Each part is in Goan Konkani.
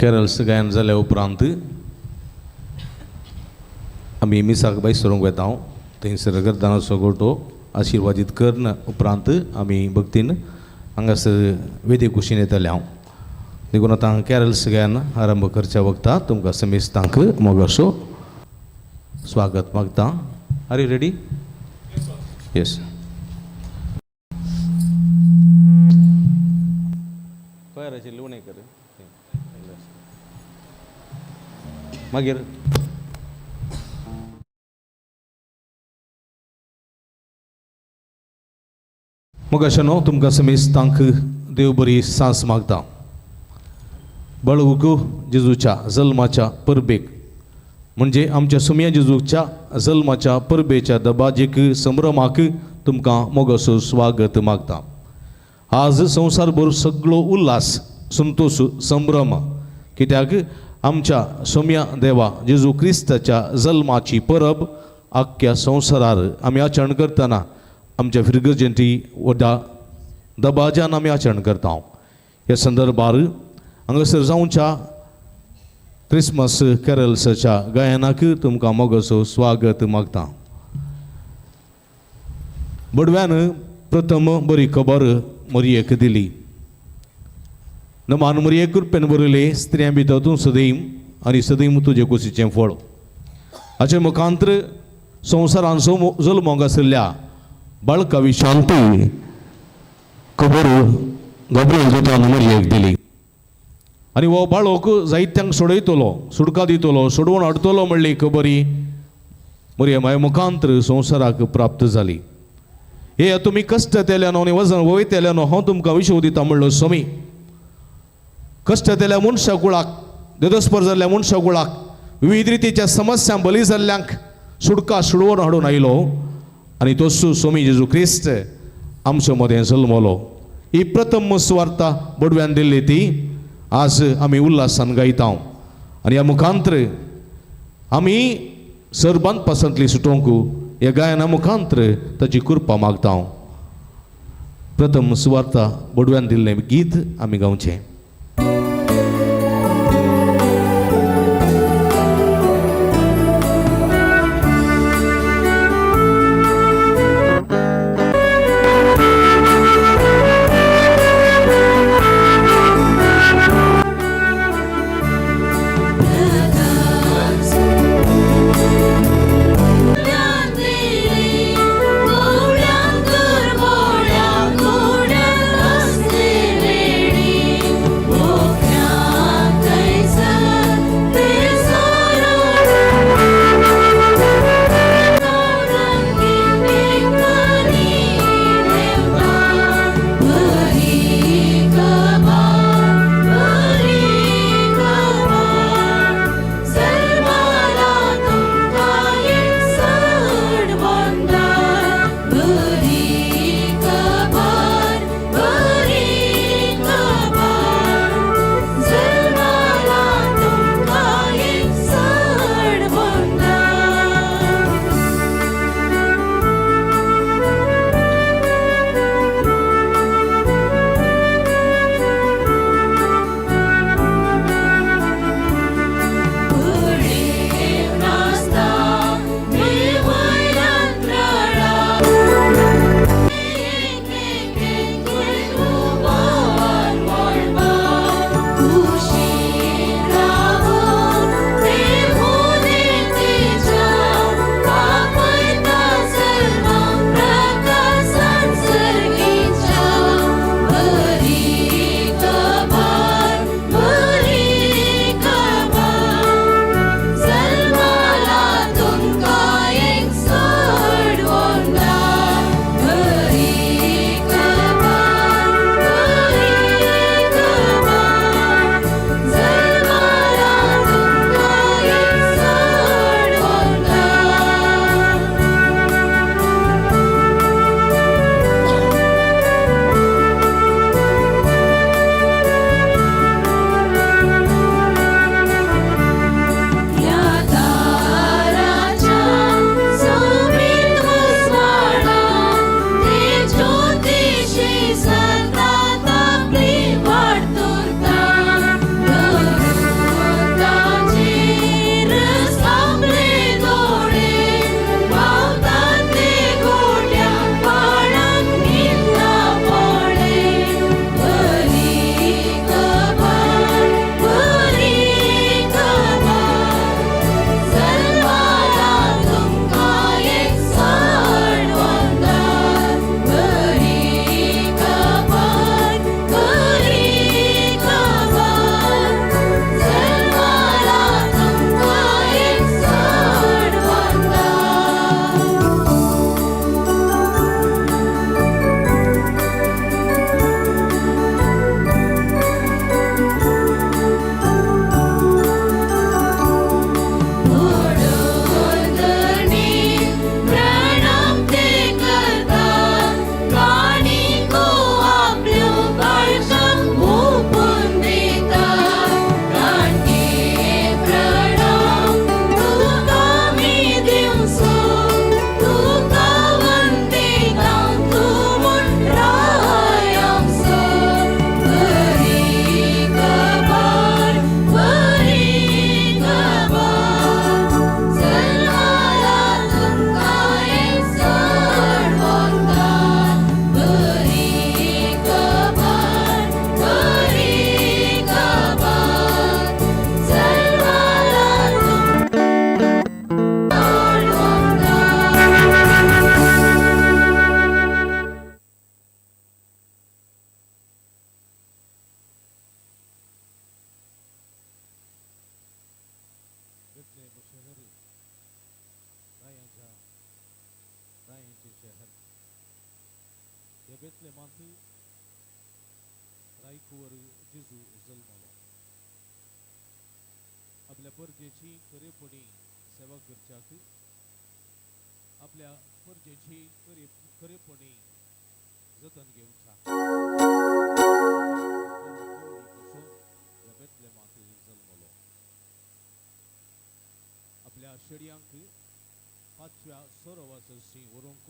कॅरल्स गायन जाल्या उपरांत आमी मिसाक भायर सरूंक वेता. थंयसर गर्दानाचो गोटो आशिर्वादीत करून उपरांत आमी भक्तीन हांगासर वेदी कुशीन येतले हांव. देखून आतां कॅरल्स गायन आरंभ करच्या वखता तुमकां समेस्तांक मोगासो स्वागत मागता. Are you ready? Yes. खंय लुणेकर मागीर मग न्हू तुमकां समेस्तांक देव बरी सांस मागता. बळवूक जेजूच्या जल्माच्या परबेक म्हणजे आमच्या सुमया जेजूच्या जल्माच्या परबेच्या दबाजीक संभ्रमाक तुमकां मोगासो स्वागत मागता. आज संवसारभर सगळो उल्हास संतोश संभ्रम कित्याक आमच्या सोम्या देवा जेजू क्रिस्ताच्या जल्माची परब आख्ख्या संवसारार आमी आचरण करतना आमच्या फिरगर्जेंती व्हडा दबाज्यान आमी आचरण करता. ह्या संदर्भार हांगासर जावच्या क्रिसमस कॅरल्साच्या गायनाक तुमकां मोगाचो स्वागत मागता. बडव्यान प्रथम बरी खबर मरयेक दिली. नमान मरये कृपेन बरयले स्त्रियां भितर तूं सदैम आनी सदैम तुजे कुशीचें फळ. हाचे मुखांत्र संवसारान जल्मोंक आशिल्ल्या बाळका विशांती खबर गब्रियल दुतान मरयेक दिली आनी हो बाळक जायत्यांक सोडयतलो, सुडका दितलो, सोडवून हाडटलो म्हणली खबरी मरये माय मुखांत्र संवसाराक प्राप्त जाली. हे तुमी कश्ट तेल्यानो आनी वजन वयतेल्यानो हांव तुमकां विशव दिता म्हणलो स्वामी. कश्ट तेल्या मनशा कुळाक, देदस्पर जाल्ल्या मनशा कुळाक, विविध रितीच्या समस्यां बली जाल्ल्यांक सुडका सुडवून हाडून आयलो आनी तोच स्वामी जेजू क्रिस्त आमचे मदें जल्मलो. ही प्रथम सुवार्ता बडव्यान दिल्ली ती आज आमी उल्हासान गायता आनी ह्या मुखांत्र आमी सरबांदपासांतली सुटोवंक ह्या गायना मुखांत्र ताची कृपा मागता. प्रथम सुवार्ता बडव्यान दिल्लें गीत आमी गावचें. गोवळ्यांक गोवळ्यांक असले वेळी. दाविदाचें शहर. ह्या बेतलेमांत रायकुवर जेजू जल्मलो. आपल्या परजेची खरेपणी सेवा करच्याक, आपल्या परजेची खरेपणी जतन घेवच्याक कसो ह्या बेतलेमांत जल्मलो. आपल्या शेडयांक पाचव्या सरोवासरशी व्हरूंक,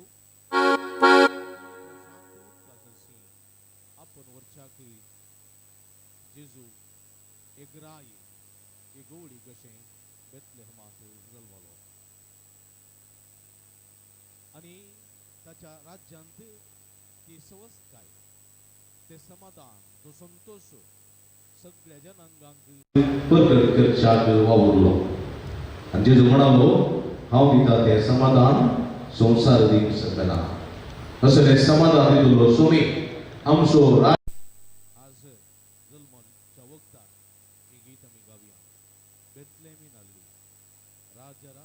प्रशांत उदकासरशी आपण व्हरच्याक जेजू एक राय, एक गवळी कशें बेतलेहमांत जल्मलो. आनी ताच्या राज्यांत ती सवस्तकाय, ते समाधान, तो संतोश सगळ्या जनांगांक प्रगट करच्याक वावुरलो. आनी जेजू म्हणालो, हांव दिता तें समाधान संवसार दिवंक शकना. असलें समाधान दितलो स्वामी आमचो. आज जल्माच्या वखदार ही गीत आमी गावया. ಬೆತ್ಲೆಮಿನಲ್ಲಿ ರಾಜರ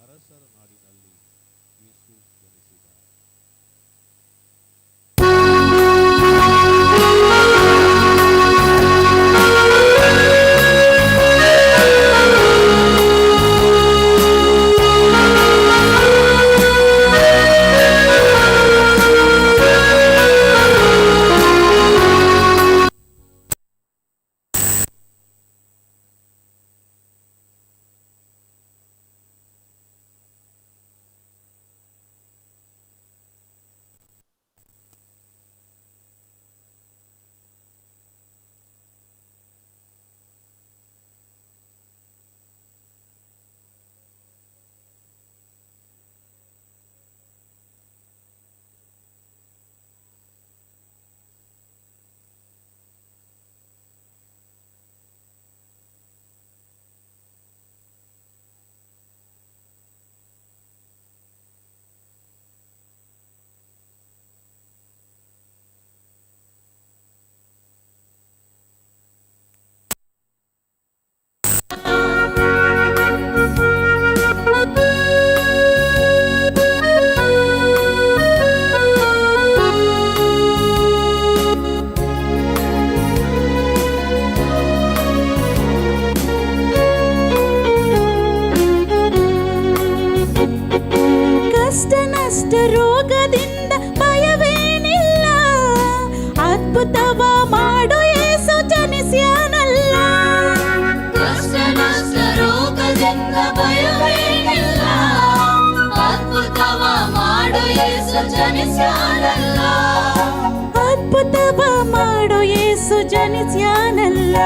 ಅರಸರ ನಾಡಿನಲ್ಲಿ ಯೇಸು ಜನಿಸಿದ. ಕಷ್ಟ ನಷ್ಟ ರೋಗದಿಂದ ಭಯವೇನಿಲ್ಲ, ಅದ್ಭುತವ ಮಾಡು ಯೇಸು ಜನಿಸ್ಯಾನಲ್ಲ. ಕಷ್ಟ ನಷ್ಟ ರೋಗದಿಂದ ಭಯವೇನಿಲ್ಲ, ಅದ್ಭುತವ ಮಾಡು ಯೇಸು ಜನಿಸ್ಯಾನಲ್ಲ. ಅದ್ಭುತವ ಮಾಡು ಯೇಸು ಜನಿಸ್ಯಾನಲ್ಲ.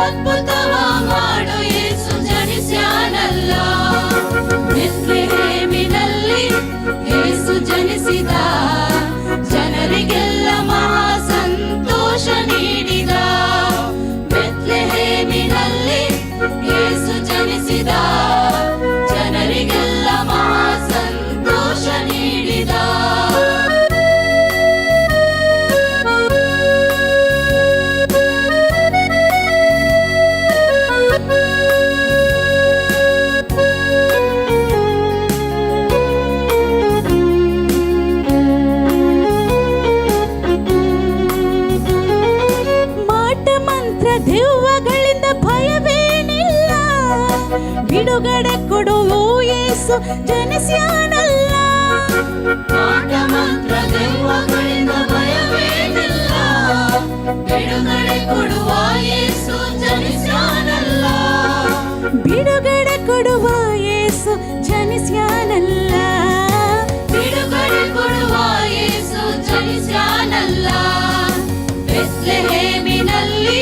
ಅದ್ಭುತವ ಮಾಡು ಯೇಸು ಜನಿಸ್ಯಾನಲ್ಲ. ಬೆತ್ಲೆಹೇಮಿನಲ್ಲಿ ಯೇಸು ಜನಿಸಿದ, ಜನರಿಗೆಲ್ಲ ಮಹಾ ಸಂತೋಷ ನೀಡಿದ. ಬೆತ್ಲೆಹೇಮಿನಲ್ಲಿ ಯೇಸು ಜನಿಸಿದ, ಜನರಿಗೆಲ್ಲ ಮಹಾ ಸಂತೋಷ ನೀಡಿದ. ಮಾಟ ಮಂತ್ರ ದೆವ್ವಗಳಿಂದ ಭಯವೇನಿಲ್ಲ, ಬಿಡುಗಡೆ ಕೊಡುವು ಯೇಸು ಜನಿಸ್ಯಾನಲ್ಲ. ಮಾಟ ಮಂತ್ರ ದೆವ್ವಗಳಿಂದ ಭಯವೇನಿಲ್ಲ, ಬಿಡುಗಡೆ ಕೊಡುವ ಯೇಸು ಜನಿಸ್ಯಾನಲ್ಲ. ಬಿಡುಗಡೆ ಕೊಡುವ ಯೇಸು ಜನಿಸ್ಯಾನಲ್ಲ. ಬಿಡುಗಡೆ ಕೊಡುವ ಯೇಸು ಜನಿಸ್ಯಾನಲ್ಲ. ಬೆತ್ಲೆಹೇಮಿನಲ್ಲಿ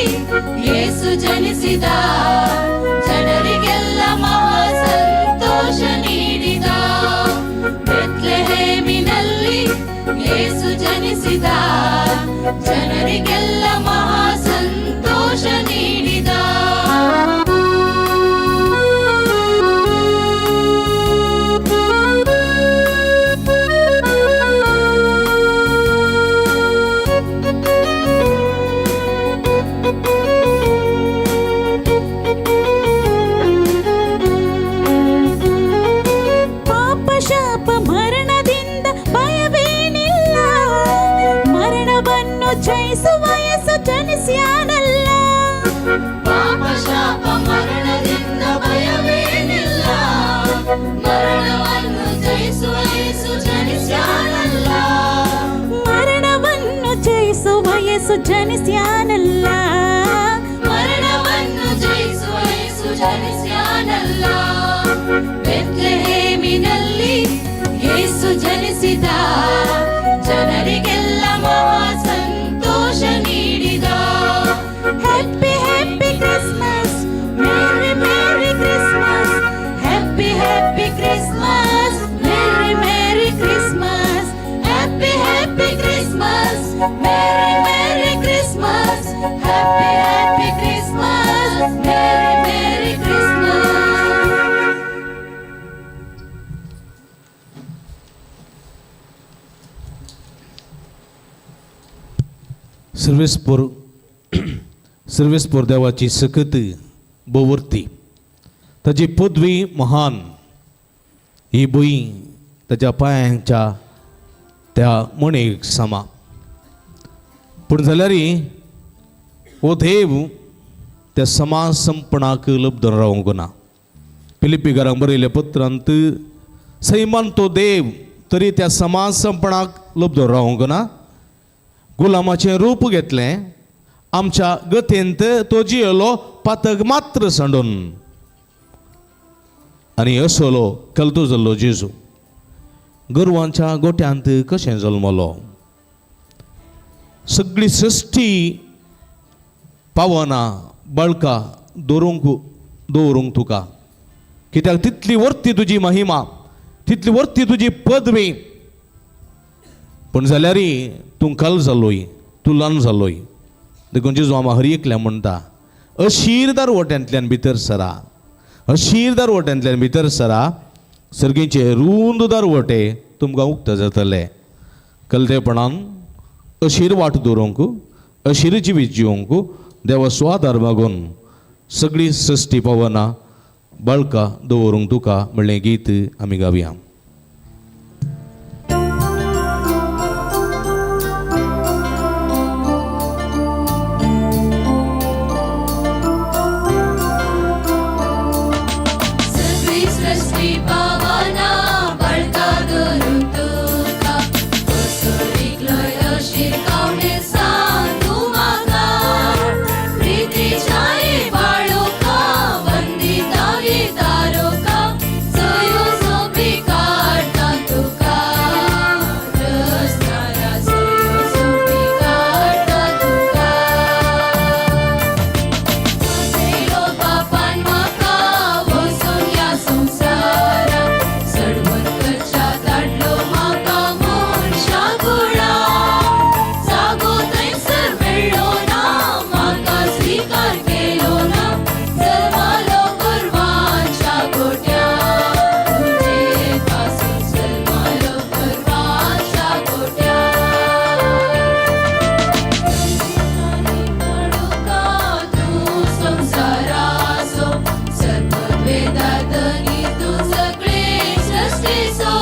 ಯೇಸು ಜನಿಸಿದ, ಜನರಿಗೆಲ್ಲ ಮಹಾ ಸಂತೋಷ ನೀಡಿದ. ಬೆತ್ಲೆಹೇಮಿನಲ್ಲಿ ಯೇಸು ಜನಿಸಿದ, ಜನರಿಗೆಲ್ಲ ಮಹಾ ಸಂತೋಷ ನೀಡಿದ. ಪಾಪ ಶಾಪ ಮರಣದಿಂದ ಜನಿಸ್ಯಾನಲ್ಲ. ಮರಣವನ್ನು ಜಯಿಸುವ ಯೇಸು ಜನಿಸ್ಯಾನಲ್ಲ. ಬೆತ್ಲೆಹೇಮಿನಲ್ಲಿ ಯೇಸು ಜನಿಸಿದ, ಜನರಿಗೆಲ್ಲ ಮಹಾ ಸಂತೋಷ ನೀಡಿದ. Happy happy Christmas, merry merry Christmas. Happy happy Christmas, merry merry Christmas. Happy happy Christmas, merry merry Christmas. Happy happy Christmas, merry merry Christmas. सर्वेस्पोर सर्वेस्पोर देवाची सकत भोवर्ती, ताची पदवी महान. ही भूंय ताच्या पांयांच्या त्या मणेक समा. पूण जाल्यारय हो देव त्या समाज संपणाक लब्धन रावंक ना. फिलिप्पीकारांक बरयल्ल्या पत्रांत सैमान तो देव तरी त्या समाज संपणाक लब्धन रावंक ना. गुलामाचें रूप घेतलें, आमच्या गतींत तो जियेलो पातक मात्र सांडून आनी असलो कलतो जाल्लो जेजू गोरवांच्या गोट्यांत कशें जल्मलो. सगळी सृश्टी पावना बळका दवरूंक दवरूंक तुका, कित्याक तितली वर्ती तुजी महिमा, तितली वर्ती तुजी पदवी. पूण जाल्यारय तूं कल जालोय, तूं ल्हान जालोय. देखून जेजू आमा हर एकल्या म्हणटा, अशीर दरवट्यांतल्यान भितर सरा, अशीर दरवट्यांतल्यान भितर सरा, सर्गीचे रूंद दरवटे तुमकां उक्ते जातले. कलतेपणान अशीर वाट दवरूंक, अशीर जिवीत जिवंक देवा स्वादार मागून सगळी सृश्टी पावना बळका दवरूंक तुका म्हणलें गीत आमी गावया. सगळी सृष्टी पावना बळका धरून तुका, वसुरीकलोय अशीर कावणे सांग तूं म्हाका. प्रितीच्याय बाळोका वंदितावी तारोका, सयो सोपी काडटा तुका. रस्त्यार सयो सोपी काडटा तुका. वसयलो बापान म्हाका वचून ह्या संवसारा, सडवत करच्या धाडलो म्हाका मनशा कुळा. जागो थंयसर मेळ्ळो ना, म्हाका स्विकार केलो ना, जल्मालो गोरवांच्या गोट्या. तुजे पासून जल्मालो गोरवांच्या गोट्या. काडुका तूं संवसाराचो, सर्ववेदाधनी तूं सगळे सृश्टीचो.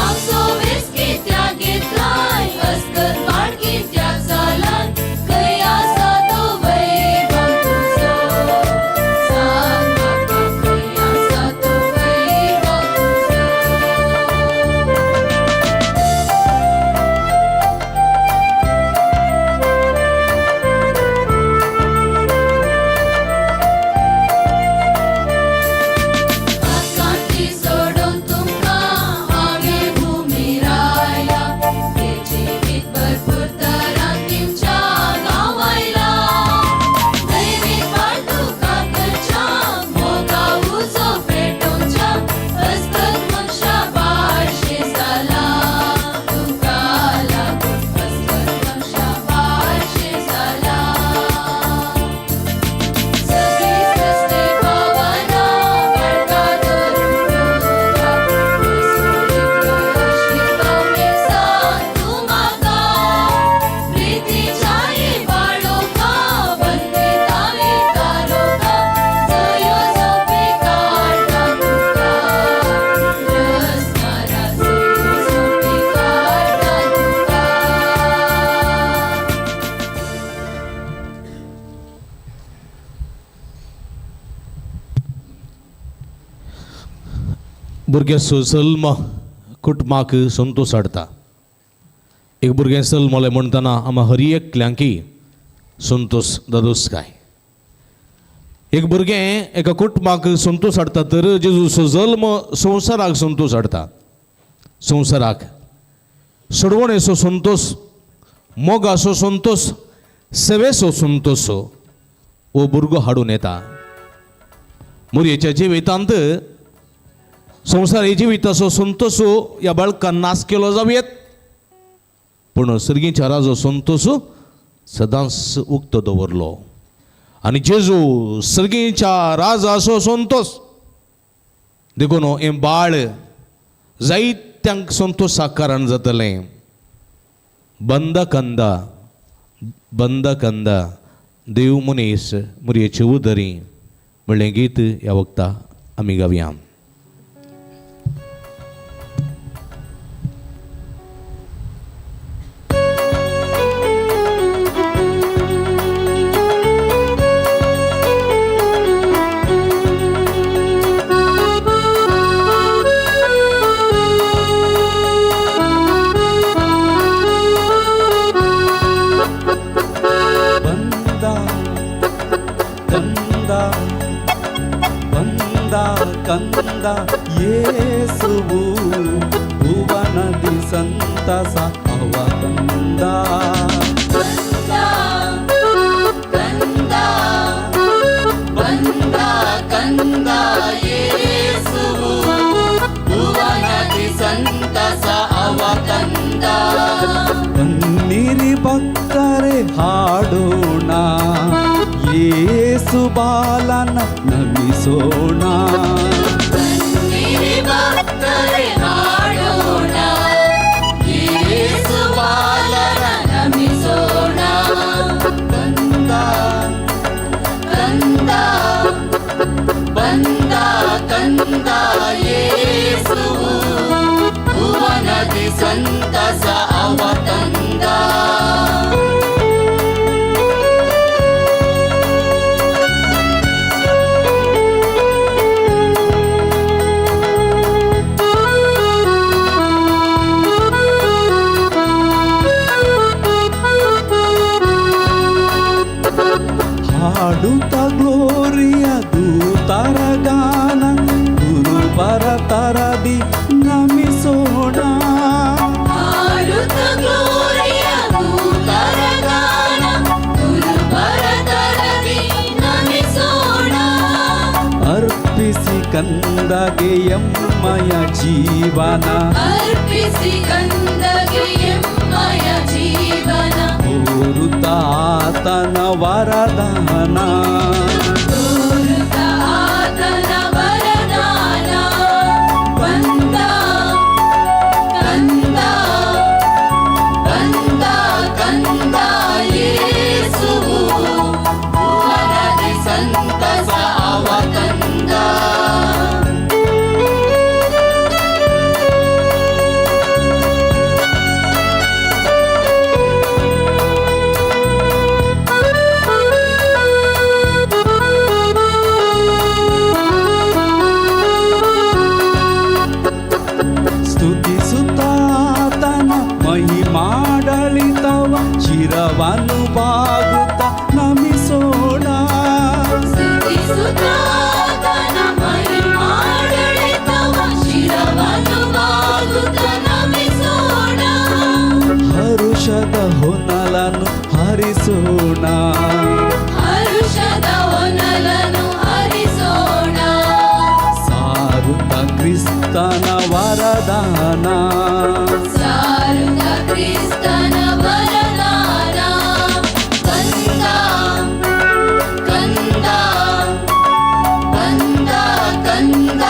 आमचो वेस कित्याक घेतलाय, अस्कत वाट कित्याक जालाय, खंय आसा तो वैभव तुजो. सांग म्हाका खंय आसा तो वैभव तुजो. आकांती सोडून तुमकां हांवें भुमीर आयला, ते जिवीत भरपूर तरान दिवच्या गांव आयला. दैवीक वाट तुका करच्या, मोगा उजो पेटोवच्या, अस्कत मनशा बाळशें जाला. तुका लागून अस्कत मनशा बाळशें जाला. सगळी सृश्टी पावना बळका धरून तुका, वसुरीकलोय अशीर पावणे सांग तूं म्हाका. प्रितीच्याय बाळोका वंदितावी तारोका, सयो सोपी काडटा तुका. रस्त्यार सयो सोपी काडटा तुका. भुरग्याचो जल्म कुटुंबाक संतोश हाडटा. एक भुरगें जल्मलें म्हणटना आमा हर एकल्यांकी संतोश दादोस काय. एक भुरगें एका कुटुंबाक संतोश हाडटा तर जेजूचो जल्म संवसाराक संतोश हाडटा. संवसाराक सोडवणेचो संतोश, मोगाचो संतोश, सेवेचो संतोश हो भुरगो हाडून येता. मोरयेच्या जिवितांत संवसारी जिविताचो संतोश ह्या बाळकान नाश केलो जावं येत, पूण सर्गीच्या राजो संतोश सदांच उक्तो दवरलो. आनी जेजू सर्गीच्या राजाचो संतोश देखून हें बाळ जायत्यांक संतोशाक कारण जातलें. बंद कंदा बंद कंदा देव मनीस मुरयेचे उदरी म्हणलें गीत ह्या वखता आमी गावया. ಬಂದ ಕಂದ ಬಂದ ಕಂದ ಯೇಸುವು ಭುವನದಿ ಸಂತಸ ಅವ ತಂದ. ಕಂದ ಬಂದ ಕಂದ ಯೇಸುವು ಭುವನದಿ ಸಂತಸ ಅವ ತಂದ. ಬನ್ನಿರಿ ಭಕ್ತರೆ ಹಾಡೋಣ, ಯೇಸು ಬಾಲನ ನಮಿಸೋಣ. ಬನ್ನಿರಿ ಭಕ್ತರೆ ಹಾಡೋಣ, ಯೇಸು ಬಾಲನ ನಮಿಸೋಣ. ಬಂದ ಕಂದ ಬಂದ ಕಂದ ಯೇಸುವು ಭುವನದಿ ಸಂತಸ ಅವ ತಂದ. ಹಾಡುತ್ತ ಗ್ಲೋರಿಯ ದೂತರ ಗಾನ ಗುರುಬರ ತರದಿ ನಮಿಸೋಣ. ಹಾಡುತ್ತ ಗ್ಲೋರಿಯ ದೂತರ ಗಾನ ಗುರುಬರ ತರದಿ ನಮಿಸೋಣ. ಅರ್ಪಿಸಿ ಕಂದಗೆ ಎಮ್ಮಯ ಜೀವನ, ಅರ್ಪಿಸಿ ಕಂದಗೆ ಎಮ್ಮಯ ಜೀವನ. ಕೋರುತ್ತ ಆತನ ವರದಾನ. ತೋರುತ್ತ ಆತನ ವರದಾನ. ಬಂದ ಕಂದ ಬಂದ ಕಂದ ಯೇಸುವು ಭುವನದಿ ಸಂತಸ ಅವ ತಂದ. ಸ್ತುತಿಸುತ್ತಾತನ ಮಹಿಮಾಡಳಿತವ ಶಿರವನ್ನು ಬಾಗುತ್ತ ನಮಿಸೋಣ. ಸ್ತುತಿಸುತ್ತಾತನ ಮಹಿಮಾಡಳಿತವ ಶಿರವನ್ನು ಬಾಗುತ್ತ ನಮಿಸೋಣ. ಹರುಷದ ಹೊನಲನ್ನು ಹರಿಸೋಣ. ಹರುಷದ ಹೊನಲನ್ನು ಹರಿಸೋಣ. ಸಾರುತ್ತ ಕ್ರಿಸ್ತನ ವರದಾನ. ಸಾರುತ್ತ ಕ್ರಿಸ್ತನ ವರದಾನ. ಕಂದ ಕಂದ ಬಂದ ಕಂದ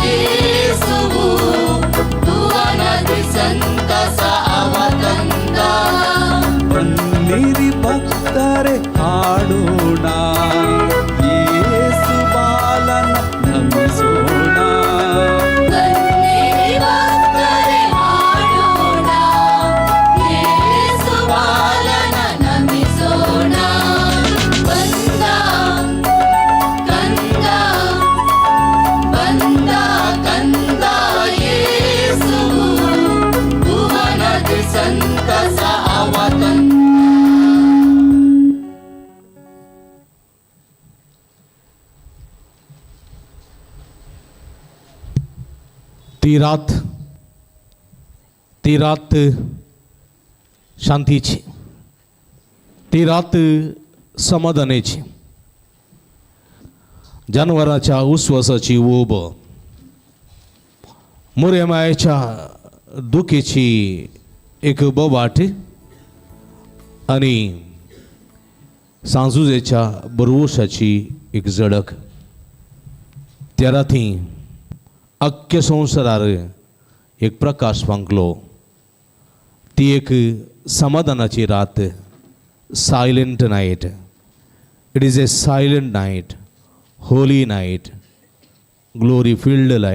ಯೇಸುವು ಭುವನದಿ ಸಂತಸ ಅವ ತಂದ. ಬನ್ನಿರಿ ಭಕ್ತರೆ ती रात, ती रात शांतीची, ती रात समाधानाची. जानवराच्या उस्वासाची ऊब, मुरेमायेच्या दुखेची एक बोबाट आनी सांजुजेच्या बरवशाची एक झडक. त्या राती अख्ख्या संवसारार एक प्रकाश फांकलो. ती एक समाधानाची रात. Silent night. It is a silent night, holy night, glory filled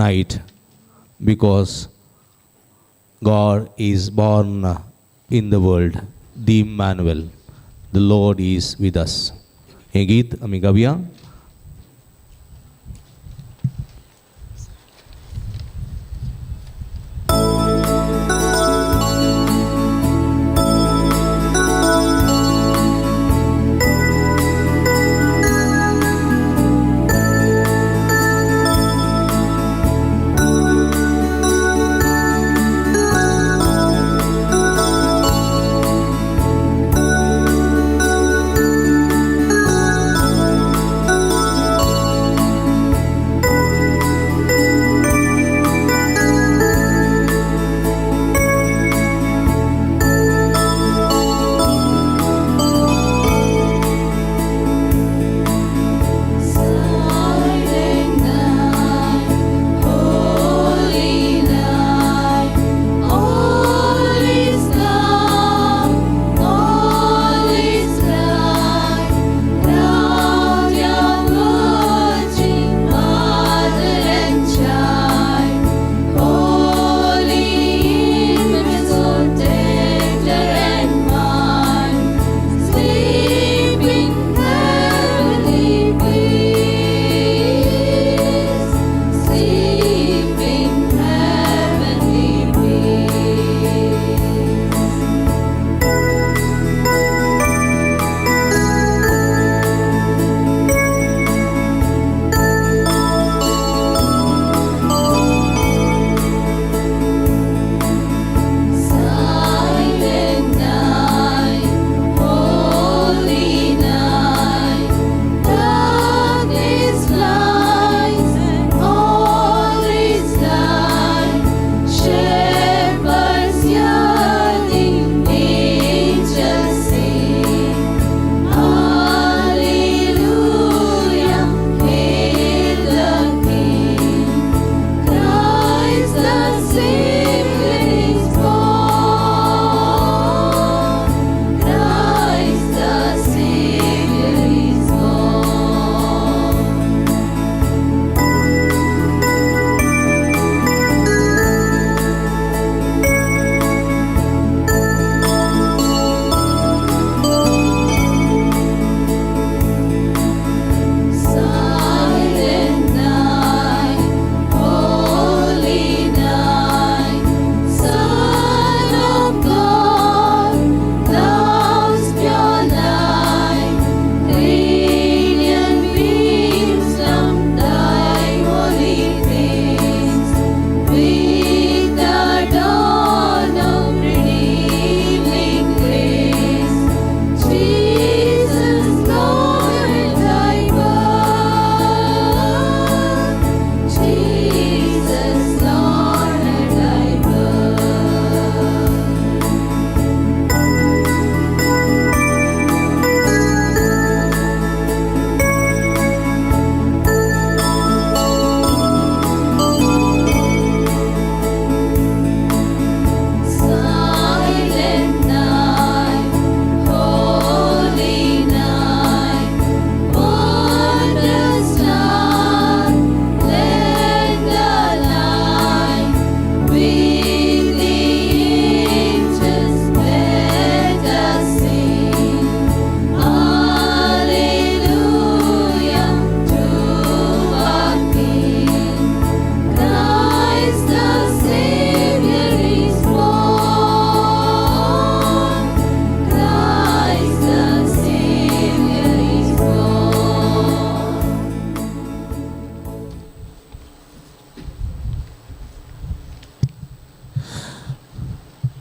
night, because God is born in the world, the Emmanuel, the Lord is with us. हें गीत आमी गावया.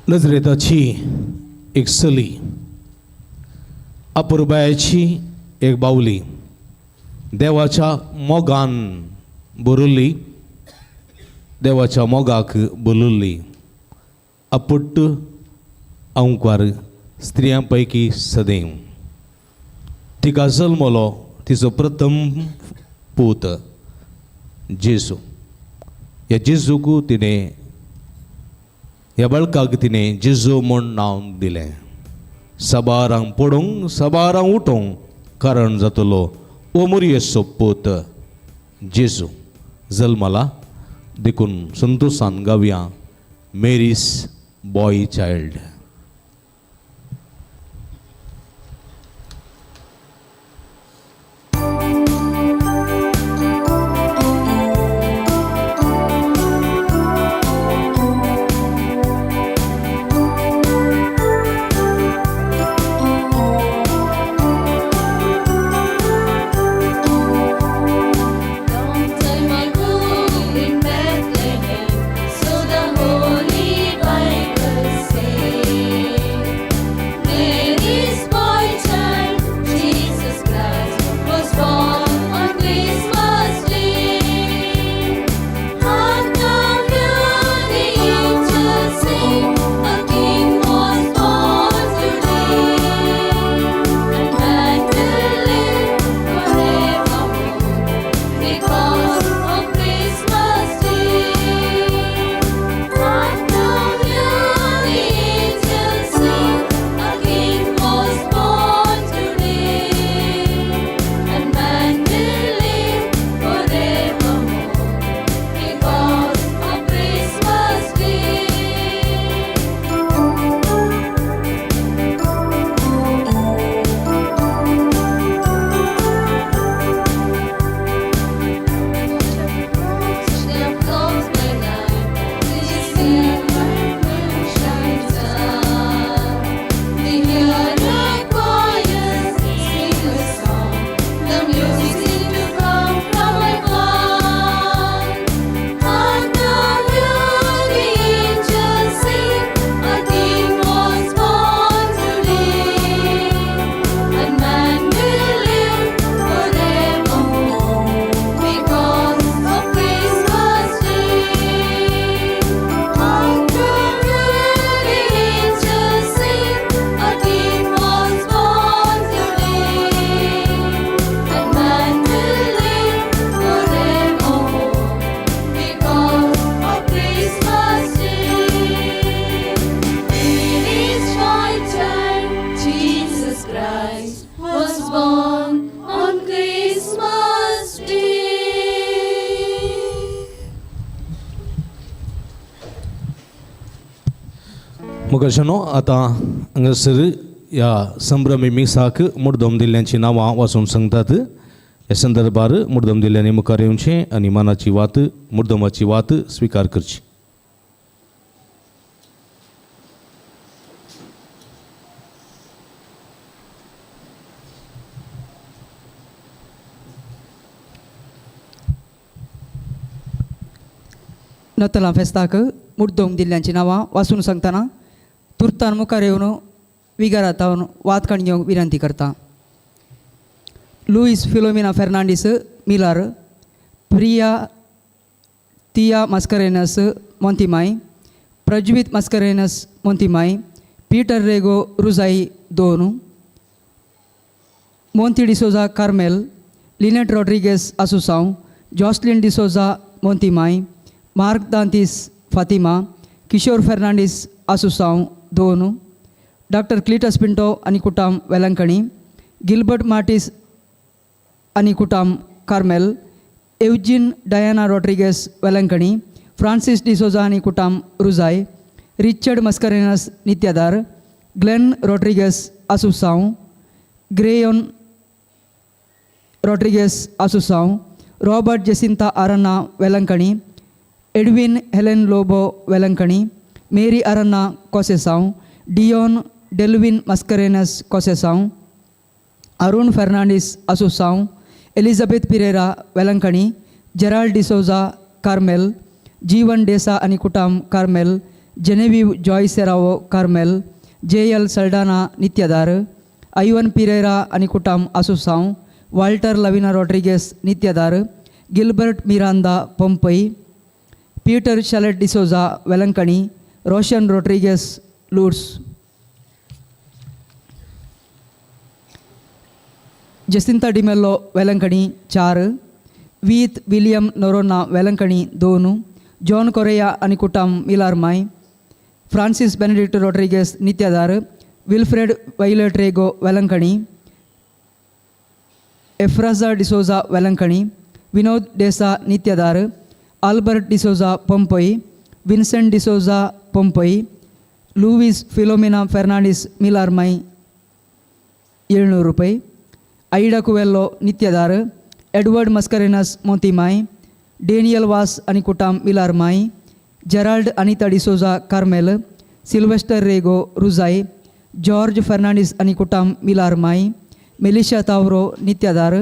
नजरेताची एक चली, अपुरबायाची एक बावली, देवाच्या मोगान भरिल्ली, देवाच्या मोगाक बोलुल्ली, अपुट्ट अंकवार स्त्रियां पैकी सदैव. तिका जल्मलो तिचो प्रथम पूत जेजू. ह्या जेजूक तिणें, ह्या बाळकाक तिणें जेजू म्हूण नांव दिलें. सबारांक पडूंक, सबारांक उठोवंक कारण जातलो ओ मोरयेचो पूत जेजू जल्मला. देखून संतोशान गावया, Mary's boy child. Long time ago in Bethlehem, so the Holy Bible says, Mary's boy child, Jesus Christ, was born on Christmas Day. Hark now, hear the angels sing, a King was born today, and man will live forevermore because of Christmas Day. Hark now, hear the angels sing, a King was born today, and man will live forevermore because of Christmas Day. The flocks by night, they see a shining star. They hear the choir sing a song. The music seemed to come from afar. Hark now, hear the angels sing, a King was born today, and man will live forevermore because of Christmas Day. Hark now, hear the angels sing, a King was born today, and man will live forevermore because of Christmas Day. Mary's boy child, Jesus Christ, was born on Christmas Day. मुखारच्यानो आतां हांगासर ह्या संभ्रमी मिसाक मुर्दम दिल्ल्यांची नांवां वाचून सांगतात. ह्या संदर्भार मुर्दम दिल्ल्यांनी मुखार येवचें आनी मानाची वात, मुर्दमाची वात स्विकार करची. नतलां फेस्ताक मुड्डोंक दिल्ल्यांची नांवां वाचून सांगतना तुर्तान मुखार येवन विगारातावन वाद काण घेवंक विनंती करता. लुईस फिलोमिना फेर्नांडीस मिलार, प्रिया तिया मास्करेनस मोंतीमाय, प्रज्वीत मास्करेनस मोंतीमाय, पीटर रेगो रुजाई दोन, मोंती डिसोजा कार्मेल, लिनेट रॉड्रिगेस आसुसांव, जॉसलिन डिसोजा मोंतीमाय, मार्क दांतीस फातिमा, किशोर फेर्नांडीस आसुसांव दोन, डॉक्टर क्लिटस पिंटो आनी कुटाम वेलंकणी, गिलबर्ट मार्टीस आनी कुटाम Carmel, Eugene Diana Rodrigues Velankanni, Francis D'Souza आनी कुटाम रुजाय, रिचर्ड मस्करेनस नित्यादार, ग्लेन रॉड्रिगेस आसुसांव, ग्रेयोन रॉड्रिगेस आसुसांव, Robert Jacinta Aranha Velankanni, Edwin Helen Lobo Velankanni, Mary Aranha कोसेसांव, डियोन डेल्विन मस्करेनस कोसेसांव, अरुण फेर्नांडीस आसुसांव, Elizabeth Pereira Velankanni, Gerald D'Souza Carmel, Jeevan D'Sa आनी कुटाम Carmel, Genevieve Joy Serrao Carmel, J L Saldanha Nityadar, Ivan Pereira आनी कुटाम Assumpção, Walter Lavina Rodrigues Nityadar, Gilbert Miranda Pompeii, Peter Shalet D'Souza Velankanni, Roshan Rodrigues Lourdes. Jacinta D'Mello Velankanni 4, Veet William Noronha Velankanni 2, John Correa आनी कुटाम Milarmai, Francis Benedict Rodrigues Nityadar, Wilfred Violet Rego Velankanni, Efraza D'Souza Velankanni, Vinod D'Sa Nityadar, Albert D'Souza Pompeii, Vincent D'Souza Pompeii, Louis Philomena Fernandes Milarmai 700 रुपये, Ida Coelho Nityadar, Edward Mascarenhas Motimai, Daniel Vaz आनी कुटाम Milarmai, Gerald Anita D'Souza Carmel, Sylvester Rego Rujai, George Fernandes आनी कुटाम मिलारमाई, मेलिशा तावरो नित्यादार,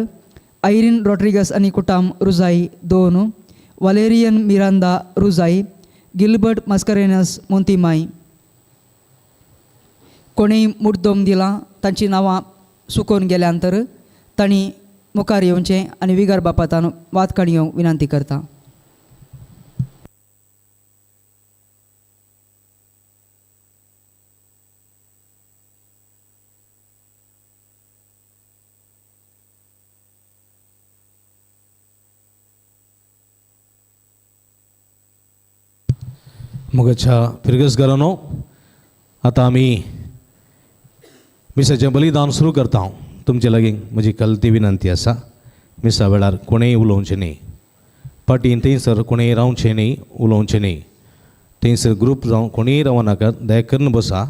आयरीन रॉड्रिगस आनी कुटाम रुजाई 2, वालेरियन मिरांदा रुजाई, गिलबर्ट मस्करेनस मोंतीमाई. कोणीय मुड्डोम दिलां तांचीं नांवां सुकोवन गेल्या नंतर तांणी मुखार येवचें आनी विगार बापातान वाद काणी येवंक विनंती करता. मोगाच्या फिरगसघरांनो, आतां आमी मिसाचें बलिदान सुरू करता. तुमचे लागीं म्हजी कलती विनंती आसा, मिसा वेळार कोणेय उलोवचें न्ही, पाटीन थंयसर कोणेय रावचें न्ही, उलोवचें न्ही. थंयसर ग्रूप जावं कोणीय रावनाकात, दया करून बसा.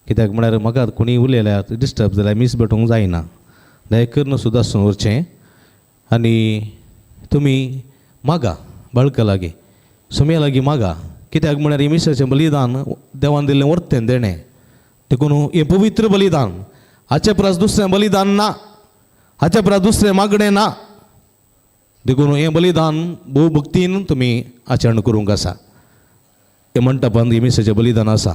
कित्याक म्हळ्यार म्हाका कोणीय उलयल्यार डिस्टर्ब जाल्यार मीस भेटोवंक जायना. दया करून सुद्दां उरचें आनी तुमी मागा बाळका लागीं, सोम्या लागीं मागा. कित्याक म्हळ्यार हें मिसाचें बलिदान देवान दिल्लें वर्तें देणें, देखून हें पवित्र बलिदान. हाचे परस दुसरें बलिदान ना, हाचे परस दुसरें मागणें ना. देखून हें बलिदान भोव भक्तीन तुमी आचरण करूंक आसा. हें मंटपांत हें मिसाचें बलिदान आसा.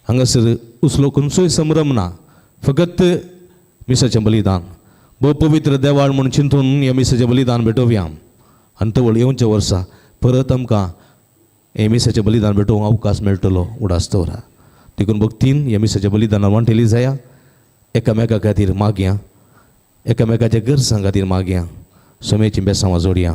हांगासर उसलो खंयचोय संभ्रम ना, फकत मिसाचें बलिदान भोव पवित्र देवाळ म्हूण चिंतून हें मिसाचें बलिदान भेटोवया. आनी तवळ येवच्या वर्सा परत आमकां हें मिसाचें बलिदान भेटोवंक अवकाश मेळटलो उडास दवरा. देखून भक्तीन ह्या मिसाच्या बलिदानान वांटेली जाया. एकामेका खातीर मागया, एकामेकाच्या गरजां खातीर मागया, सोम्याचीं बेसांवां जोडया.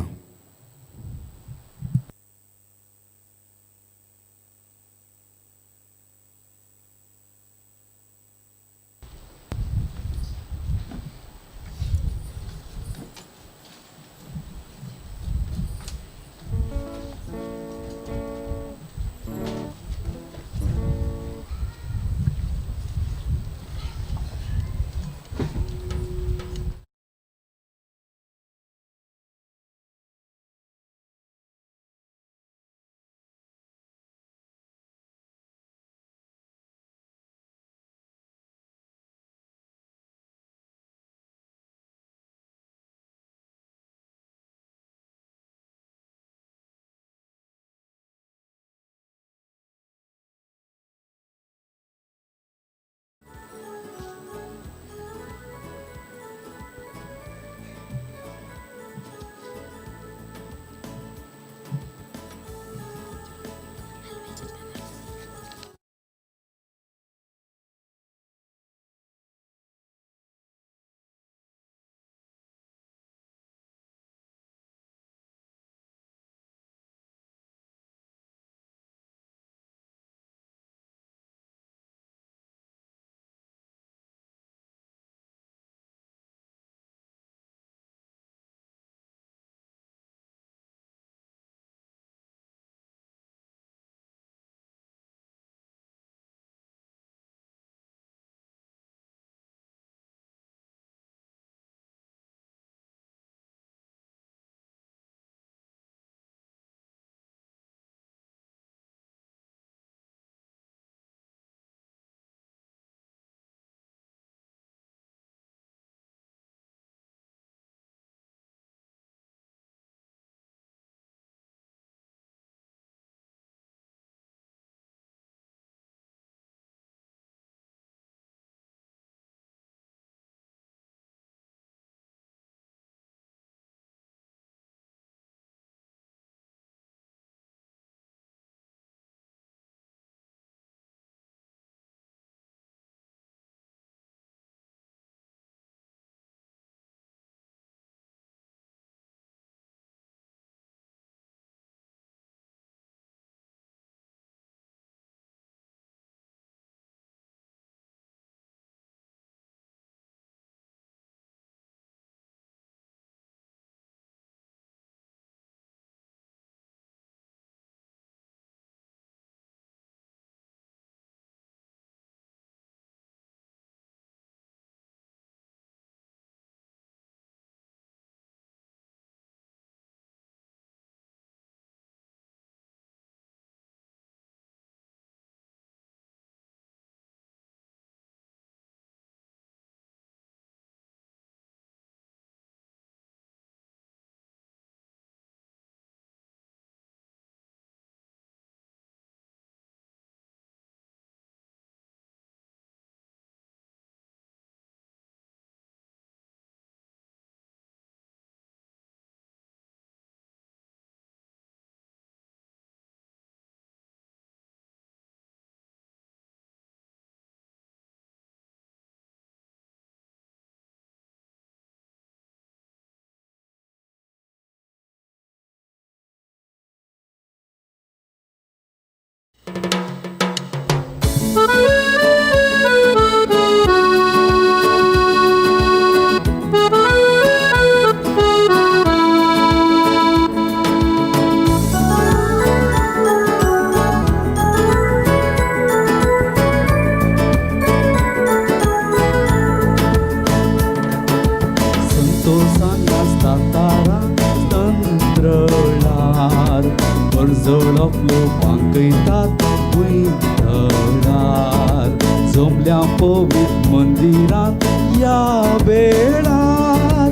आपलो पांकयतात भुंयतळार जमल्या पवित्र मंदिरांत ह्या वेळार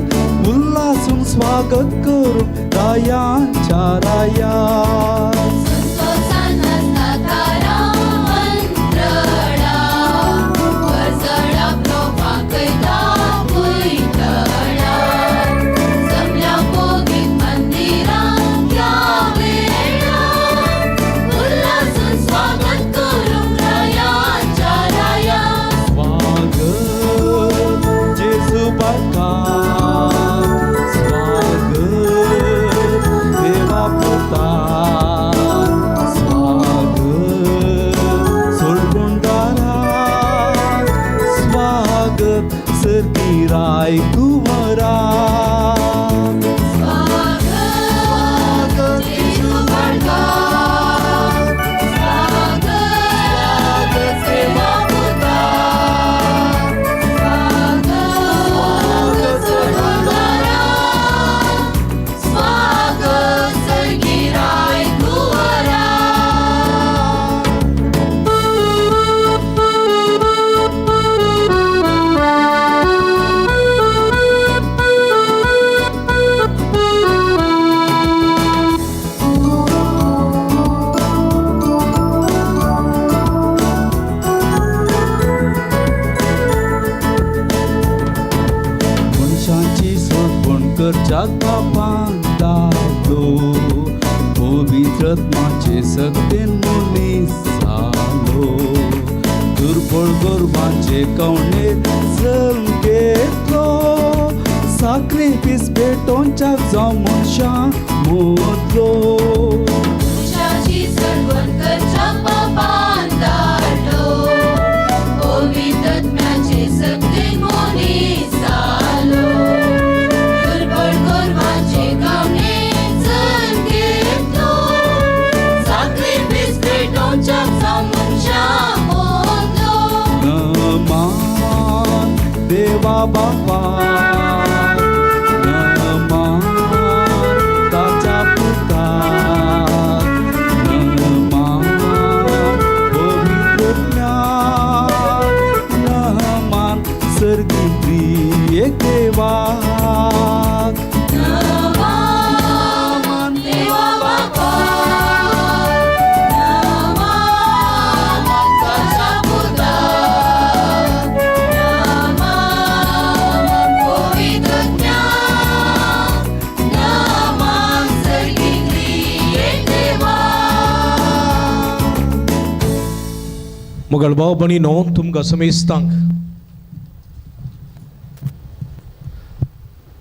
उल्हासून स्वागत करूंक रायांच्या राया. संतोषान नाचता तारा मंत्रळा परजळ आपलो फांकयता भुंयतळार जमल्या पवित्र मंदिरांत ह्या वेळार उल्हासून स्वागत करूंक रायांच्या राया. स्वागत जेजू बाळका, स्वागत देवा पुता, स्वागत सोडगुंडारा, स्वागत सर्गी राय कुंवरा. स्वागत जेजू बाळका, स्वागत देवा पुता, स्वागत सोडवणारा, स्वागत सर्गी राय कुंवरा. मनशांची सोडवण करच्याक बापान दाखलो, पवित्र आत्माचे सक्तेन मनीस जालो, दुर्बळ गोरवांचे कवणेर जल्म घेतलो, साक्रिफीस भेटोवच्याक जावं मनशां मोदलो. मनशाची सोडवण करच्याक बापान धाडलो, पवित्र आत्म्याचे सक्तेन मनीस जालो, दुर्बळ गोरवांचे कवणेर जल्म घेतलो, साक्रिफीस भेटोवच्याक जावं मनशां मोदलो. नमान देवा बापा, नमान ताच्या पुताक, नमान पवित्र आत्म्याक, नमान सर्गी त्रिएक देवाक. नमान देवा बापा, नमान ताच्या पुताक, नमान पवित्र आत्म्याक, नमान सर्गी त्रिएक देवाक. मोगाळ भाव भयणीनो, तुमकां समेस्तांक,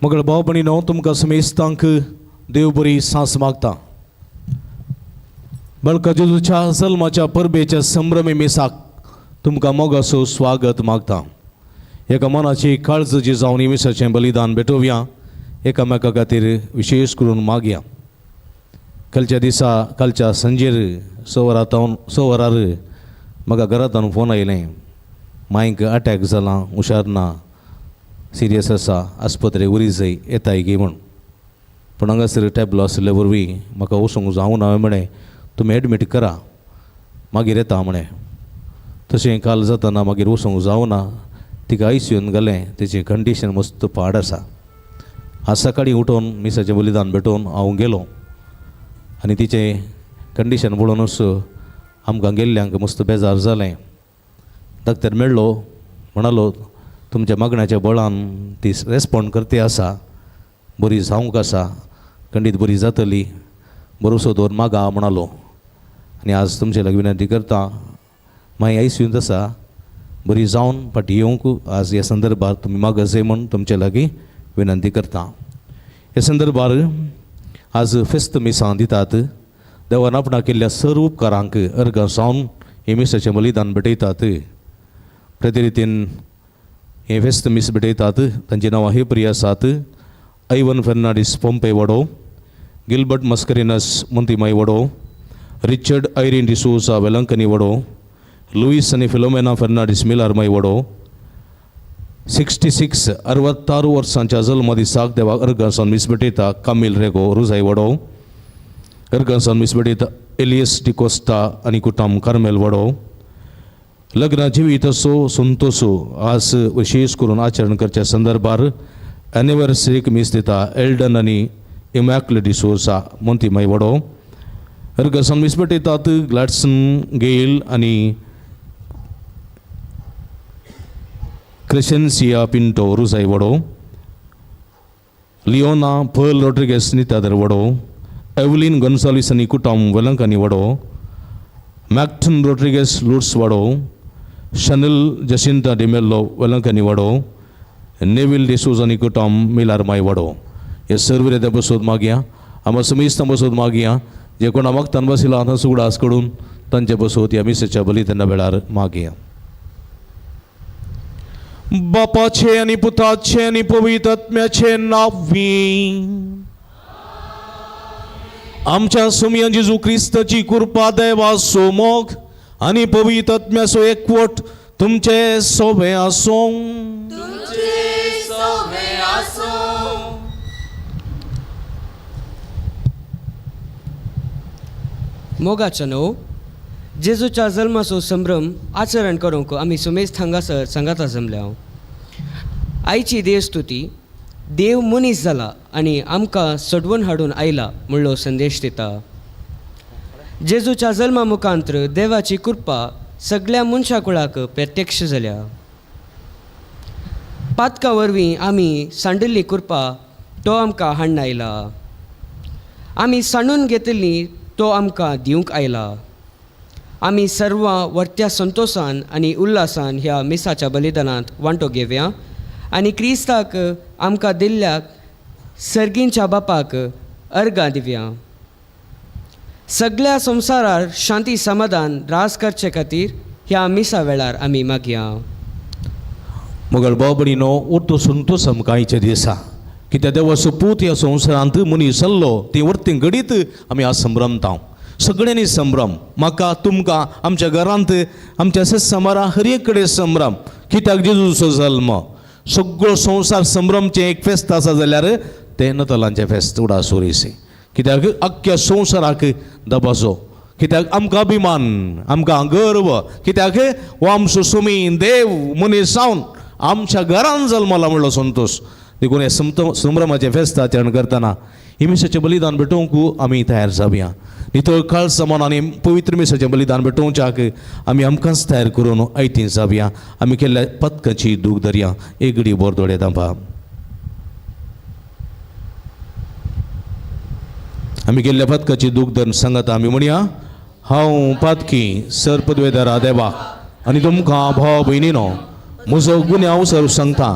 मोगाळ भाव भयणीनो, तुमकां समेस्तांक देव बरी सांस मागता. बळका जेजूच्या जल्माच्या परबेच्या संभ्रमी मिसाक तुमकां मोगाचो स्वागत मागता. एका मनाची काळजाची जावन मिसाचें बलिदान भेटोवया, एकामेका खातीर विशेश करून मागया. कालच्या दिसा, कालच्या सांजेर 6 वरां 6 वरार म्हाका घरांतल्यान फोन आयलें, मांयक अटॅक जाला, हुशार ना, सिरियस आसा, आस्पत्रेक व्हरी जाय, येताय गी म्हूण. पूण हांगासर टॅबलो आशिल्ले वरवीं म्हाका वचूंक जावना. हांवें म्हळें तुमी एडमीट करा, मागीर येता म्हळें. तशें काल जातना मागीर वचूंक जावना, तिका आयसीयून घालें. तेची कंडिशन मस्त पाड आसा. आज सकाळीं उठोवन मिसाचें बलिदान भेटोवन हांव गेलो आनी तिचें कंडिशन पळोवनूच आमकां गेल्ल्यांक मस्त बेजार जालें. डॉक्टर मेळ्ळो, म्हणालो तुमच्या मागण्याच्या बळान ती रेस्पोंड करते आसा, बरी जावंक आसा, खंडीत बरी जातली, भरोसो दवर मागा म्हणालो. आनी आज तुमचे लागीं विनंती करता, मागीर आयसीयूंत आसा, बरी जावन फाटीं येवंक आज ह्या संदर्भार तुमी मागत म्हूण तुमचे लागीं विनंती करता. ह्या संदर्भार आज फेस्त मिसां दितात. देवान आपणाक केल्ल्या सर्व उपकारांक अर्गां जावन हे मिसाचें बलिदान भेटयतात. प्रति हे फेस्त मीस भेटयतात तांची नांवां ही प्रिय आसात: ऐवन फेर्नांडीस पोंपे वडो, गिलबर्ट मस्करिनस मोंतीमाय वडो, रिचर्ड ऐरीन डिसोजा वेलंकनी वडो, लुईस आनी फिलोमेना फेर्नांडीस मिलारमाय वडो. 66 66 वर्सांच्या जल्म दिसाक देवाक अर्गां सावन मीस भेटयता कामील रेगो रुजाय वडो. अर्गां सावन मीस भेटयता एलियस डिकोस्ता आनी कुटाम कार्मेल वडो. लग्न जिवीत असो संतोसो आज विशेष करून आचरण करच्या संदर्भार एनिवर्सरीक मीस दिता एल्डन आनी इमॅक्ल डिसोसा मोंतीमाय वडो. अर्गसान मीस भेटयतात ग्लॅडसन गेल आनी क्रिशन्सिया पिंटो रुजाय वडो. लियोना पर्ल रोड्रिगेस नितादर वडो. एवलीन गोन्सालीस आनी कुटाम वेलंकानी वडो. मॅक्टन रोड्रिगेस लुट्स वडो. शनिल जसिंता डिमेल्लो वेलंकानी वडो. नेवील डिसूज आनी कुटाम मिलारमाय वडो. हे सर्व रेत्या बसोत मागया आमा समेस्तां बसोत मागया जे कोणा मागतान बशिला आतां सुगडास कडून तांचे बसोत ह्या मिसेच्या बलिदाना वेळार मागया. बापाचे आनी पुताचे आनी पवित्र आत्म्याचे नांवी आमच्या सुमया जेजू क्रिस्ताची कृपा देवाचो मोग आनी पवित्र आत्म्याचो एकवट तुमचे सोबे आसूं. मोगाच्या न्हू जेजूच्या जल्माचो संभ्रम आचरण करूंक आमी सुमेज हांगासर सांगाता जमल्या. आयची देवस्तुती देव मनीस जाला आनी आमकां सडवून हाडून आयला म्हणलो संदेश दिता. जेजूच्या जल्मा मुखांत्र देवाची कृपा सगळ्या मनशा कुळाक प्रत्यक्ष जाल्या. पातका वरवीं आमी सांडिल्ली कृपा तो आमकां हाडून आयला. आमी सांडून घेतिल्ली तो आमकां दिवंक आयला. आमी सर्वां वर्त्या संतोशान आनी उल्हासान ह्या मिसाच्या बलिदानांत वांटो घेवया आनी क्रिस्ताक आमकां दिल्ल्या सर्गींच्या बापाक अर्गां दिवया. सगळ्या संवसारार शांती समाधान रास करचे खातीर ह्या मिसा वेळार आमी मागया. मगळ बाबडीनो उर्दू संतोश आमकां आयच्या दिसा कित्याक देवाचो पूत ह्या संवसारांत मनीस जाल्लो ती वर्ती घडीत आमी आज संभ्रमता. सगळ्यांनी संभ्रम म्हाका तुमकां आमच्या घरांत आमच्या समारा हर एक कडेन संभ्रम कित्याक जेजूचो जल्म सगळो संवसार संभ्रमचें एक फेस्त आसा जाल्यार तें नतलांचें फेस्त उडास ओरिसे कित्याक अख्ख्या संवसाराक दबाजो कित्याक आमकां अभिमान आमकां गर्व कित्याक हो आमचो सुमी देव मनीस जावन आमच्या घरान जल्मला म्हणलो संतोश. देखून हे संभ्रमाचें फेस्त आचरण करतना ही मिसाचें बलिदान भेटोवंक आमी तयार जावया. नितळ काळ समान आनी पवित्र मिसाचें बलिदान भेटोवच्याक आमी आमकांच तयार करून आयतीं जावया. आमी केल्ल्या पतकाची दूख धरया. एक घडी बोर दोळे दांपा. आमी केल्ल्या पतकाची दूख धरून सांगता आमी म्हणया हांव पातकी सर पदवेदारा देवा आनी तुमकां भाव भयणीनो म्हजो गुन्यांव सर सांगता.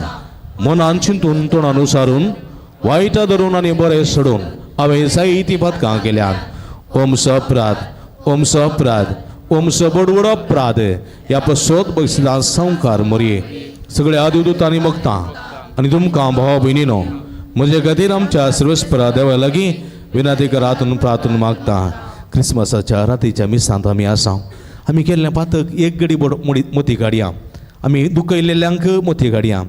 मनान चिंतून तोंडान उसारून वायटां धरून आनी बरें सोडून हांवें जायतीं पदकां केल्यात. ओम अपराध ओम अपराध ओम बोडवड अपराध ह्या पसोत बगसिला संवकार मोरये सगळ्या देवदूतांनी मगता आनी तुमकां भाव भयणीनो म्हजे खातीर आमच्या सर्वस्परा देवा लागीं विनाती करातून प्रार्थून मागता. क्रिसमसाच्या रातीच्या मिसांत आमी आसा. आमी केल्लें पातक एक गडी बोड मोती काडया. आमी दुखयल्ल्यांक मोती काडया.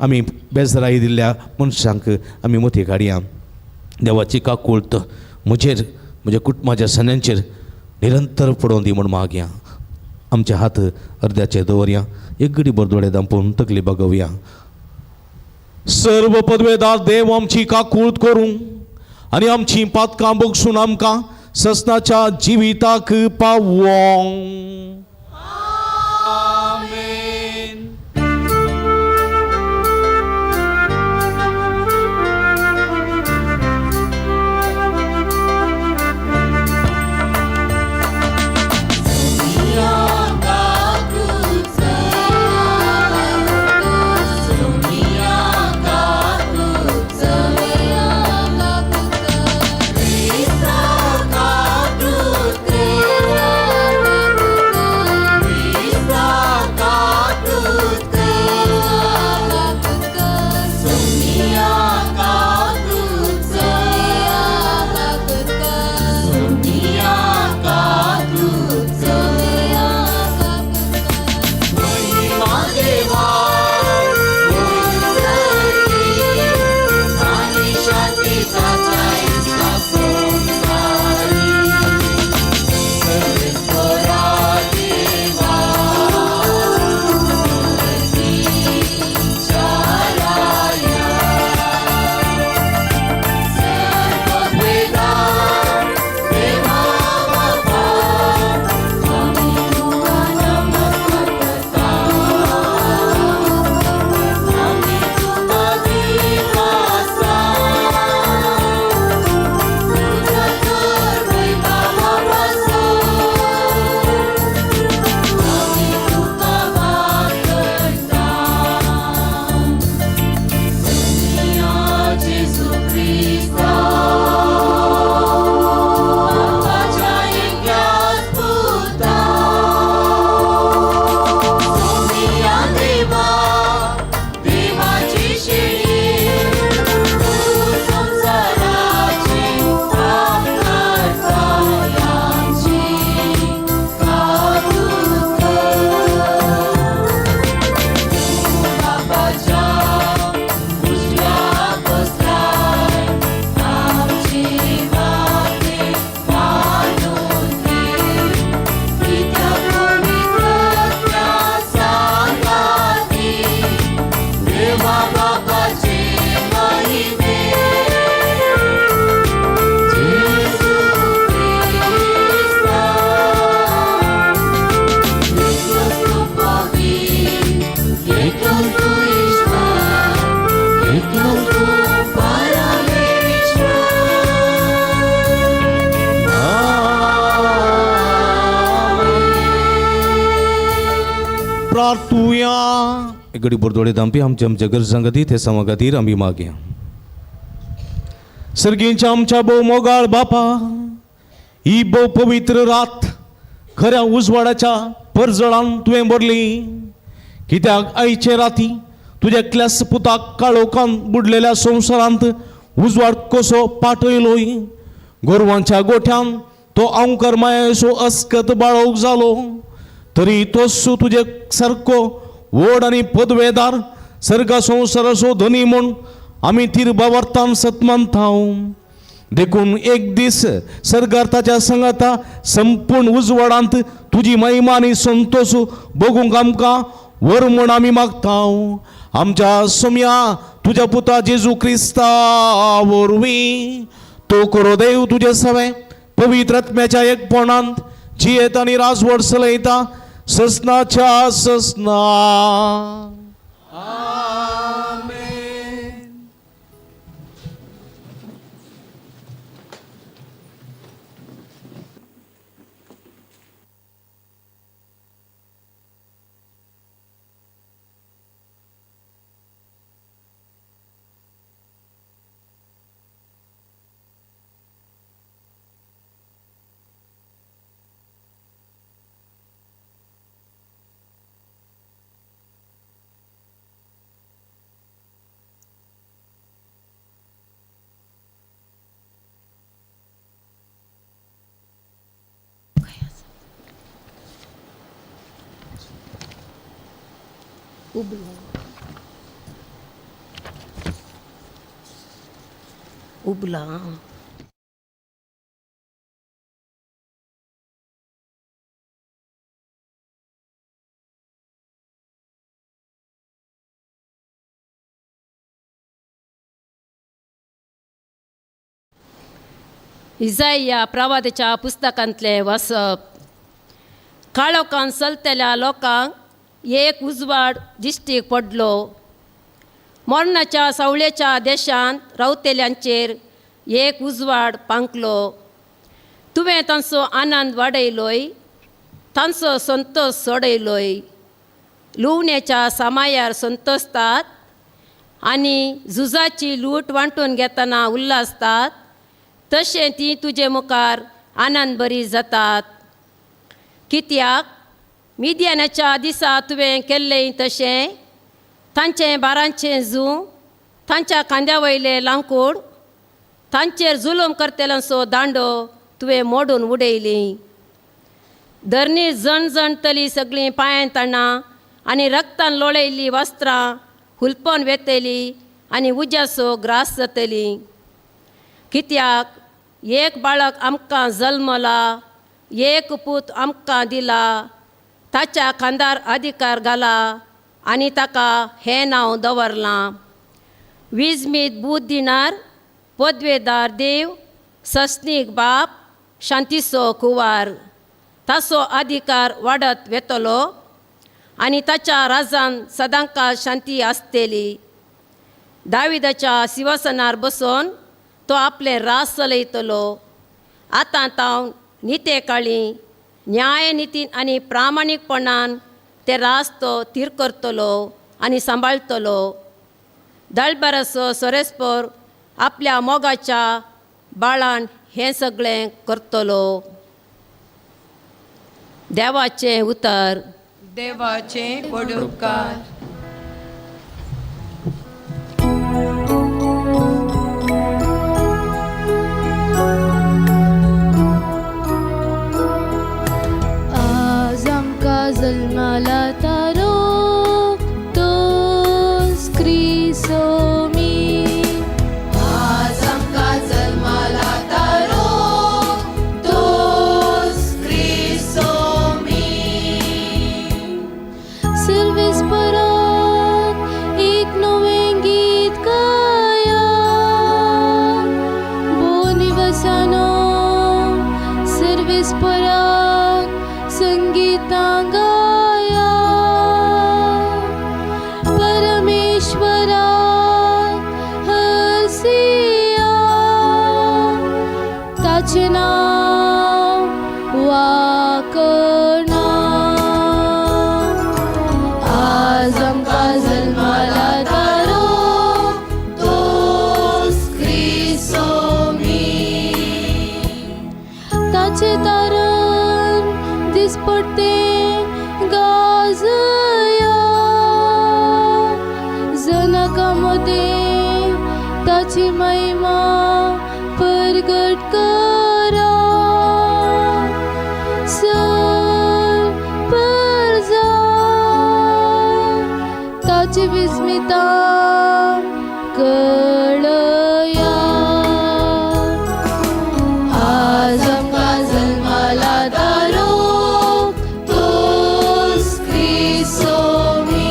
आमी बेजराई दिल्ल्या मनशांक आमी मोती काडया. देवाची काकूळत म्हजेर म्हज्या कुटुंबाच्या सन्यांचेर निरंतर पडोवन दी म्हूण मागया. आमचे हात अर्द्याचे दवरया. एक गडी भर दोळे दांपून तकली बागोवया. सर्व पदवेदार देव आमची काकूळत करूं आनी आमची पातकां बगसून आमकां ससनाच्या जिविताक पावों. Krista, प्रार्थुया. एक घडी बोरदोळे दामपी आमच्या आमच्या गरजां खातीर ते समा खातीर आमी मागया. सर्गींच्या आमच्या भोव मोगाळ बापा, ही भोव पवित्र रात खऱ्या उजवाडाच्या परजळान तुवें भरली. कित्याक आयचे राती तुज्या एकल्याच पुताक काळोखान बुडलेल्या संवसारांत उजवाड कसो पाठयलोय. गोरवांच्या गोठ्यान तो अंकर मायेचो अस्कत बाळोवक जालो तरी तोच तुजे सारको व्हड आनी पदवेदार सर्गा संवसाराचो धनी म्हूण आमी तिरबावर्तान सतमानता. देखून एक दीस सर्गार ताच्या संगाता संपूर्ण उजवाडांत तुजी महिमा आनी संतोश बघूंक आमकां वर म्हूण आमी मागता. आमच्या सोम्या तुज्या पुता जेजू क्रिस्ता वरवीं तो करो देव तुजे सवे पवित्र आत्म्याच्या एकपणांत जियेत आनी राजवट चलयता ससनाच्या ससना. उबला. इजाइया प्रवादाच्या पुस्तकांतलें वाचप. काळोखान चलतल्या लोकांक एक उजवाड दिश्टीक पडलो. मरणाच्या सावळेच्या देशांत रावतेल्यांचेर एक उजवाड पांकलो. तुवें तांचो आनंद वाडयलोय, तांचो संतोश सोडयलोय. लुवण्याच्या सामायार संतोसतात आनी झुजाची लूट वांटून घेतना उल्हासतात, तशें ती तुजे मुखार आनंद बरी जातात. कित्याक मिद्यानाच्या दिसा तुवें केल्लें तशें तांचें बारांचें जूं, तांच्या खांद्या वयलें लांकूड, तांचेर जुलूम करतल्यांचो दांडो तुवें मोडून उडयली. धरणी जणजणतली सगळीं पांयां ताणां आनी रक्तान लोळयल्लीं वस्त्रां हुलपोन वेतली आनी उज्याचो ग्रास जातली. कित्याक एक बाळक आमकां जल्मला, एक पूत आमकां दिला, ताच्या खांदार अधिकार घाला आनी ताका हें नांव दवरलां, विजमीत बूद दिणार, पदवेदार देव, सस्नीक बाप, शांतीचो कुवार. ताचो अधिकार वाडत वेतलो आनी ताच्या राजान सदांकाळ शांती आसतली. दाविदाच्या सिंहासनार बसून तो आपलें राज चलयतलो. आतां तावन निते काळी न्याय नितीन आनी प्रामाणीकपणान ते राज तो थीर करतलो आनी सांबाळटलो. दळबराचो सोरेस्पोर आपल्या मोगाच्या बाळान हें सगळें करतलो. देवाचें उतर. देवाचें पडुपकार. आज आमकां जल्माला तारो तोच क्रिसोमी. आज आमकां जल्माला तारो तोच क्रिसोमी. सिर्वीस परत एक नवें गीत गाया, बोनिवसानो सिर्वीस परत संगीतां गाया. परमेश्वरा हसिया, ताचें नांव वाकणा. ताचें तारण दिसपडतें गाजया. जनका मदें ताची महिमा परगट करा. सर परजा ताची विस्मिता कळया. आज आमकां जल्मला तारो तोच क्रिसोमी.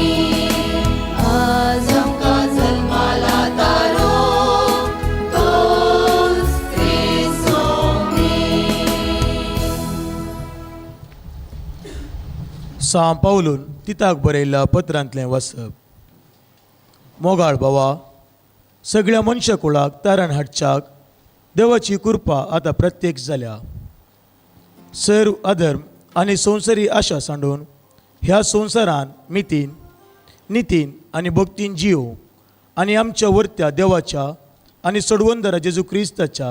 आज आमकां जल्मला तारो तोच क्रिसोमी. सां पावलून तिताक बरयल्ल्या पत्रांतलें वाचप. मोगाळ भावा, सगळ्या मनशा कुळाक तारण हाडच्याक देवाची कृपा आतां प्रत्येक जाल्या. सर्व अधर्म आनी संवसारी आशा सांडून ह्या संवसारान मितीन नितीन आनी भक्तीन जियो आनी आमच्या वर्त्या देवाच्या आनी सोडवंदरा जेजू क्रिस्ताच्या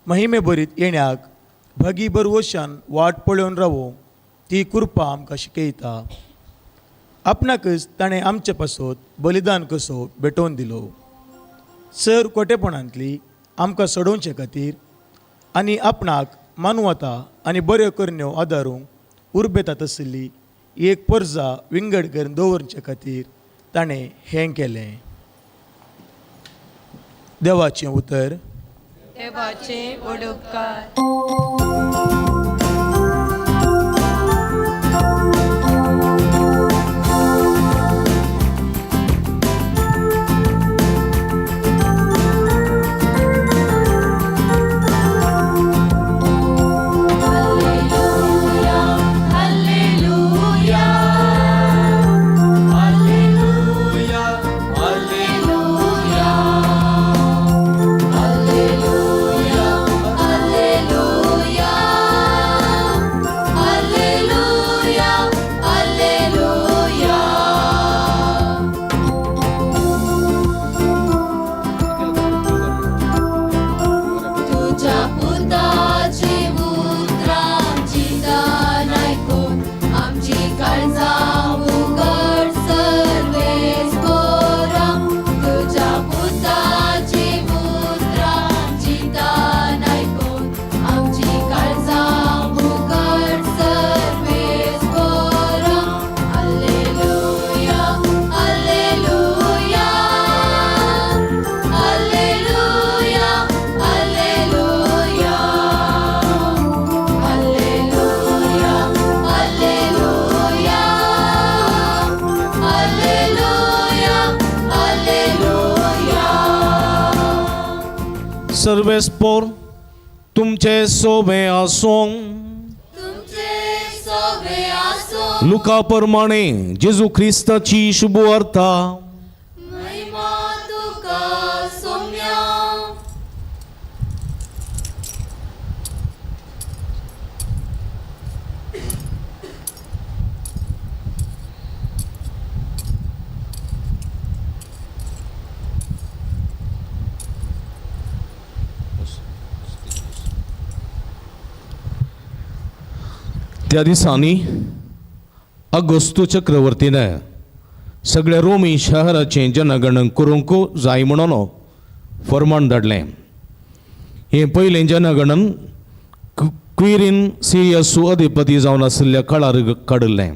महिमे भरीत येण्याक भागी बरवशान वाट पळोवन रावोंक ती कृपा आमकां शिकयता. आपणाकच ताणें आमचे पासत बलिदान कसो भेटोवन दिलो. सर कोटेपणांतली आमकां सोडोवचे खातीर आनी आपणाक मानवता आनी बऱ्यो करण्यो आदारूंक उर्बेतात आसली एक परजा विंगड करून दवरचे खातीर ताणें हें केलें. देवाचें उतर. देवाचे वडोपकार. Alleluia, alleluia, alleluia, alleluia, alleluia, alleluia, alleluia, alleluia. तुझ्या पुताची उतरां चिंतन आयकून आमची काळजां उगड सर्वेस कोरा. तुझ्या पुताची उतरां चिंतन आयकून आमची काळजां उगड सर्वेस कोरा. Alleluia, alleluia, alleluia, alleluia, alleluia, alleluia, alleluia, alleluia. सर्वेस्पोर तुमचे सोबे आसूं. तुमचे सोबे आसूं. लुका प्रमाणे जेजू क्रिस्ताची शुभवार्ता. महिमा तुका सोम्या. त्या दिसांनी अगोस्तू चक्रवर्तीने सगळ्या रोमी शहराचें जनगणन करूंक जाय म्हणून फर्मान धाडलें. हें पयलें जनगणन क्विरीन सिरियसू अधिपती जावन आशिल्ल्या काळार काडिल्लें.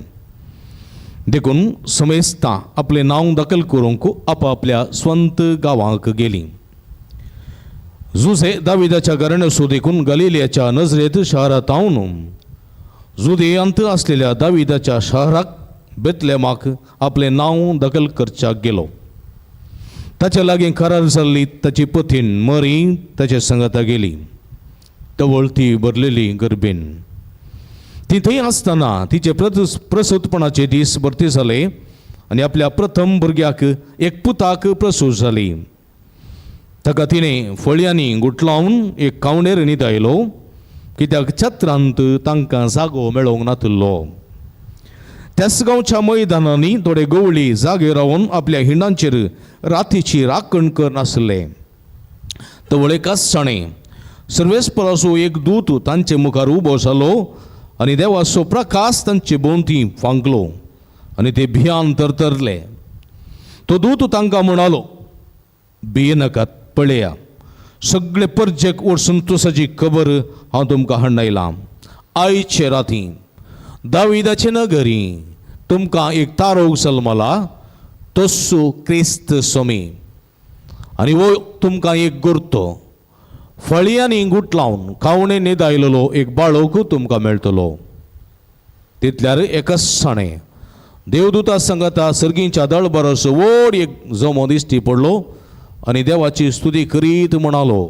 देखून समेस्तां आपलें नांव दाखल करूंक आपापल्या स्वंत गांवांक गेलीं. जुजे दाविदाच्या घराण्यासो देखून गलिलियाच्या नजरेत शहरांत हांव जुदेयांत आसलेल्या दाविदाच्या शहराक बेतलेमाक आपलें नांव दखल करच्याक गेलो. ताच्या लागीं करार जाल्ली ताची पतीण मरी ताच्या संगता गेली. तवळ ती भरलेली गर्भीन. ती थंय आसतना तिचे प्रसूतपणाचे दीस भरती जाले आनी आपल्या प्रथम भुरग्याक एक पुताक प्रसूत जाली. ताका तिणें फळयांनी गुटलावन एक कावणेर न्हिदायलो, कित्याक छत्रांत तांकां जागो मेळोवंक नातिल्लो. त्याच गांवच्या मैदानांनी थोडे गवळी जागे रावन आपल्या हिंडांचेर रातीची राखण करनासले. तवळ एकाच साणें सर्वेस्पराचो एक दूत तांचे मुखार उबो जालो आनी देवाचो प्रकाश तांचे भोंवती फांकलो आनी ते भियान तरतरले. तो दूत तांकां म्हणालो, भियेनाकात, पळया सगळे परजेक व्हड संतोसाची खबर हांव तुमकां हाडून आयलां. आयचे राती दाविदाचे नगरी तुमकां एक तारोग जल्मला, तस्सो क्रिस्त स्वामी. आनी हो तुमकां एक गुर्तो, फळयांनी गुटलावन खावणे न्हिदायलेलो एक बाळक तुमकां मेळटलो. तितल्यार एकच साणें देवदूता सांगाता सर्गींच्या दळबरस व्हड एक जमो दिश्टी पडलो आनी देवाची स्तुती करीत म्हणालो,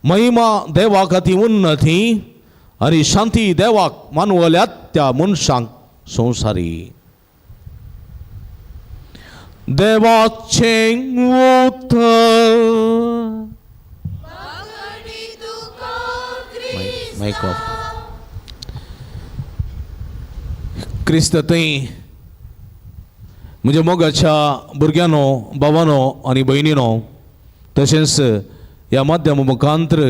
महिमा देवाक अती उन्नती आनी शांती देवाक मानवल्यात त्या मनशांक संवसारी. देवाचें उतर. मायक ऑफ. क्रिस्त थंय म्हज्या मोगाच्या भुरग्यांनो, भावानो आनी भयणीनो, तशेंच ह्या माध्यमा मुखांत्र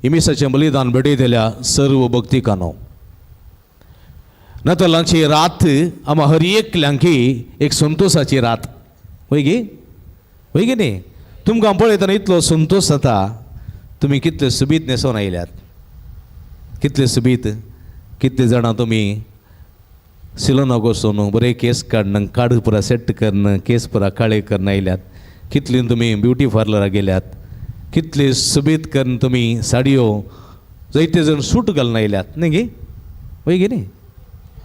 इमिसाचें बलिदान भेटयतल्या सर्व भक्तिकानो, नातालांची रात आमा हर एकल्यांकी एक संतोसाची रात वय गी, वय गी न्ही? तुमकां पळयतना इतलो संतोश जाता. तुमी कितले सुबीत न्हेसोन आयल्यात, कितले सुबीत, कितले जाणां तुमी सिलोनाक वचून बरे केस काडन, काड पुरा सेट करून केस पुरा काळे करून आयल्यात. कितली तुमी ब्युटी पार्लराक गेल्यात, कितले सुबीत करून तुमी साडयो, जायते जण सूट घालून आयल्यात न्ही गी, वय गी न्ही?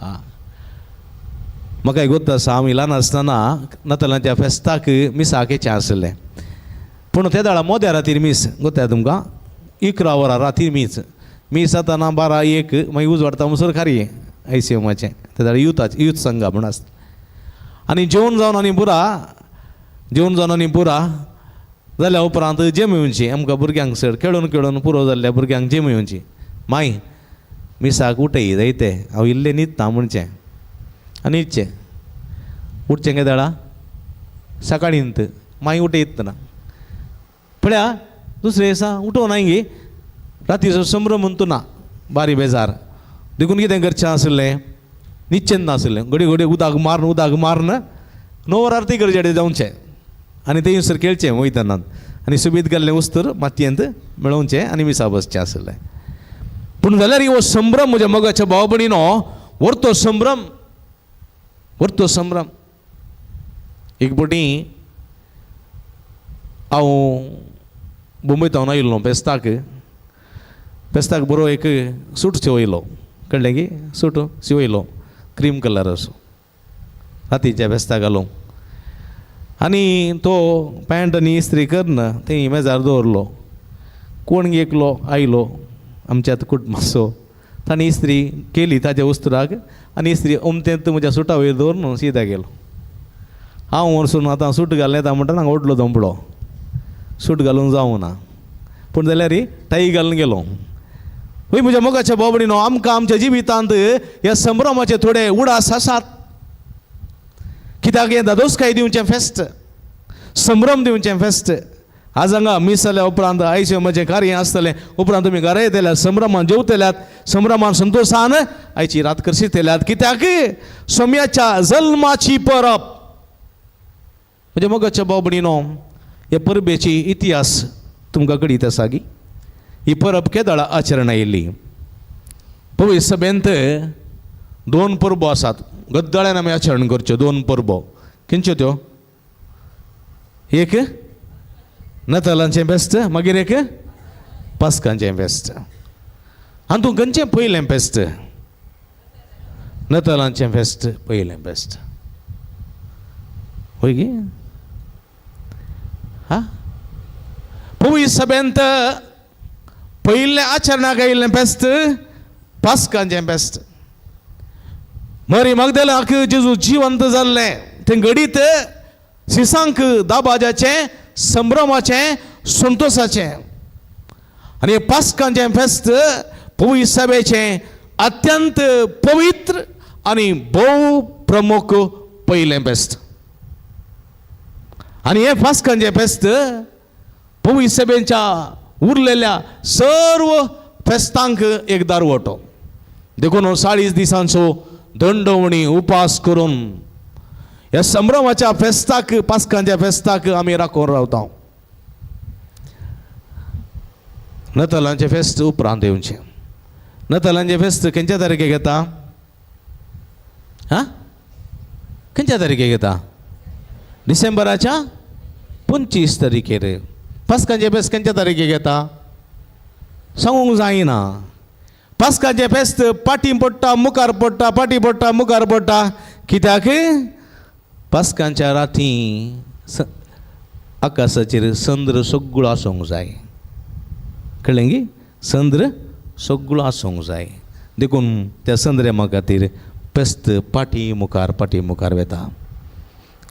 आं, म्हाका एक गोत्त आसा, आमी ल्हान आसतना नातालांच्या फेस्ताक मिसाक येचें आसलें. पूण ते दाळा मोद्या रातीर मीस गोत्ता तुमकां, 11 वरां रातीर मीस, मीस जाताना 12 1 मागीर उजवाडता म्हणसर खारी I C एमाचें ते दाळ युथ संघा म्हूण आसता. आनी जेवण जावन आनी पुरा, जेवण जावन आनी पुरा जाल्या उपरांत जेम येवची आमकां भुरग्यांक, चड खेळून खेळून पुरो जाल्ल्या भुरग्यांक जेम येवची. माय मिसाक उठय जायते हांव इल्लें न्हिदता म्हणचें आनी न्हिदचें. उठचें केदाळा सकाळींत मागीर उठयतना पळया दुसरे दिसा उठोवं नाय गे, रातीचो संभ्रम म्हणतो ना बारी बेजार. देखून कितें करचें आसलें, न्हिदचें नासलें, घडये घडये उदक मारून उदक मारून 9 वरार ती गरजेडे जावचें आनी थंयसर खेळचें वयतना आनी सुबीत घाल्लें वस्तर मातयेंत मेळोवचें आनी मिसा बसचें आसलें. पूण जाल्यार हो संभ्रम म्हज्या मोगाच्या भाव भयणीनो, व्हरतो संभ्रम, व्हरतो संभ्रम. एक पटी हांव मुंबय थावन आयिल्लो फेस्ताक, फेस्ताक बरो एक सूट शिवयलो, कळ्ळें की सूट शिवयलो क्रीम कलर असो रातीच्या फेस्ताक घालूंक. आनी तो पॅन्ट आनी इस्त्री करून थंय मेजार दवरलो. कोण एकलो आयलो आमच्या कुटुंबाचो, ताणें इस्त्री केली ताच्या वस्त्राक आनी इस्त्री अमतेंत म्हज्या सुटा वयर दवरून सीधा गेलो. हांव वचून आतां सूट घालूं येता म्हणटा हांगा व्हडलो दोंबडो सूट घालूंक जावं ना, पूण जाल्यार टाय घालून गेलो. हय म्हज्या मोगाच्या भाव भयणीनो, आमकां आमच्या जिवितांत ह्या संभ्रमाचे थोडे उडास आसात. कित्याक हें दादोसकाय दिवचें फेस्त, संभ्रम दिवचें फेस्त. आज हांगा मीस जाल्या उपरांत आयचें म्हजें कार्य आसतलें, उपरांत तुमी घरा येतल्यात, संभ्रमान जेवतल्यात, संभ्रमान संतोशान आयची रात करशितल्यात. कित्याक सोम्याच्या जल्माची परब. म्हज्या मोगाच्या भाव भयणीनो, ह्या परबेची इतिहास तुमकां कळीत आसा की ही परब केदळा आचरण आयिल्ली. पवित्र सभेंत 2 परबो आसात गद्दाळ्यान आमी आचरण करच्यो 2 परबो. खंयच्यो त्यो? एक नातालांचें फेस्त, मागीर एक पास्कांचें फेस्त. हातूंत खंयचें पयलें फेस्त? नातालांचें फेस्त पयलें फेस्त, हय गी? हा, पवित्र सभेंत पयलें आचरणाक आयिल्लें फेस्त पास्कांचें फेस्त. मरी मागदेलाक जेजू जिवंत जाल्लें तें घडीत सिसांक दाबाजाचें, संभ्रमाचें, संतोसाचें. आनी पास्कांचें फेस्त पवित्र सभेचें अत्यंत पवित्र आनी भोव प्रमुख पयलें फेस्त. आनी हें पास्कांचें फेस्त पवित्र सभेच्या उरलेल्या सर्व फेस्तांक एक दारवटो. देखून 40 दिसांचो दंडवणी उपास करून ह्या संभ्रमाच्या फेस्ताक, पास्कांच्या फेस्ताक आमी राखून रावता. नतालांचें फेस्त उपरांत येवचें. नतालांचें फेस्त खंयच्या तारखेक येता? हां, खंयच्या तारखेक येता? डिसेंबराच्या 25 तारखेर. पास्कांचें फेस्त खंयच्या तारखेक येता सांगूंक जायना. पास्कांचें फेस्त पाटी पडटा मुखार पडटा, पाटी पडटा मुखार पडटा. कित्याक? पास्कांच्या राती आकाशाचेर चंद्र सगळो आसूंक जाय. कळ्ळें गी? चंद्र सगळो आसूंक जाय. देखून त्या चंद्रमा खातीर फेस्त पाटी मुखार पाटी मुखार वता.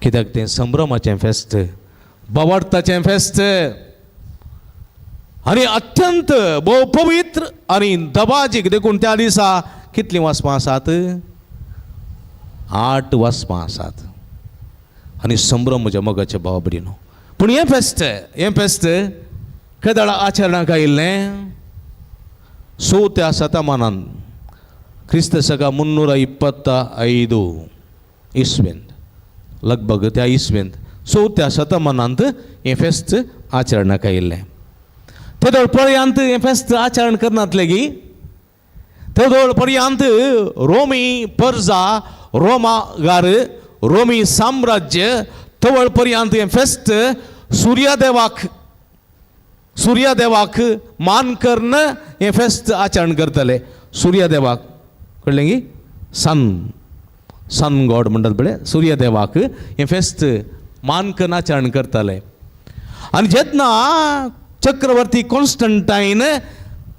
कित्याक तें संभ्रमाचें फेस्त, बावार्थाचें फेस्त आनी अत्यंत भोव पवित्र आनी दबाजीक. देखून त्या दिसा कितलीं वाचपां आसात? 8 वाचपां आसात. आनी संभ्रम म्हज्या मोगाच्या भावा भयणीनो. पूण हें फेस्त, हें फेस्त केदळा आचरणाक आयिल्लें? 4थ्या शतमानान, क्रिस्त शका 325 इसवेंत, लगभग त्या इसवेंत 4थ्या शतमानांत हें फेस्त आचरणाक आयिल्लें. तेदोळ पर्यंत हें फेस्त आचरण करनातलें गी. तेदोळ पर्यंत रोमी परजा, रोमागार, रोमी साम्राज्य तवळ पर्यंत हें फेस्त सुर्यादेवाक, सुर्यादेवाक मान करून हें फेस्त आचरण करतले. सुर्यादेवाक, कळ्ळें गी? सन, सन गॉड म्हणटात पळय, सुर्यादेवाक हें फेस्त मान करून आचरण करतले. आनी जेन्ना चक्रवर्ती कॉन्स्टंटायन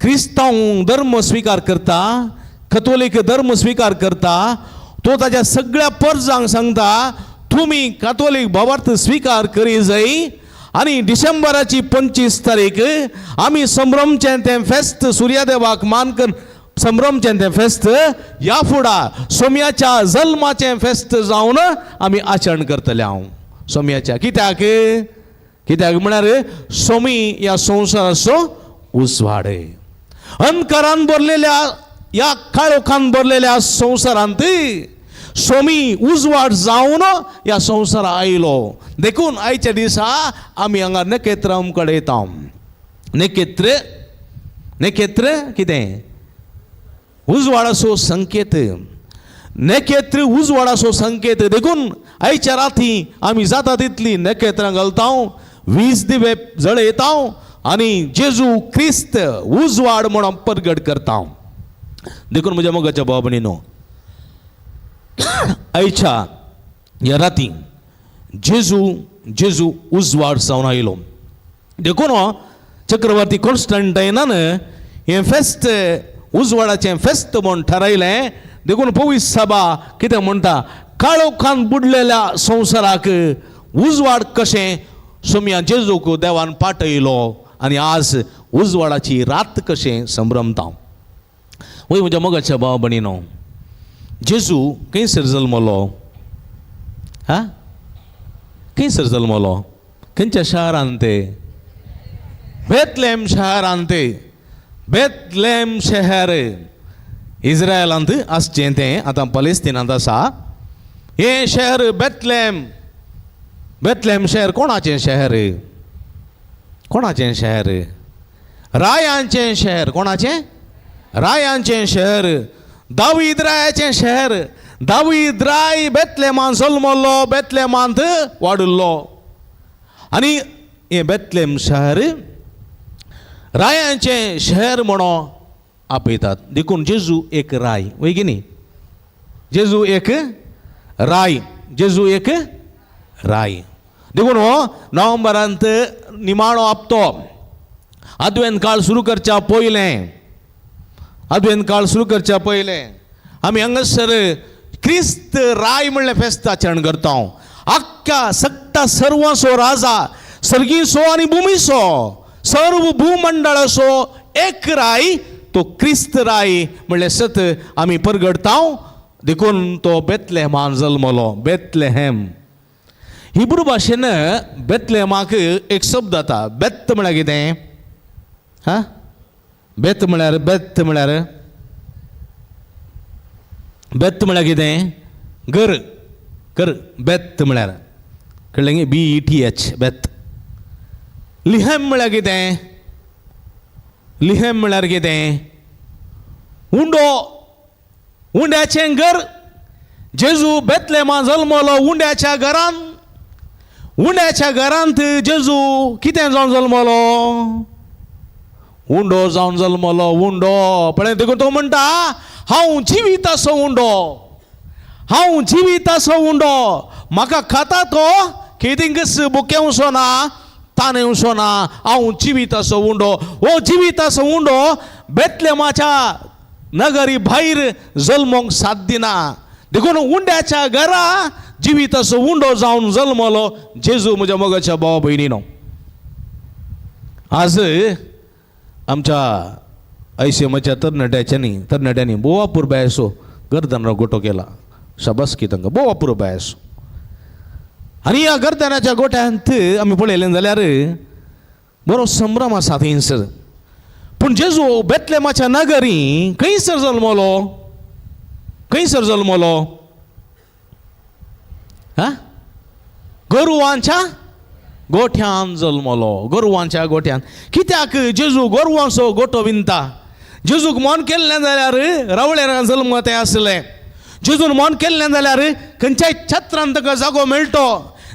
क्रिस्तांव धर्म स्विकार करता, कथोलीक धर्म स्विकार करता, तो ताज्या सगळ्या परजांक सांगता, तुमी कातोलीक भावार्थ स्विकार करी जाय आनी डिसेंबराची 25 तारीख आमी संभ्रमचें तें फेस्त सुर्यादेवाक मान कर संभ्रमचें तें फेस्त ह्या फुडा सोम्याच्या जल्माचें फेस्त जावन आमी आचरण करतले. हांव सोम्याच्या कित्याक? कित्याक म्हळ्यार सोमी ह्या संवसाराचो उजवाड. अंधकारान भरलेल्या ह्या काळोखान भरलेल्या संवसारांत सोमी उजवाड जावन ह्या संवसारा आयलो. देखून आयच्या दिसा आमी हांगा नखेत्रां कडेन येता. नखेत्र, नखेत्र कितें? उजवाडाचो संकेत. नखेत्र उजवाडाचो संकेत. देखून आयच्या राती आमी जाता तितली नखेत्रां घालता, 20 दिवे जळयता आनी जेजू क्रिस्त उजवाड म्हणून परगट करता. देखून म्हज्या मोगाच्या भाव भयणीनो, आयच्या ह्या राती जेजू, जेजू उजवाड जावन आयलो. देखून चक्रवर्ती कॉन्स्टंटायनान हें फेस्त उजवाडाचें फेस्त म्हूण थारायलें. देखून पवित्र सभा कितें म्हणटा? काळोखान बुडलेल्या संवसाराक उजवाड कशें सोम्या जेजूक देवान पाठयलो आनी आज उजवाडाची रात कशें संभ्रमता. वय म्हज्या मोगाच्या भाव भयणीनो, जेजू खंयसर जल्मलो? हा, खंयसर जल्मलो? खंयच्या शारांत? ते बेतलेम शारांत. ते बेतलेम शहर इस्रायलांत आसचें, तें आतां पलेस्तिनांत आसा. हें शहर बेतलेम, बेतलेम शहर कोणाचें शहर? कोणाचें शहर? रायांचें शहर. कोणाचें? रायांचें शहर. दावीद रायाचें शहर. दावीद राय बेतलेमान जल्मल्लो, बेतलेमांत वाडिल्लो. आनी हें बेतलेम शहर रायांचें शहर म्हणून आपयतात. देखून जेजू एक राय, वय की न्ही? जेजू एक राय, जेजू एक राय. देखून हो नोव्हेंबरांत निमाणो हप्तो, आदवेंत काळ सुरू करच्या पयलें, आदवेंत काळ सुरू करच्या पयलें आमी हांगासर क्रिस्त राय म्हणलें फेस्त आचरण करता. आख्ख्या सगटा सर्वांचो राजा, सर्गीचो आनी भुमीचो, सर्व भूमंडळाचो एक राय, तो क्रिस्त राय म्हणलें सत आमी परगडता. देखून तो बेतलेहमान जल्मलो. बेतलेहम हिब्रू भाशेन बेतलेहमाक एक शब्द जाता. बेत म्हळ्यार कितें? हा बेत म्हळ्यार बेत म्हळ्यार बेत म्हळ्यार कितें घर घर बेत म्हळ्यार कळ्ळें बी ई टी एच बेत लिहेम म्हळ्यार कितें लिहेम म्हळ्यार कितें उंडो उंड्याचें घर जेजू बेतलेमा जल्मलो उंड्याच्या घरान उंड्याच्या घरांत जेजू कितें जावन जल्मलो उंडो जावन जल्मलो उंडो पळय देखून तो म्हणटा हांव जिवीत असो उंडो हांव जिवीत असो उंडो म्हाका खाता तो केदिंकच बुकेवचो ना ताणेवचो ना हांव जिवीत असो उंडो हो जिवीत असो उंडो बेतलेमाच्या नगरी भायर जल्मोंक साथ दिना देखून उंड्याच्या घरा जिवीत असो उंडो जावन जल्मलो जेजू म्हज्या मोगाच्या भावा भयणीनो. आज आमच्या आयसीएमाच्या तरणाट्याच्यांनी तरणाट्यांनी बोवा पुरबायसो गर्दनारो गोटो केला शाबासकी तांकां बोवा पुरबायसो. आनी ह्या गर्दनाच्या गोट्यांत आमी पळयलें जाल्यार बरो संभ्रम आसा थंयसर. पूण जेजू बेतलेमाच्या नगरी खंयसर जल्मलो खंयसर जल्मलो हा गोरवांच्या गोठ्यान जल्मलो गोरवांच्या गोठ्यान. कित्याक जेजू गोरवांचो गोठो विणता? जेजूक मन केल्लें जाल्यार रावळेरान जल्म तें आसलें. जेजून मन केल्लें जाल्यार खंयच्याय छत्रान ताका जागो मेळटो.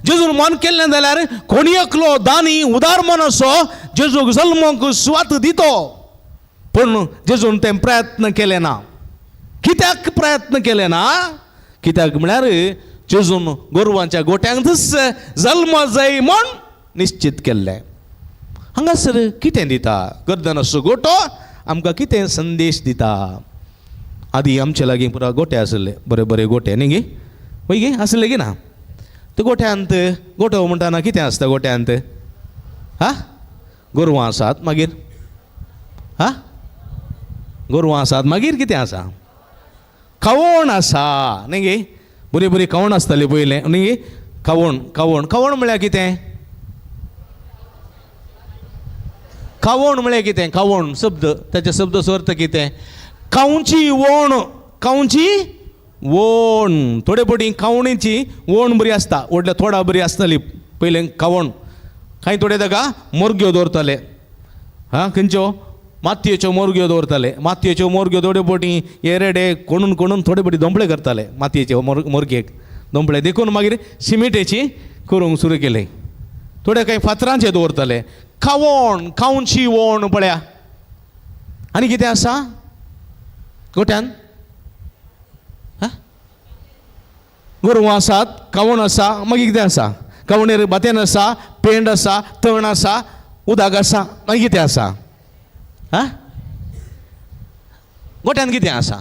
जेजून मन केल्लें जाल्यार कोणी एकलो दानी उदार मन असो जेजूक जल्मोंक सुवात दितो. पूण जेजून तें प्रयत्न केलें ना. कित्याक प्रयत्न केलें ना? कित्याक म्हळ्यार जेजून गोरवांच्या गोट्यांतच जल्म जाय म्हूण निश्चित केल्लें. हांगासर कितें दिता गर्दनाचो गोटो आमकां कितें संदेश दिता? आदी आमचे लागीं पुरा गोटे आशिल्ले बरे बरे गोटे न्ही गे वय गे आसले गी ना? ते गोठ्यांत गोठो म्हणटाना कितें आसता गोठ्यांत? हा गोरवां आसात मागीर हा गोरवां आसात मागीर कितें आसा? खावण आसा न्ही गे बरी बरी खावण आसताली पयलें न्ही गे. खावण खावण खावण म्हळ्यार कितें? खावण म्हळ्यार कितें? खावण शब्द ताच्या शब्दाचो अर्थ कितें? खावची वण खावची वण. थोडे फावटी खावणेची वण बरी आसता व्हडल्या थोडा बरी आसताली पयलें खावण. कांय थोडे ताका मोरग्यो दवरताले हा खंयच्यो मातयेच्यो मोरग्यो दवरताले. मातयेच्यो मोरग्यो थोडे फावटी हे रेडे कोणून कोणून थोडे फावटी दोंपळे करताले मातयेचे मोरगेक दोंपळे. देखून मागीर सिमिटेची करूंक सुरू केले. थोडे कांय फातरांचे दवरताले. खावण खावची वण पळया. आनी कितें आसा गोट्यान? हा गोरवां आसात खावण आसा मागीर कितें आसा? खावणेर भातेन आसा पेंड आसा तण आसा उदक आसा मागीर कितें आसा? हा गोट्यान कितें आसा?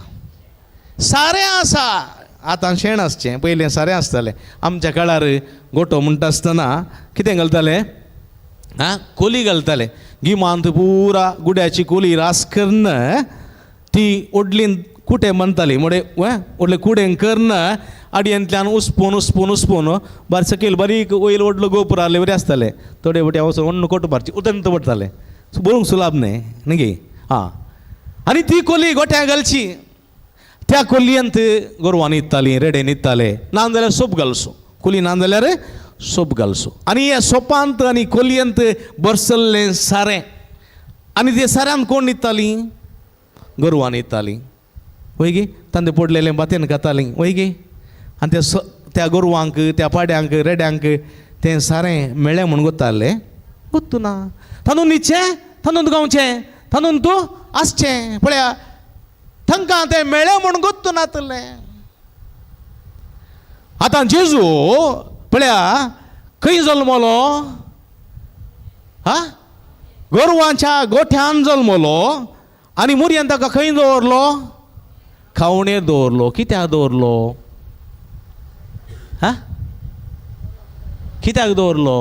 सारें आसा. आतां शेण आसचें पयलें सारें आसतालें. आमच्या काळार गोटो म्हणटा आसतना कितें घालताले? हा कोली घालताले. गिमांत पुरा गुड्याची कोली रास करून ती व्हडली कुटे बांदताली मोडे व्हडले कुडें करून आडयेंतल्यान उसपून उसपून उसपून बारीक सकयल बारीक वयल व्हडलो गोपूर आहले बरी आसताले. थोडे फावटी वचून व्हडलो कोट मारची उदंत पडटालें बरोवंक सुलाभ न्ही न्ही गे. आं आनी ती कोली गोठ्या घालची. त्या कोलयेंत गोरवां न्हिदतालीं रेडे न्हिदताले. ना जाल्यार सोप घालचो कोली ना जाल्यार सोप घालचो. आनी ह्या सोपांत आनी कोलयेंत बरसल्लें सारें आनी ते साऱ्यान कोण न्हिदतालीं? गोरवां न्हिदतालीं वय गे. तांदे पडलेलें भातेन खातालीं वय गे. आनी त्या त्या गोरवांक त्या पाड्यांक रेड्यांक तें सारें मेळ्ळें म्हूण गोत्तालें गोत्तू ना. तातूंत न्हिदचें तातूंत गावचें तातूंत तूं आसचें. पळया तांकां तें मेळ्ळें म्हूण गोत्तू नातलें. आतां जेजू पळया खंय जल्मलो? हा गोरवांच्या गोठ्यान जल्मलो. आनी मुरयान ताका खंय दवरलो? खावणेर दवरलो. कित्याक दवरलो? हा कित्याक दवरलो?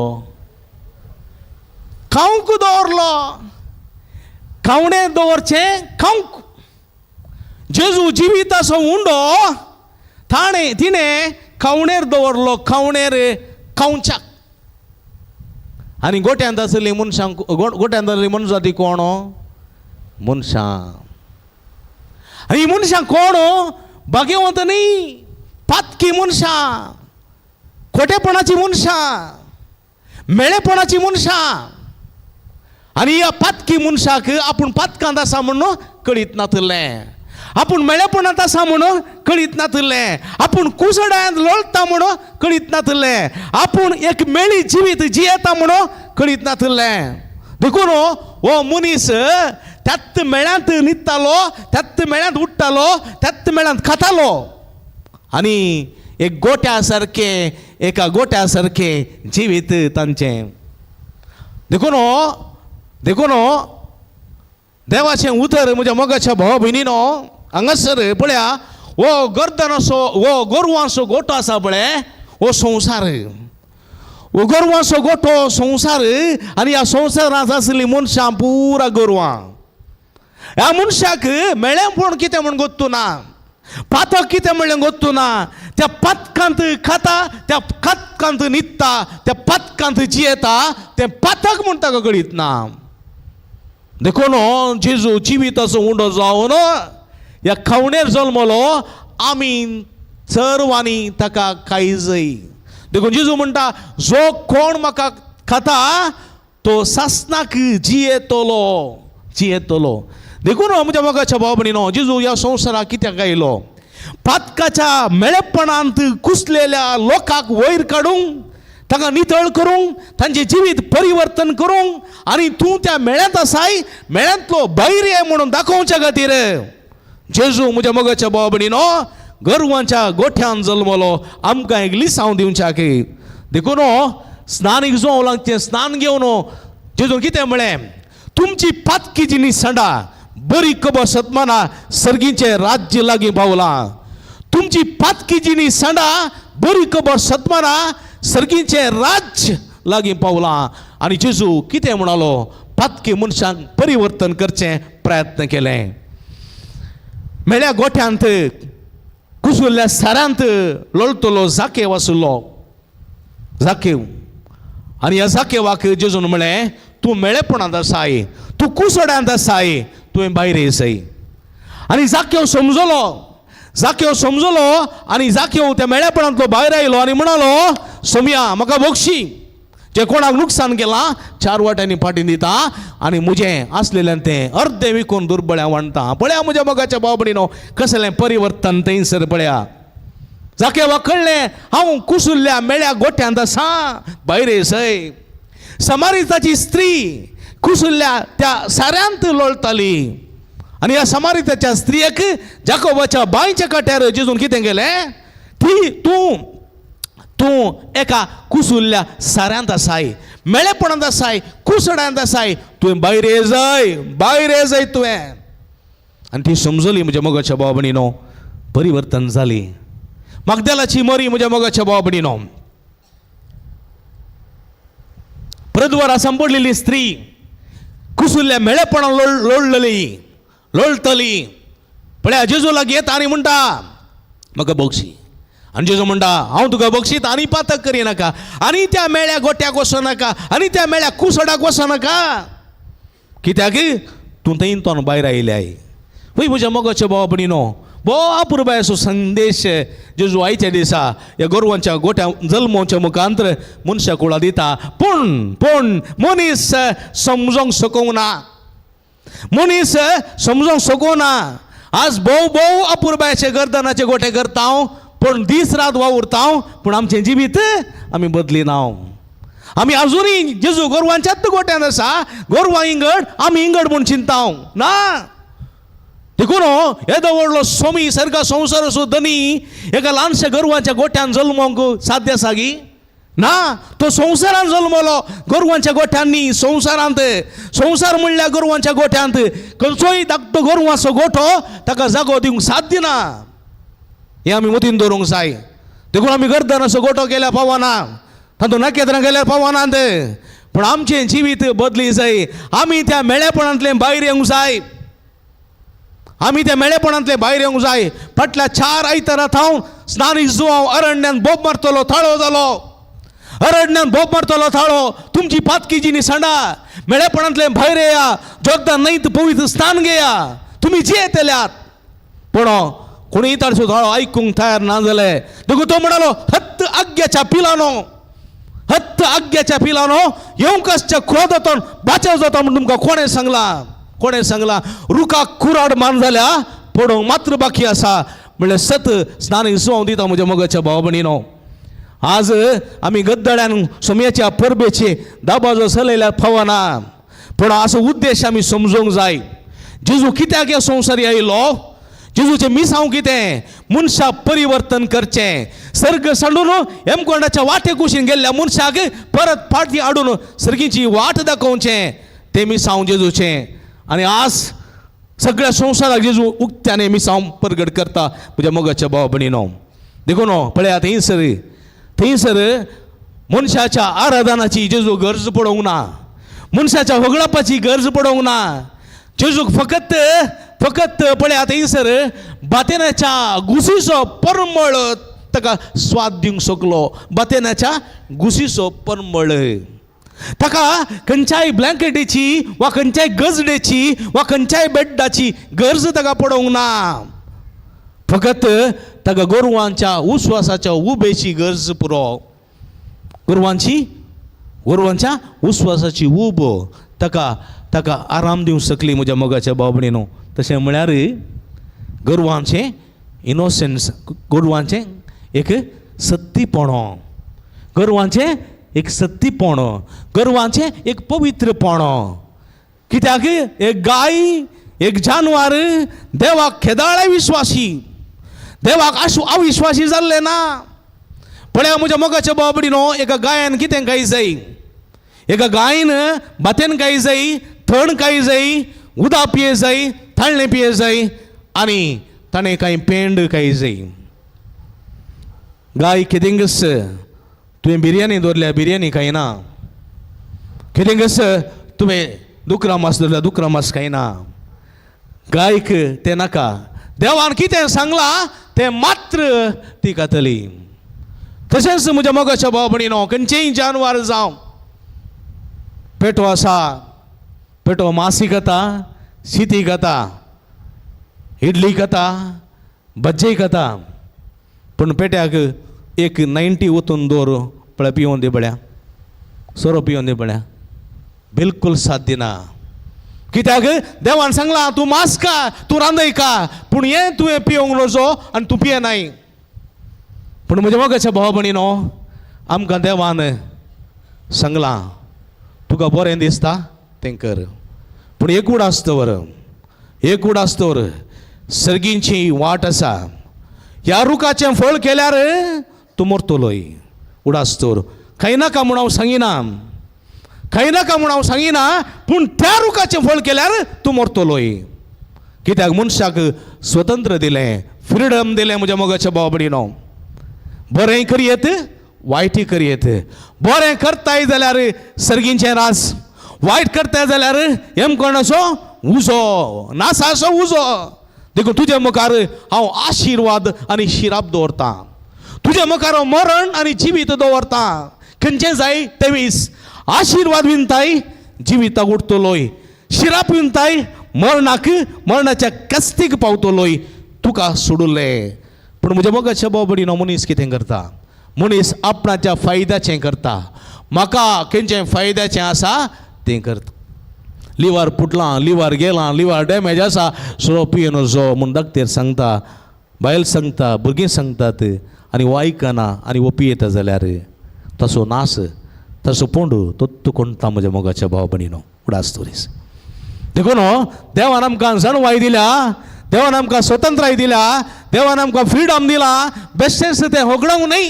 खावंक दवरलो. खावणेर दवरचें खावंक. जेजू जिवीत असो उंडो ताणें तिणें खावणेर दवरलो. खावणेर खावच्याक. आनी गोट्यांत आशिल्लीं मनशां, गोट्यांत आशिल्ली मनशां ती कोण? मनशां. आनी ही मनशां कोण? भाग्यवंत न्ही, पातकी मनशां, खोटेपणाची मनशां, मेळेपणाची मनशां. आनी ह्या पातकी मनशाक आपूण पातकांत आसा म्हणून कळीत नातिल्लें, आपूण मेळेपणांत आसा म्हणून कळीत नातिल्लें, आपूण कुसडायांत लोळटा म्हणून कळीत नातिल्लें, आपूण एक मेळी जिवीत जियेता म्हणून कळीत नातिल्लें. देखून हो मनीस त्याच मेळ्यांत न्हिदतालो, त्याच मेळ्यांत उठ्ठालो, त्याच मेळ्यांत खातालो आनी एक गोट्या सारकें, एका गोट्या सारकें जिवीत तांचें. देखून देखून देवाचें उतर म्हज्या मोगाच्या भावा भयणीनो हांगासर पळया, हो गर्दनाचो हो गोरवांचो गोठो आसा पळय, हो संवसार, हो गोरवांचो गोठो संवसार. आनी ह्या संवसारांत आसलीं मनशां पुरा गोरवां. ह्या मनशाक मेळेपण कितें म्हूण गोत्तू ना, पातक कितें म्हणलें गोत्तू ना. त्या पातकांत खाता, त्या पातकांत न्हिदता, त्या पातकांत जियेता, तें पातक म्हूण ताका कळीत ना. देखून जेजू जिविताचो उंडो जावन ह्या खावणेर जल्मलो, आमी सर्वांनी ताका खायजय. देखून जेजू म्हणटा, जो कोण म्हाका खाता तो सासणाक जियेतलो, जियेतलो. देखून म्हज्या मोगाच्या भाव भयणीनो, जेजू ह्या संवसाराक कित्याक आयलो? पातकाच्या मेळेपणांत कुसलेल्या लोकांक वयर काडूंक, तांकां नितळ करूंक, तांचें जिवीत परिवर्तन करूंक आनी तूं त्या मेळ्यांत आसाय, मेळ्यांतलो भायर ये म्हणून दाखोवच्या खातीर जेजू म्हज्या मोगाच्या भाव भयणीनो गोरवांच्या गोठ्यान जल्मलो, आमकां एक लिसांव दिवच्याक. देखून स्नानीक जो लागचें स्नान घेवन जेजून कितें म्हळें? तुमची पातकी जिनी सांडा, बरी खबर सतमाना सर्गीचें राज्य लागीं पावलां. तुमची पातकी जिनी सांडा, बरी खबर सतमाना सर्गीचें राज्य लागीं पावलां. आनी जेजू कितें म्हणालो? पातकी मनशांक परिवर्तन करचें प्रयत्न केलें. मेळ्या गोठ्यांत कुसुल्ल्या साऱ्यांत लोळतलो जाकेव आशिल्लो, जाकेव. आनी ह्या जाकेवाक जेजून म्हळें, तूं मेळेपणांत आसाय, तूं कुसड्यांत आसाय, तुवें भायर येसय. आनी जाकेव समजलो, जाकेव समजलो आनी जाकेव त्या मेळेपणांतलो भायर आयलो आनी म्हणालो, सोमया म्हाका बक्षी, जे कोणाक नुकसान केलां 4 वाट्यांनी फाटीं दिता आनी म्हजें आसलेल्यान तें अर्दें विकून दुर्बळ्यां वांटता. पळया म्हज्या मोगाच्या भाव भयणीनो कसलें परिवर्तन थंयसर पळया. जाकेवाक कळ्ळें, हांव कुसुल्ल्या मेळ्या गोठ्यांत आसा, भायर येसय. समारिताची स्त्री कुसुल्ल्या त्या साऱ्यांत लोळताली आनी ह्या समारिताच्या स्त्रियेक जाकोबाच्या बांयच्या काट्यार जेजून कितें केलें? ती तूं तूं एका कुसुल्ल्या साऱ्यांत आसाय, मेळेपणांत आसाय, कुसड्यांत आसाय, तुवें भायर येजय, भायर येजय तुवें. आनी ती समजली म्हज्या मोगाच्या भाव भयणीनो, परिवर्तन जाली. मागदेलाची मरी म्हज्या मोगाच्या भाव भयणीनो, प्रद्वारा सांपडलेली स्त्री कुसुल्ल्या मेळेपणान लोळलेली, लोळटली. पळया जेजू लागीं येता आनी म्हणटा, म्हाका बक्षी. आनी जेजू म्हणटा, हांव तुका बक्षीत आनी पातक करिनाका, आनी त्या मेळ्या गोट्याक वचनाका, आनी त्या मेळ्या कुसडाक वचनाका, कित्याक तूं थंय भायर आयल्याय. वय म्हज्या मोगाच्या भाव भयणीनो, भोव अपुरबायेचो संदेश जेजू आयच्या दिसा ह्या गोरवांच्या गोट्या जल्मोच्या मुखांतर मनशा कुळा दिता. पूण पूण मनीस समजोंक शकूंक ना, मनीस समजोंक शकूंक ना. आज भोव भोव अपुरबायेचे गर्दनाचे गोटे करता हांव, पूण दीस रात वावुरता हांव, पूण आमचें जिवीत आमी बदलिना. आमी आजुनूय जेजू गोरवांच्याच गोट्यान आसा, गोरवां इंगड आमी इंगड म्हूण चिंता हांव ना. देखून येदो व्हडलो स्वामी सर्गा संवसाराचो धनी एका ल्हानशा गोरवांच्या गोट्यान जल्मोंक साध्य आसा गी ना. तो संवसारान जल्मलो गोरवांच्या गोठ्यांनी, संवसारांत. संवसार म्हणल्यार गोरवांच्या गोठ्यांत खंयचोय धाकटो गोरवांचो गोठो ताका जागो दिवंक साध्य ना, हें आमी मतीन दवरूंक जाय. देखून आमी गर्दनाचो गोठो केल्यार पावना, तातूंत नखेत्रां केल्यार पावनात, पूण आमचें जिवीत बदली जाय. आमी त्या मेळेपणांतलें भायर येवंक जाय, आमी त्या मेळेपणांतलें भायर येवंक जाय. फाटल्या 4 आयतारा थावन स्नानी जुवांव अरण्यान बोब मारतलो, थाळो जालो. अरण्यान बोब मारतलो थाळो, तुमची पातकी जिनी सांडा, मेळेपणांतले भायर येया, जोर्दान न्हंयत पवित्र स्थान घेया, तुमी जियेतल्यात. पूण कोणीय ताचो थाळो आयकूंक तयार ना जाले. देखून तो म्हणालो, हत्त आग्याच्या पिलानो, हत्त आग्याच्या पिलानो, येवंक आसच्या क्रोधातून बाचाव जाता म्हूण तुमकां कोणें सांगलां? कोणें सांगलां? रुखाक कुराड मान जाल्या, पडोवंक मात्र बाकी आसा म्हणल्यार सत स्नान इसवांव दिता म्हज्या मोगाच्या भाव भयणीनो. आज आमी गद्दड्यान सोमयाच्या परबेचे दाबाजो चलयल्यार फावना, पूण असो उद्देश आमी समजूंक जाय. जेजू कित्याक ह्या संवसारी आयलो? जेजूचें मिसांव कितें? मनशाक परिवर्तन करचें, सर्ग सांडून हेमकोंडाच्या वाटे कुशीन गेल्ल्या मनशाक परत फाटी हाडून सर्गीची वाट दाखोवचें, तें मिसांव जेजूचें. आनी आज सगळ्या संवसाराक जेजू उक्त्याने मिसांव परगट करता म्हज्या मोगाच्या भाव भयणीनो. देखून पळयात थंयसर थंयसर मनशाच्या आराधनाची जेजू गरज पडोवंक ना, मनशाच्या होगळापाची गरज पडोवंक ना. जेजूक फकत फकत पळयात थंयसर बातेनाच्या गुसीचो परमळ ताका स्वाद दिवंक शकलो, बातेनाच्या गुसीचो परमळ ताका खंयच्याय ब्लँकेटीची वा खंयच्याय गजडेची वा खंयच्याय बेड्डाची गरज ताका पडोवंक ना. फकत ताका गोरवांच्या उस्वासाच्या उबेची गरज पुरो, गोरवांची गोरवांच्या उस्वासाची उब ताका ताका आराम दिवंक शकली म्हज्या मोगाच्या भाव भयणीनो. तशें म्हळ्यार गोरवांचें इनोसन्स, गोरवांचें एक सत्तीपणो, गोरवांचें एक सत्तीपण, गोरवांचें एक पवित्रपण. कित्याक एक गाय एक जानवर देवाक खेदाळे विश्वासी, देवाक अविश्वासी जाल्लें ना. पळया म्हज्या मोगाच्या भाव भयणीनो, एका गायन कितें काय जाय? एका गायन भातेन काय जाय, थण काय जाय, उदक पिये जाय, ताळणें पिये जाय आनी ताणें कांय पेंड काय जाय. गाय कितेंकच तुवें बिरयानी दवरल्या, बिरयानी खायना. कितेंकच तुवें दुकरा मास दवरल्या, दुकरा मास खायना. गायक तें नाका. देवान कितें सांगलां तें मात्र ती खातली. तशेंच म्हज्या मोगाच्या भाव भयणीनो, खंयचेय जानवर जावं, पेटो आसा, पेटो मासी खाता, शिती खाता, इडली खाता, भज्जी खाता, पूण पेट्याक एक 90 वतून दवर पळय पिवन दी पळया, सोरो पिवन दी पळया, बिलकूल साथ दिना. कित्याक देवान सांगलां तूं मांस खा, तूं रांदय खा, पूण हें तुवें पिवंक नजो आनी तूं पियेनाय. पूण म्हज्या मोगाच्या भाव भयणीनो, आमकां देवान सांगलां तुका बरें दिसता तें कर, पूण एक उडास दवर, एक उडास दवर, सर्गींची वाट आसा, ह्या रुखाचें फळ केल्यार तूं मरतलोय. उडास दवर, खायनाका म्हूण हांव सांगिना, खायनाका म्हूण हांव सांगिना, पूण त्या रुखाचें फळ केल्यार तूं मरतलोय. कित्याक मनशाक स्वतंत्र दिलें, फ्रिडम दिलें म्हज्या मोगाच्या भाव भयणीनो. बरें करयेत, वायटय करयेत, बरें करताय जाल्यार सर्गींचें रास, वायट करताय जाल्यार हेमकोणाचो उजो, नासाचो उजो. देखून तुजे मुखार हांव आशिर्वाद आनी शिराप दवरतां, तुजे मुखार हांव मरण आनी जिवीत दवरतां. खंयचें जाय तेवीस आशिर्वाद विनताय जिविताक उठतलोय, शिराप विनताय मरणाक, मरणाच्या कस्तीक पावतलोय, तुका सोडुल्लें. पूण म्हज्या मोगाच्या भाव भयणीनो, मनीस कितें करता? मनीस आपणाच्या फायद्याचें करता, म्हाका खंयचें फायद्याचें आसा तें करता. लिवर फुटलां, लिवर गेलां, लिवर डॅमेज आसा, सोरो पियेन वचो म्हूण डॉक्टर सांगता, बायल सांगता, भुरगीं सांगतात, आनी हो आयकना आनी हो पियेता जाल्यार तसो नास, तसो पोंडू तो कोणता म्हज्या मोगाच्या भाव भयणीनो. उडास तोरीस. देखून देवान आमकां जाणवाय दिल्या, देवान आमकां स्वतंत्राय दिल्या, देवान आमकां फ्रिडम दिला. बेश्टेंच तें होगडोवंक न्हय,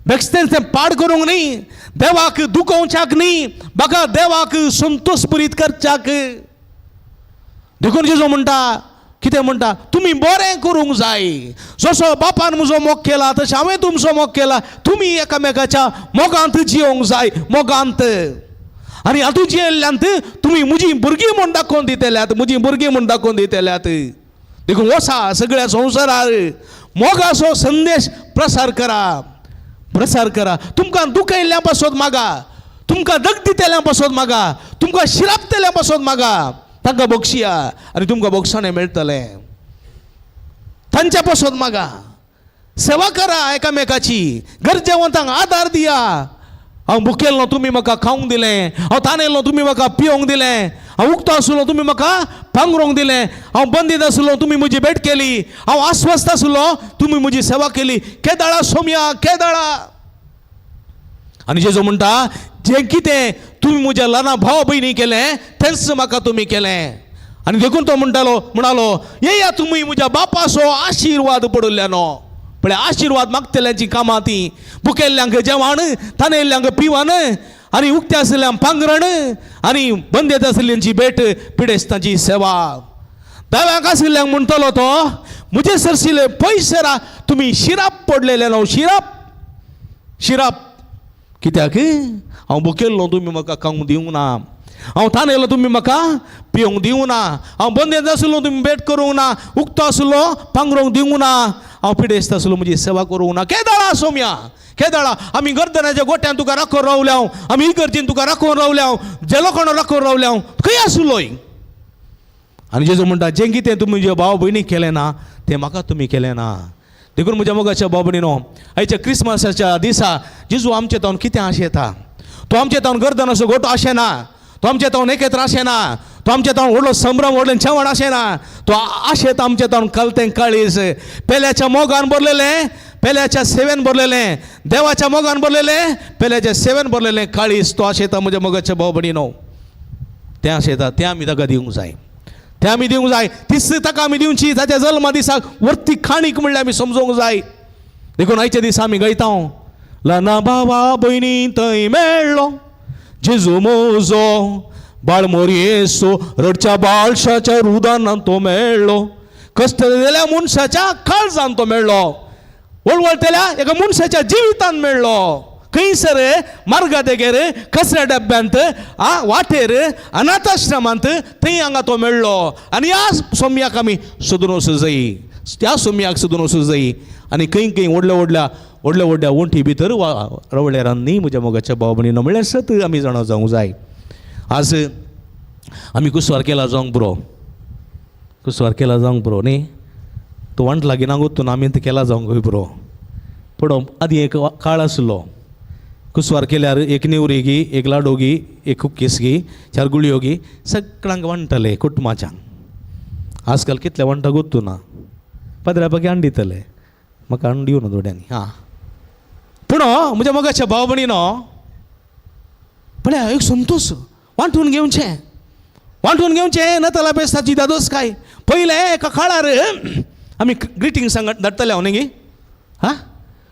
बेश्टेंच तें पाड करूंक न्हय, देवाक दुखोवच्याक न्हय, म्हाका देवाक संतोश पुरीत करच्याक. देखून जेजू म्हणटा, कितें म्हणटा? तुमी बरें करूंक जाय, जसो बापान म्हजो मोग केला तशें हांवें तुमचो मोग केला, तुमी एकामेकाच्या मोगांत जियोंक जाय, मोगांत. आनी हातूंत जियेल्ल्यांत तुमी म्हजी भुरगीं म्हूण दाखोवन दितल्यात, म्हजी भुरगीं म्हूण दाखोवन दितल्यात. देखून वसा सगळ्या संवसारार मोगाचो संदेश प्रसार करा. प्रसार करा. तुमकां दुखयल्ल्या पासत मागा, तुमकां दग दितेल्या पासत मागा, तुमकां शिरापतेल्या पासत मागा, तांकां बक्षिया आनी तुमकां बक्षाणें मेळटलें. तांच्या पासत मागा, सेवा करा एकामेकाची, गरजेवंतांक आदार दिया. हांव भुकेल्लो तुमी म्हाका खावंक दिलें, हांव तानेल्लो तुमी म्हाका पिवंक दिलें, हांव उक्तो आसलो तुमी म्हाका पांगरूंक दिलें, हांव बंदीत आसलो तुमी म्हजी भेट केली, हांव अस्वस्थ आसलो तुमी म्हजी सेवा केली. केदाळा सोमया केदाळा. आनी जेजू म्हणटा जें कितें तुमी म्हज्या ल्हाना भाव भयणी केलें तेंच म्हाका तुमी केलें. आनी देखून तो म्हणालो येया तुमी म्हज्या बापाचो आशिर्वाद पडिल्ल्यानो. पळय आशिर्वाद मागतल्यांची कामां ती, भुकेल्ल्यांक जेवण, तानेल्ल्यांक पिवन, आनी उक्ते आशिल्ल्यांक पांगरण, आनी बंदेत आशिल्ल्यांची भेट, पिडेस्तांची सेवा. दाव्यांक आशिल्ल्यांक म्हणटलो तो म्हजे सरशिले पयशे तुमी शिराप पडलेले न्हू, शिराप शिराप. कित्याक हांव भुकेल्लो तुमी म्हाका खावंक दिवंक ना, हांव तानेलो तुमी म्हाका पिवंक दिवंक ना, हांव बंदेंत आसलो तुमी भेट करूंक ना, उक्तो आसलो पांगरूंक दिवंक ना, हांव पिडेस्त आसलो म्हजी सेवा करूंक ना. केदाळा सोम्या केदाळा आमी गर्दनाच्या गोट्यान तुका राखून रावल्या, आमी इगर्जेन तुका राखून रावल्या, जेलोकोण राखून रावल्या, खंय आसलोय. आनी जेजू म्हणटा जें कितें तुमी म्हज्या भाव भयणीक केलें ना तें म्हाका तुमी केलें ना. देखून म्हज्या मोगाच्या भाव भयणीनो, आयच्या क्रिसमसाच्या दिसा जेजू आमचे तावन कितें आशेता? तो आमचे तावन गर्दनाचो गोटो आशेना, तो आमचे तावन एकत्र आशेना, तो आमचे तावन व्हडलो संभ्रम व्हडलें जेवण आशेना, तो आशेता आमचे तावन कलतें काळीज, पेल्याच्या मोगान भरलेलें, पेल्याच्या सेवेन भरलेलें, देवाच्या मोगान भरलेलें, पेल्याच्या सेवेन भरलेलें काळीज तो आशेता म्हज्या मोगाच्या भाव भयणीनो. तें आशेता, तें आमी ताका दिवंक जाय, तें आमी दिवंक जाय. तीच ताका आमी दिवची. ताच्या जल्मा दिसाक वर्ती खाणीक म्हणल्यार आमी समजूंक जाय. देखून आयच्या दिसा आमी गायता, ल्हाना भावा भयणी थंय मेळ्ळो जेजू म्हजो, बाळ मोरयेसो रडच्या बाळशाच्या रुदानान तो मेळ्ळो, कश्ट दिल्या मनशाच्या काळजान तो मेळ्ळो, वळवळटेल्या एका मनशाच्या जिवितान मेळ्ळो. खंयसर मार्गा देगेर, कचऱ्या डब्यांत, वाटेर, अनाथाश्रमांत थंय हांगा तो मेळ्ळो. आनी ह्या सोम्याक आमी सोदून वचूं जाय, त्या सोम्याक सोदून वचूं जाय. आनी खंय खंय व्हडल्या व्हडल्या व्हडल्या व्हडल्या वण्टी भितर रवळेरांनी म्हज्या मोगाच्या भाव भयणीनो म्हणल्यार सत आमी जाणा जावंक जाय. आज आमी कुसवार केला जावंक पुरो, कुसवार केला जावंक पुरो न्ही, तूं वंट लागीं ना गोत्तून आमी केला जावंक पुरो. पूण आदीं एक काळ आसलो, कुसवार केल्यार एक नेवरी गी, एक लाडू गी, एक कुकीस गी, चार गुळयो गी, सगळ्यांक वांट्टले कुटुंबाच्यांक. आजकाल कितले वांट्टा गोत्तू ना, पदरा बाकी हाडून दितले, म्हाका हाडून दिवना थोड्यांनी. हां, पूण म्हज्या मोगाच्या भाव भयणीनो, पळया एक संतोश वांटून घेवचें, वांटून घेवचें. नताला बेस्ताची दादोस काय पयलें एका काळार आमी ग्रिटींग सांग धाडटले हांव न्ही गी, हां,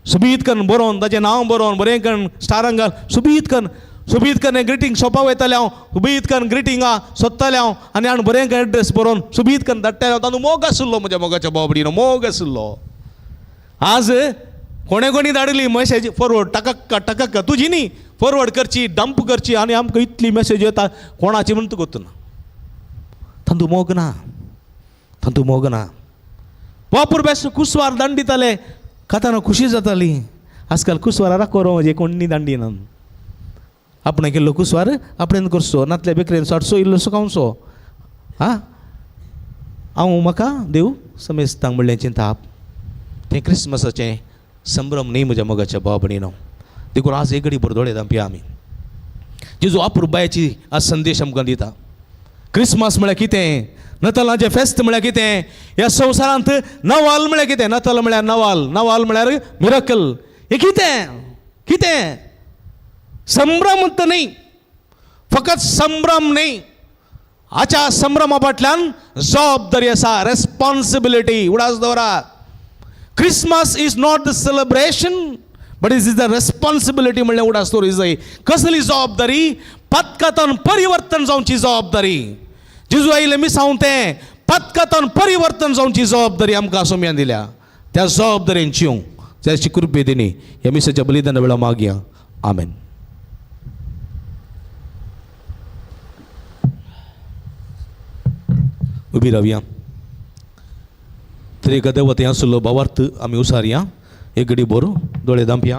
सुबीत करून बरोवन ताचें नांव बरोवन बरें करून स्टारांक घाल, सुबीत करून सुबीत करून ग्रिटींग शॉपा वयतालें हांव, सुबीत करून ग्रिटिंगां सोदतालें हांव, आनी हांव बरें करून एड्रेस बरोवन सुबीत करून धाडटालें हांव. तातूंत मोग आशिल्लो म्हज्या मोगाच्या भाव भयणीनो, मोग आशिल्लो. आज कोणे कोणी धाडली मॅसेज फॉरवर्ड, टकक्का टकक्का तुजी न्ही, फॉरवर्ड करची, डंप करची, आनी आमकां इतली मॅसेज येता कोणाची म्हण तुका ना. तातूंत मोग ना, तातूंत मोग ना. वापर बेस कुसवार दांड दिताले, खाताना खुशी जाताली. आजकाल कुसवार राखो म्हणजे कोण दांडी ना. आपणें केल्लो कुसवार आपणेन करचो, नातल्या बेकरेन साटसो इल्लोसो खावचो. आं, हांव म्हाका देव समेस्तांक म्हणलें चिंताप. तें क्रिसमसाचें संभ्रम न्ही म्हज्या मोगाच्या भाव भयणीनो. देखून आज एक घडी भर दोळे धांपया आमी. जेजू अपुरबायेची आज संदेश आमकां दिता. क्रिसमस म्हळ्यार कितें, नतालाचें फेस्त म्हळ्यार कितें, ह्या संवसारांत नवाल म्हळ्यार कितें, नताल म्हळ्यार नवाल, नवाल म्हळ्यार मिरकल. हें कितें कितें संभ्रम तर न्ही, फकत संभ्रम न्ही, हाच्या संभ्रमा फाटल्यान जबाबदारी आसा, रेस्पॉन्सिबिलिटी. उडास दवरा, Christmas is not the celebration but is is the responsibility म्हणल्यार उडास दवरूंक जाय. कसली जबाबदारी? पत्कतान परिवर्तन जावची जबाबदारी. जेजू आयले मिसांव तें पत्कतान परिवर्तन जावची जबाबदारी आमकां सोम्यान दिल्या. त्या जबाबदारेन चिवंक त्याची कृपे दिनी ह्या मिसाच्या बलिदाना वेळा मागया. आमेन. उबी रावया. तर एका देवते आसलो भावार्थ आमी उसारया. एक घडी बोर दोळे धांपया.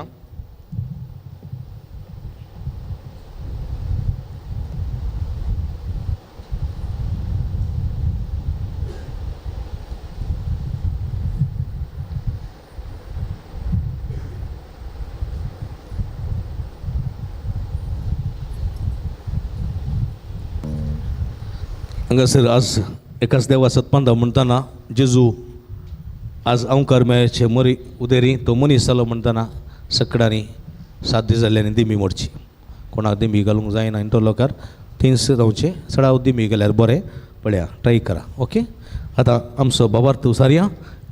हांगासर आज एकाच देवा सतपांदा म्हणटाना जेजू आज अंकार मेळचे मरी उदेरी तो मनीस जालो म्हणटाना सकडांनी सात दीस जाल्ले आनी दिमी मोडची. कोणाक दिमी घालूंक जायना आनी तो लोकार थंयच रावचें, चडाव दिमी गेल्यार बरें. पळया ट्राय करा. ओके, आतां आमचो बाबार्थ उसारया.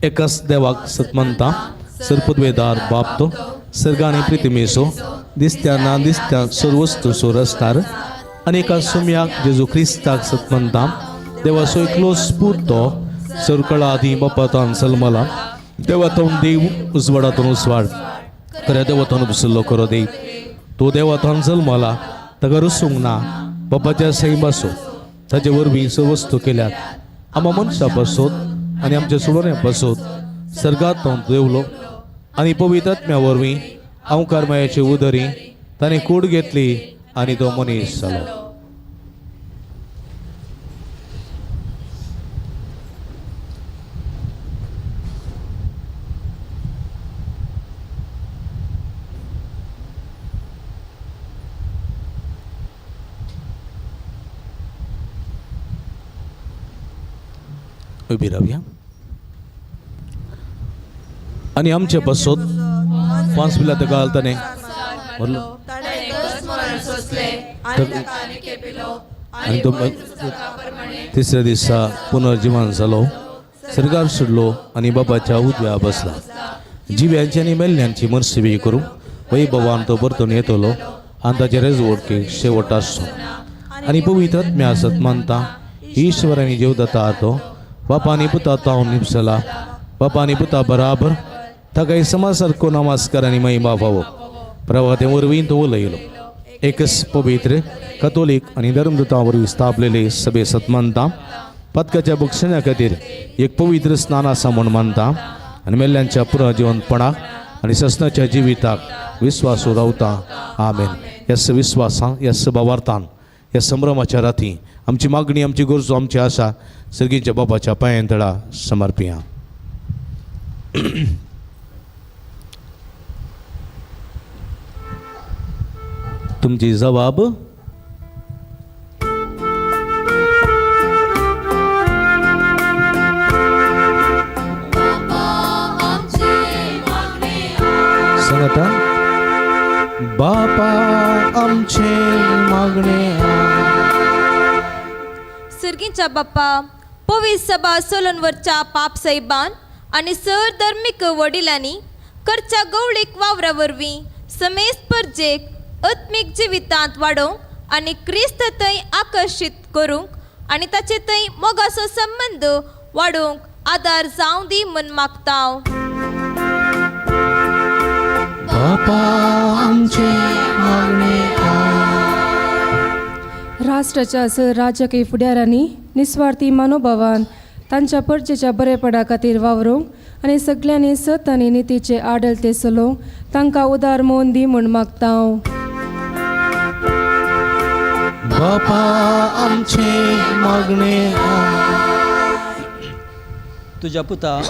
एकाच देवाक सतमनता सरपदवेदार बाप तो सर्गानी प्रितिमेसो दिसत्या ना दिसत्या सर्वस्तू सोरसतार आनी एका सुम्याक जेजू क्रिस्ताक सतमनता देवाचो एकलो स्पूत तो सरकळा आदी बापातान सलमला देवातून देव उजवाडातून उजवाड खऱ्या देवातून बसलो खरो देव तो देवातून जल्मला ताका रुसूंक ना बापाच्या सैमासो ताचे वरवीं स वस्तू केल्यात आमा मनशां पासत आनी आमच्या सुडोण्या पासत सर्गात देवलो आनी पवित्र आत्म्या वरवीं अंकार मायाचे उदरी ताणें कूड घेतली आनी तो मनीस जालो. उबी रावया आनी आमचे पासत 5 बिला ताका घालताने आनी तो तिसऱ्या दिसा पुनर्जिवन जालो, सर्गार सोडलो आनी बाबाच्या उजव्या बसला. जिव्यांची आनी मेल्ल्यांची मर्सिबी करूं वैभवान तो परतून येतलो आनी ताचे रेजवडके शेवट आसचो. आनी पवित्र आत्म्या सत मानता ईश्वर आनी जीव दाता तो बापा आनी पुता तावन निपसला बापा आनी पुता बराबर ताका समाज सारको नमस्कार आनी महिमा फावो प्रभाते वरवीं तो उलयलो. एकच पवित्र कतोलीक आनी धर्मदूता वरवीं स्थापलेले सभे सत मानता पदकाच्या बक्षण्या खातीर एक पवित्र स्नान आसा म्हूण मानता आनी मेल्ल्यांच्या पुनर्जिवनपणाक आनी ससनाच्या जिविताक विस्वासू रावता. आमेन. ह्या विस्वासान ह्या भावार्थान ह्या संभ्रमाच्या राती आमची मागणी आमची गरजो आमची आशा सर्गीच्या बापाच्या पांयां तळा समर्पिया. तुमची जबाब सांगता. बापा आमचे मागणे. सर्गींच्या बाप्पा पवित्र सभा सोलनवरच्या पाप साहेबान आनी सर धर्मीक वडिलांनी करच्या गवळीक वावरा वरवीं समेस्त परजेक आत्मीक जिवितांत वाडोवंक आनी क्रिस्त थंय आकर्शीत करूंक आनी ताचे थंय मोगाचो संबंद वाडोवंक आदार जावं दी म्हूण मागता. बापा आमचे मागणे. राष्ट्राच्या सर राजकीय फुडारांनी निस्वार्थी मनोभावान तांच्या परजेच्या बरेपणा खातीर वावरूंक आनी सगल्यांनी सत आनी नितीचे आडलते चलोवंक तांकां उदार मोन दी म्हूण मागता. बापा आमचे मागणे. तुज्या पुता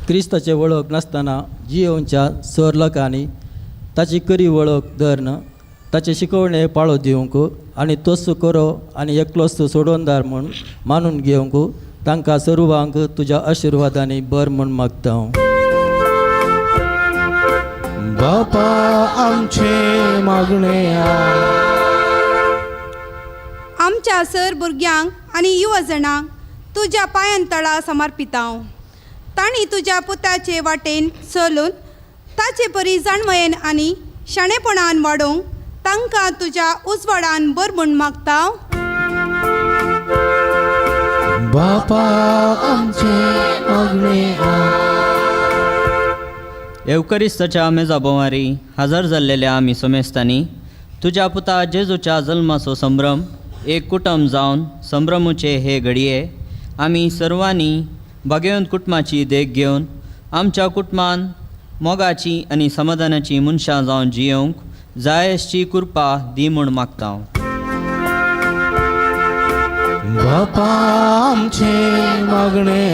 क्रिस्ताचे वळख नासतना जियोवच्या सर लोकांनी ताची करी वळख धरून ताचे शिकवणे पाळो दिवंक आनी तोच करो आनी एकलोच सोडोवनदार म्हूण मानून घेवंक तांकां सर्वांक तुज्या आशिर्वादांनी बर म्हूण मागता. बापा आमचे मागणे. आमच्या सर भुरग्यांक आनी युवजणांक तुज्या पांयां तळा समर्पिता. तांणी तुज्या पुताचे वाटेन चलून ताचे परी जाणवयेन आनी शाणेपणान वाडोवंक तांकां तुज्या उजवाडान बर म्हूण मागता. बापा आमचे मागणे. एवकरिस्ताच्या मेजा भोंवारी हजर जाल्लेल्या आमी समेस्तांनी तुज्या पुता जेजूच्या जल्माचो संभ्रम एक कुटुंब जावन संभ्रमुचे हे घडये आमी सर्वांनी भाग्यवंत कुटुंबाची देख घेवन आमच्या कुटुंबान मोगाची आनी समाधानाची मनशां जावन जियोवंक जायसची कृपा दी म्हूण मागता. बापा आमचे मागणे.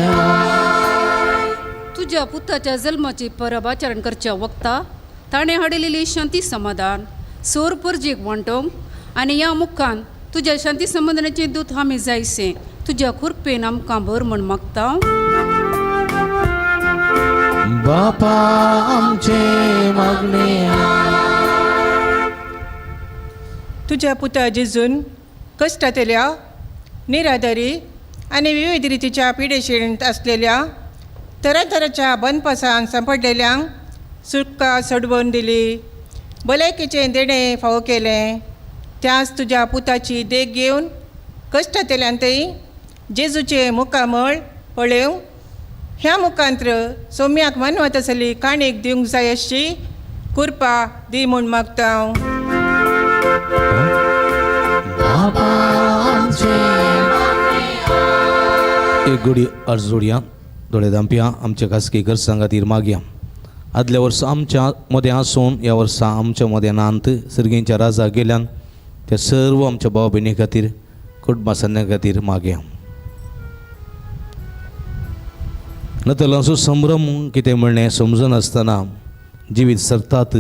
तुज्या पुताच्या जल्माची परब आचरण करच्या वक्ता ताणें हाडिल्ली शांती समाधान सोर परजीक वांटोवंक आनी ह्या मुखान तुज्या शांती संबंदनाचे दूत आमी जायसे तुज्या खुरपेन आमकां भर म्हण मागता. बापा आमचे मागणे. तुज्या पुता जेजून कश्टांतल्या निराधारी आनी विविध रितीच्या पिडेशिणींत आसलेल्या तरातराच्या बनपासान सांपडलेल्यांक सुटका सोडवून दिली, भलायकेचें देणें फावो केलें. त्याच तुज्या पुताची देख घेवन कश्टांतल्यांतय जेजूचें मुखामळ पळोवंक ह्या मुखांत्र सोम्याक मानवत आसली काणीक दिवंक जाय अशी कृपा दी म्हूण मागता हांव. एक घडी अर्ज जोडया दोळे धांपया आमच्या खासगी गरजां खातीर मागया. आदल्या वर्सा आमच्या मदें आसून ह्या वर्सा आमच्या मदें नांत सर्गींच्या राजा गेल्यान त्या सर्व आमच्या भाव भयणी खातीर कुटुंबा सन्या खातीर मागया. नतलांचो संभ्रम कितें म्हणणें समजनासतना जिवीत सरतात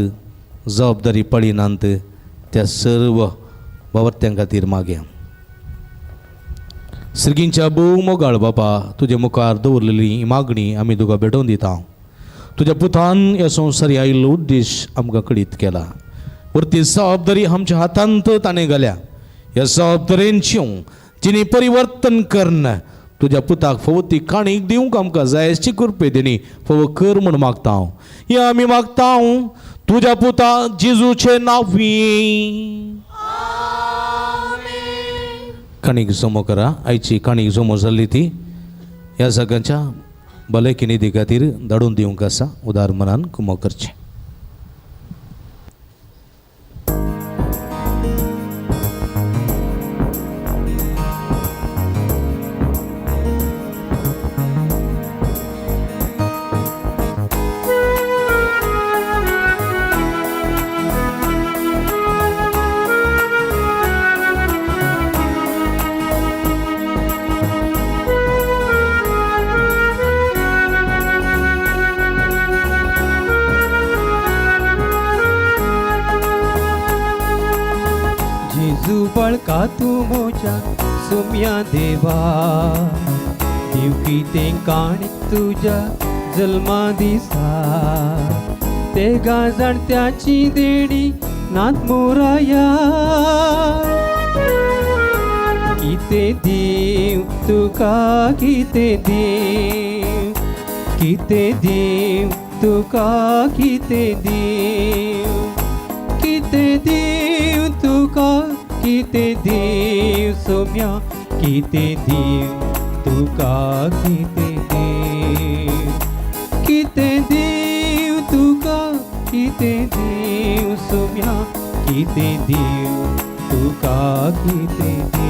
जबाबदारी पळिनात त्या सर्व बावर्त्यां खातीर मागया. सर्गींच्या भोव मोगाळ बापा तुजे मुखार दवरलेली ही मागणी आमी तुका भेटोवन दिता. तुज्या पुतान ह्या संवसारी आयिल्लो उद्देश आमकां कळीत केला. वरती जबाबदारी आमच्या हातांत ताणें घाल्या. ह्या जबाबदारेंची जिणी परिवर्तन करन तुज्या पुताक फावो ती काणीक दिवंक आमकां जाय अशी कृपे दिणी फावो कर म्हूण मागता हांव. हें आमी मागता हांव तुज्या पुता जेजूचे नांवी. काणीक जमो करा. आयची काणीक जमो जाल्ली ती ह्या सगळ्यांच्या भलायकी निधी खातीर धाडून दिवंक आसा. उदार मनान कुमो करचें. बाळका तूं म्हज्या सुम्या देवा दिव कितें काणी तुज्या जल्मा दिसा ते जाणत्याची देणी नात मोराया कितें दिव तुका कितें दिव कितें दिव तुका कितें दिव कितें दिव तुका कितें दिव सोम्या कितें दिव तुका कितें दिव कितें दिव तुका कितें दिव सोम्या कितें दिव तुका कितें दिव.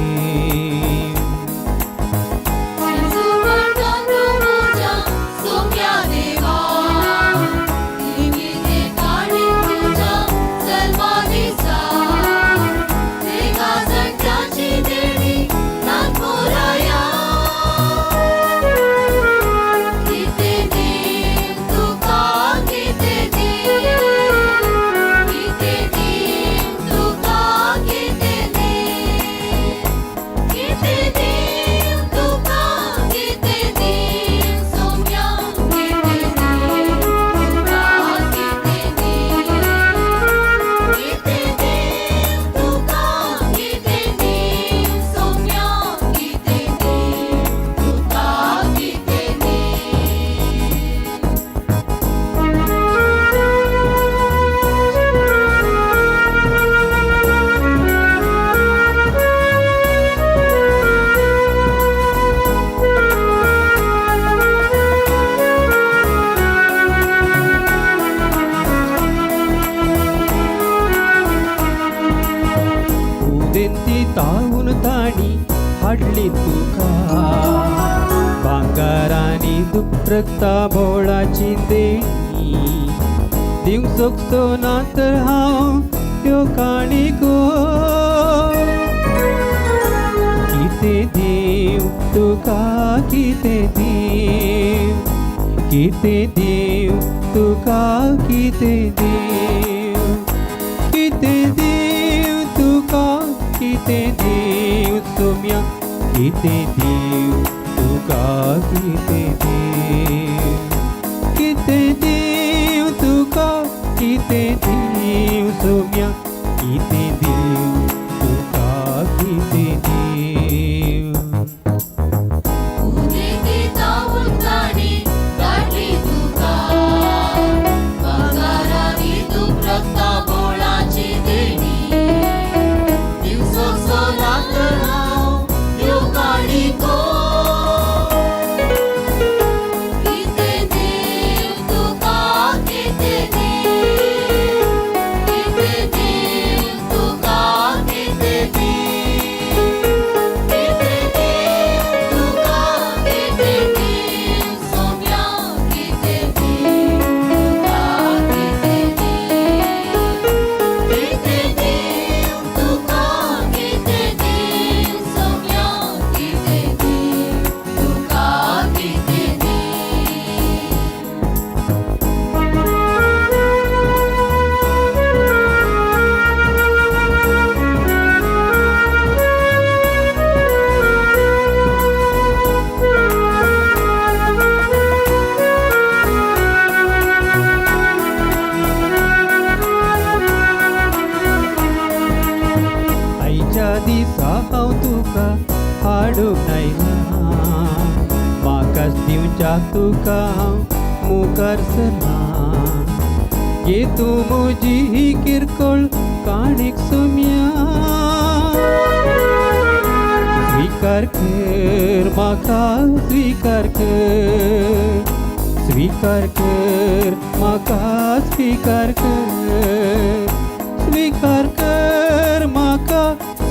तावून ताणी हाडली तुका भांगारांनी दुप्रक्ता बोळाची देणी दिवंक शकचो ना तर हांव त्यो काणीको कितें दिव तुका कितें दिव कितें दिव तुका कितें दिव कितें दिव तुका कितें कितें दीव सोम्या, कितें दीव तुका कितें दीव, कितें दीव तुका कितें दीव सोम्या, कितें दीव तुका कितें दीव. आयच्या दिसा हांव तुका हाडूंक आयला, म्हाकाच दिवच्याक तुका हांव मुखार सरलां. घे तूं म्हजी ही किरकोळ काणीक सोम्या, स्विकार कर म्हाका, स्विकार कर, स्विकार कर म्हाका, स्विकार कर, स्विकार कर म्हाका,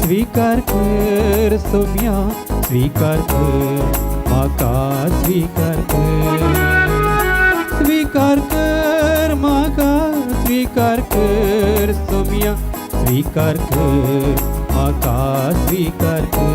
स्विकार कर सोम्या, स्विकार कर म्हाका, स्विकार कर, स्विकार कर म्हाका, स्विकार कर सोम्या, स्विकार कर म्हाका, स्विकार कर.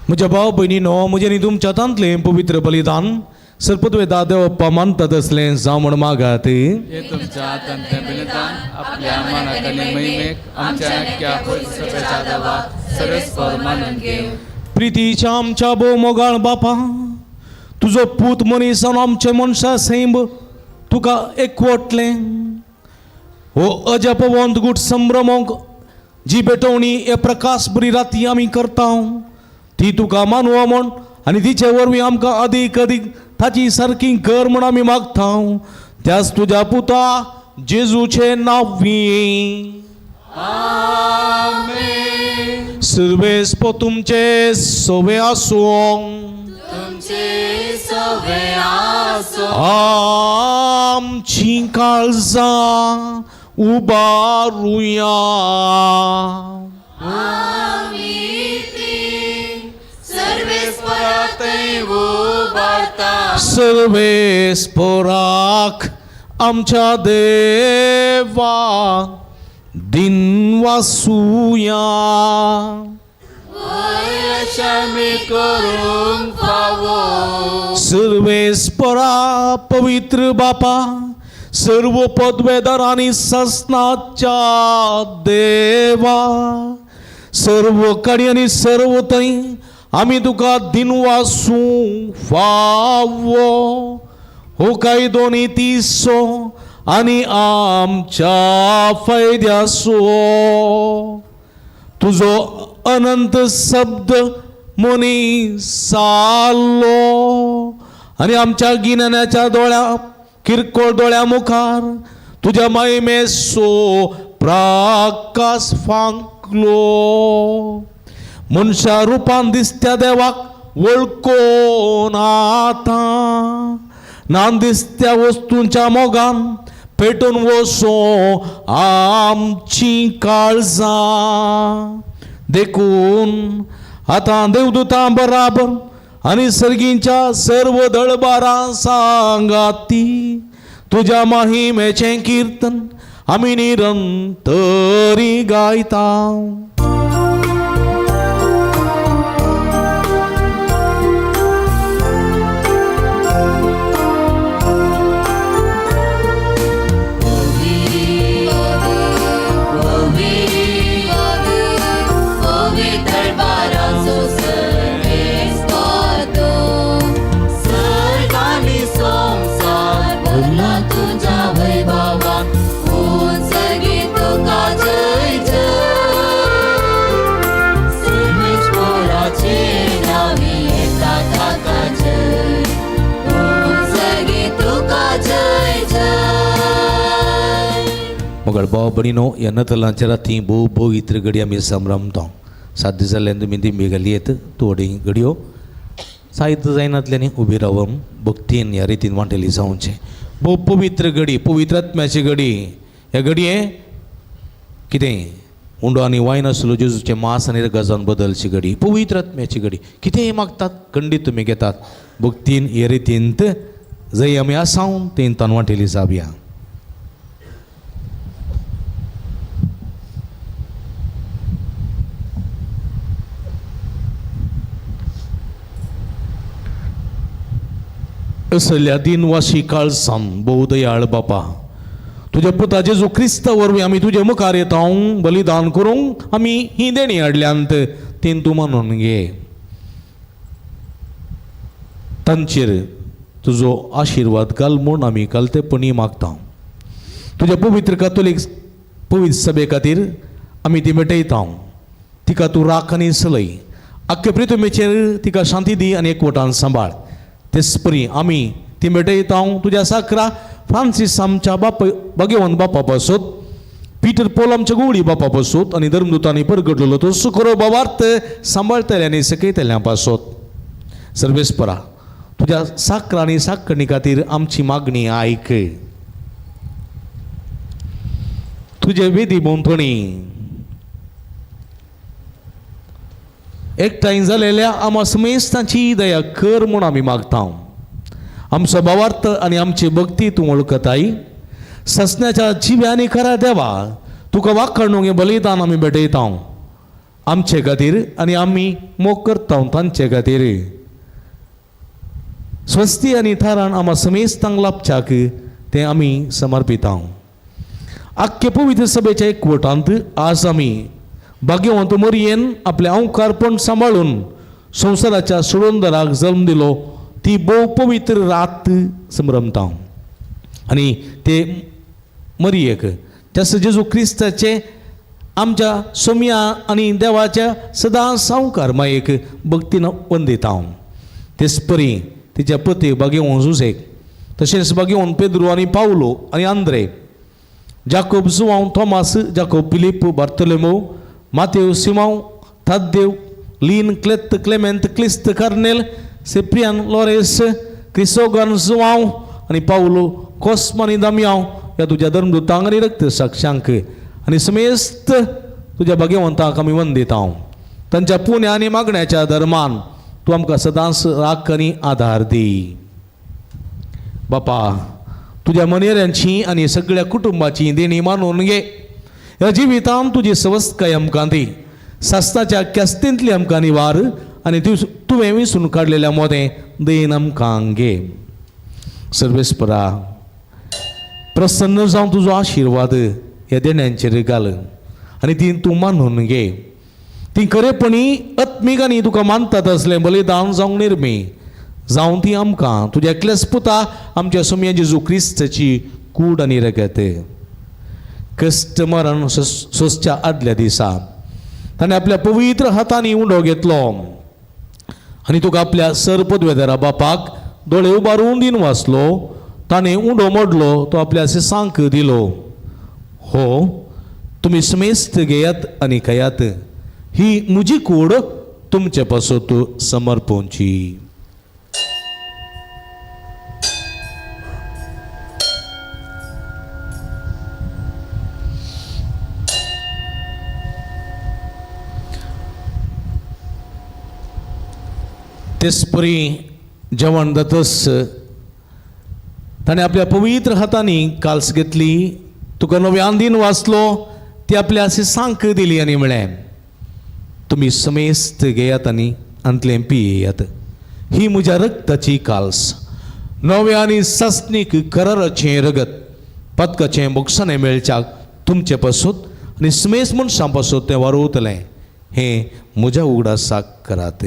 म्हज्या भाव भयणीनो, म्हजें न्ही तुमच्या तांतलें पवित्र बलिदान सरपदवेदा देवप्पा मानतात असलें जावं म्हण मागात. हे तुमच्या हातांतलें बलिदान आपल्या मानाक आनी महिमेक आमच्या नक्क्या सभेच्या देवाक सरस्पर मानून घेवं. प्रितीच्या आमच्या भोव मोगाळ बापा, तुजो पूत मनीसान आमचे मनशा सैंब तुका एकवटलें. हो अजापवंत गूट संभ्रमोंक जी भेटवणी हे प्रकाश बरी राती आमी करता ती तुका मानवा म्हण आनी तिचे वरवीं आमकां अदीक अदीक ताची सारकी कर म्हण आमी मागता. त्याच तुज्या पुता जेजूचे नांवी. आमेन. सर्वेस्पो तुमचे सोवे आसूं. तुमचे सवे आसो. आमची काळजां उबारुया. आमी ती सर्वेस्परातय उबारता. सर्वेस्पराक आमच्या देवा दिनवासुया. अशें करूंक फावो. सर्वेस्परा पवित्र बापा, सर्व पदवेदार आनी ससनाच्या देवा, सर्व कडेन आनी सर्व थंय आमी तुका दिनवासूं फावो. हो कायदो नितीचो आनी आमच्या फायद्याचो. तुजो अनंत शब्द मनीस जालो आनी आमच्या गिन्यानाच्या दोळ्या किरकोळ दोळ्या मुखार तुज्या महिमेचो प्रकाश फांकलो. मनशा रुपान दिसत्या देवाक वळखून आतां ना दिसत्या वस्तूंच्या मोगान पेटून वसो आमची काळजां. देखून आतां देवदूतां बराबर आनी सर्गींच्या सर्व दळबारां सांगाती तुज्या महिमेचें किर्तन आमी निरंतरी गायता. मगळ भाव भयणीनो, ह्या नतलांच्या राती भोव पवित्र घडी आमी संभ्रमता. सात दीस जाल्यान तुमी दिंबी घाली येत थोडी घडयो साहित्य जायनातल्यानी उबी रावन भक्तीन ह्या रितीन वांटेली जावचें. भोव पवित्र घडी, पवित्र आत्म्याची घडी. ह्या घडये कितें उंडो आनी वायन आसलो जेजूचें मांस आनी रगत बदलची घडी, पवित्र आत्म्याची घडी. कितेंय मागतात खंडीत तुमी घेतात भक्तीन हे रितींत जंय आमी आसाव थंय वांटेली जावया. असल्या दिनवाशी काळसान भोव दयाळ बापा, तुज्या पुता जेजू क्रिस्ता वरवीं आमी तुजे मुखार येता बलिदान करूंक आमी ही देणी हाडल्यांत तीन तूं मानून घे. तांचेर तुजो आशिर्वाद घाल म्हूण आमी कालतेपणी मागता. तुज्या पवित्र कातोलीक पवित्र सभे खातीर आमी ती भेटयता. तिका तूं राख आनी चलय. आख्खे प्रितुमेचेर तिका शांती दी आनी एकवटान सांबाळ. तेच परी आमी ती भेटयता तुज्या साकरा फ्रांसीस आमच्या बाप भाग्यवंत बापा पासत, पीटर पोल आमच्या गोवळी बापा पासत आनी धर्मदूतांनी परगटलेलो तो सुखरो बाबार्थ सांबाळटल्या आनी सकयतल्या पासत. सर्वेस्परा तुज्या साकरा आनी साकरणी खातीर आमची मागणी आयक. तुजे वेदी भोंवतणी एकठांय जालेल्या आमा समेस्तांची दया कर म्हूण आमी मागता. आमचो भावार्थ आनी आमची भक्ती तूं वळखताय. ससण्याच्या जिव्या आनी खऱ्या देवा तुका वाखणूक हें बलिदान आमी भेटयता आमचे खातीर आनी आमी मोग करता तांचे खातीर. स्वस्ती आनी थारान आमा समेस्तांक लाभच्याक तें आमी समर्पिता. आख्खे पवित्र सभेच्या एकवटांत आज आमी भाग्यवंत मरयेन आपलें अंकारपण सांबाळून संवसाराच्या सोडोंदराक जल्म दिलो ती भोव पवित्र रात संभ्रमता. आनी ते मरयेक त्यास जेजू क्रिस्ताचे आमच्या सोम्या आनी देवाच्या सदां सावकार मायेक भक्तीन वंदिता. तेच परी तिच्या पती भाग्यवंत जुझेक, तशेंच भाग्यवंत पेद्रू आनी पावलो आनी Andre, Jacob Joao, Thomas, Jacob Filipe, बार्तोलोमेव, Matthew, Simão, Tadeu, Lin, Clet, Clement, Clist, Carnel, Ciprian, Lores, Crisogon, Joao आनी पावलो कोस्मा आनी दामयांव ह्या तुज्या धर्मदूतांक आनी रक्त साक्षांक आनी समेस्त तुज्या भाग्यवंतांक आमी वंदिता. तांच्या पुण्या आनी मागण्याच्या धर्मान तूं आमकां सदांच राख आनी आदार दी. बापा, तुज्या मनेऱ्यांची आनी सगळ्या कुटुंबाची देणी मानून घे. ह्या जिवितान तुजी सवस्तकाय आमकां दी. सासणाच्या क्यास्तींतली आमकां निवार आनी तुवें विसून काडलेल्या मोदें देन आमकां घे. सर्वेस्परा, प्रसन्न जावन तुजो आशिर्वाद ह्या देण्यांचेर घाल आनी ती तूं मानून घे. ती खरेपणी आत्मीक आनी तुका मानतात असलें बलिदान जावंक निर्मी जावं ती आमकां तुज्या एकल्याच पुता आमच्या सोमया जेजू क्रिस्ताची कूड आनी रगत. कश्ट मरण सोंसच्या आदल्या दिसा ताणें आपल्या पवित्र हातांनी उंडो घेतलो आनी तुका आपल्या सर पदवेदारा बापाक दोळे उबारून दिन वाचलो. ताणें उंडो मोडलो, तो आपल्या शिसांक दिलो. हो तुमी समेस्त घेयात आनी खायात, ही म्हजी कूड तुमचे पासत समर्पणची. तेचपरी जेवण जातच ताणें आपल्या पवित्र हातांनी काल्स घेतली, तुका नव्यान दिन वाचलो, ती आपल्या शिसांक दिली आनी म्हळें, तुमी समेस्त घेयात आनी आंतलें पियेयात, ही म्हज्या रक्ताची काल्स, नव्या आनी सासणीक कराराचें रगत, पदकाचें बोगसाणें मेळच्याक तुमचे पासत आनी समेस्त मनशां पासत तें वारोवतलें. हें म्हज्या उगडासाक करात.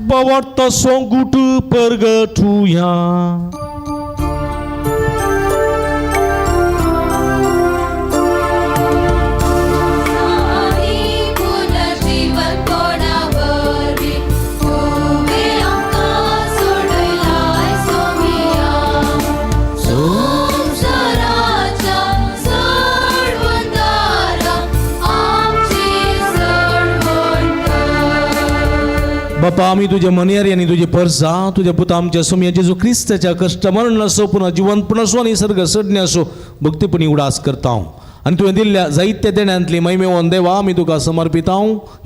बावार्ता सोंगूट परगटुया. बापा, आमी तुजे मनेरी आनी तुजे परसा तुज्या पुता आमच्या सोमया जेजू क्रिस्ताच्या कश्ट मरण असो पुन्हा जिवंतपण असो आनी सर्ग सडणे असो भक्तीपणी उडास करता आनी तुवें दिल्ल्या जायत्या देण्यांतली महिमेवन देवा आमी तुका समर्पिता.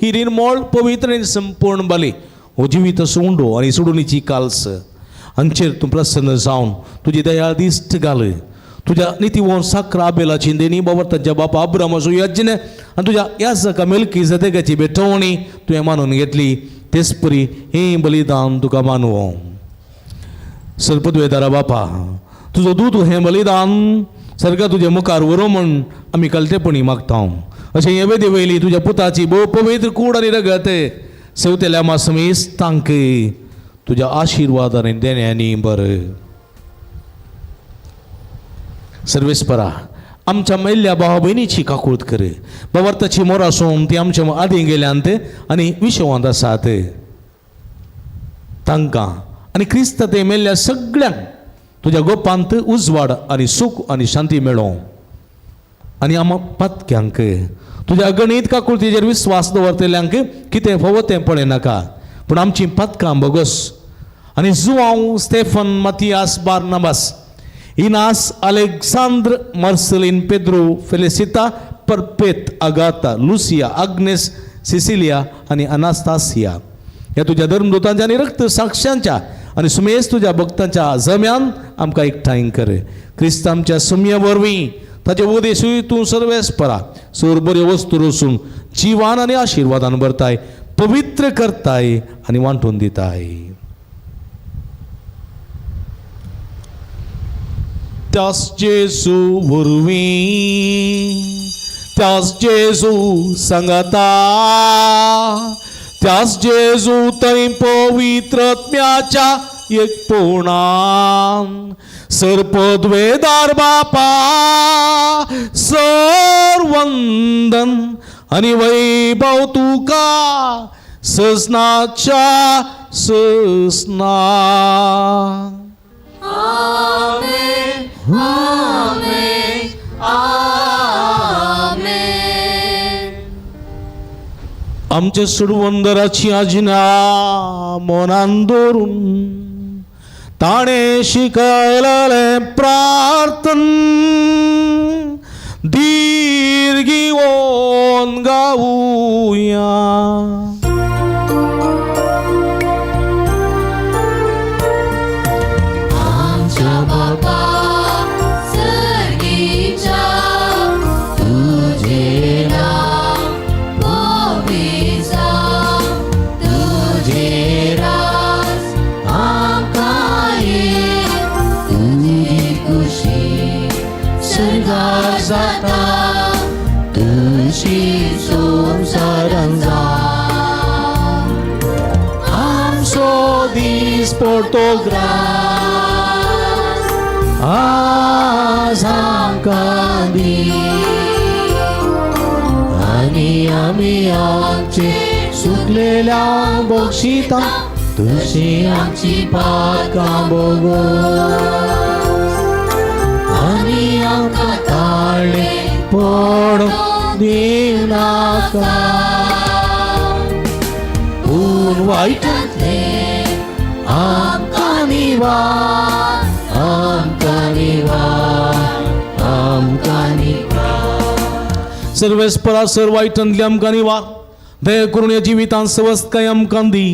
ही निर्मळ पवित्र आनी संपूर्ण बली हो जिवीत असो उंडो आनी सोडूनीची काल्स हांचेर तूं प्रसन्न जावन तुजी दयाळ दिश्ट घाल. तुज्या नितीवोन साक्रा आबेलाची देणी बाबर तांच्या बापा अब्रामाचो यज्ञ आनी तुज्या याजका मेलकी जदेगाची भेटवणी तुवें मानून घेतली. तेचपरी हें बलिदान तुका मानवो. सरपदवेदारा बापा, तुजो दूत हें बलिदान सर्गा तुजे मुखार व्हरू म्हूण आमी कलतेपणी मागता. अशें हे वेदी वयली तुज्या पुताची भोव पवित्र कूड आनी रगत सेवतेल्या मासमेस्तांक तुज्या आशिर्वाद आनी देण्यांनी बरें. सर्वेस्परा, आमच्या मेल्ल्या भावा भयणीची काकूत कर. बाबार्थाची मोर आसून ती आमच्या आदीं गेल्यांत आनी विशवांत आसात तांकां आनी क्रिस्त ते मेल्ल्या सगळ्यांक तुज्या गोपांत उजवाड आनी सूख आनी शांती मेळों. आनी आमा पातक्यांक तुज्या गणीत काकुळतीचेर विस्वास दवरतल्यांक कितें फावो तें पळयनाका, पूण आमचीं पातकां भोगोस. आनी Joao, Stephen, Mathias, Barnabas, Inas, Alexandre, Marcelin, Pedro, Felicita, Perpet, Agatha, Lucia, Agnes, Cecilia आनी अनास्तासिया ह्या तुज्या धर्मदूतांच्या आनी रक्त साक्षांच्या आनी सुमेस तुज्या भक्तांच्या जम्यान आमकां एकठांय कर. क्रिस्त आमच्या सुम्या वरवीं ताचे उदेशूय तूं सर्वेस्परा सोर बऱ्यो वस्तू रसून जिवान आनी आशिर्वादान भरताय, पवित्र करताय आनी वांटून दिताय. त्यास जेजू वरवीं, त्यास जेजू सांगता, त्यास जेजू थंय पवित्रत्म्याच्या एकपणान सर्पद्वेदार बापा सरवंदन आनी वैभव तुका सजनाच्या ससना. आमेन, आमेन, आमेन. आमचे सुडवंदराची आजिना मनान दवरून ताणें शिकयलें प्रार्थन धीर घेवन गावुया. आमच्या बापा सर्गीच्या, तुझे नाव पवित्र जावं, तुझे राज आमकां ये, तुजी खुशी सर्गार जाता तशी संवसारान जावं. आमचो दीस पडतो ग्रास आज आमकां दी, आनी आमी आमचे सुकलेल्या बक्षिता तशी आमची पातकां भोगोस, आनी आमकां ताळें पडूं दिवनाका, पूण वायटांतलें आमकां निवार, आमकां निवार, आमकां निवार. सर्वेस्परा सर वायटांतलें आमकां निवार, दया करून ह्या जिवितांत सवस्तकाय आमकां दी.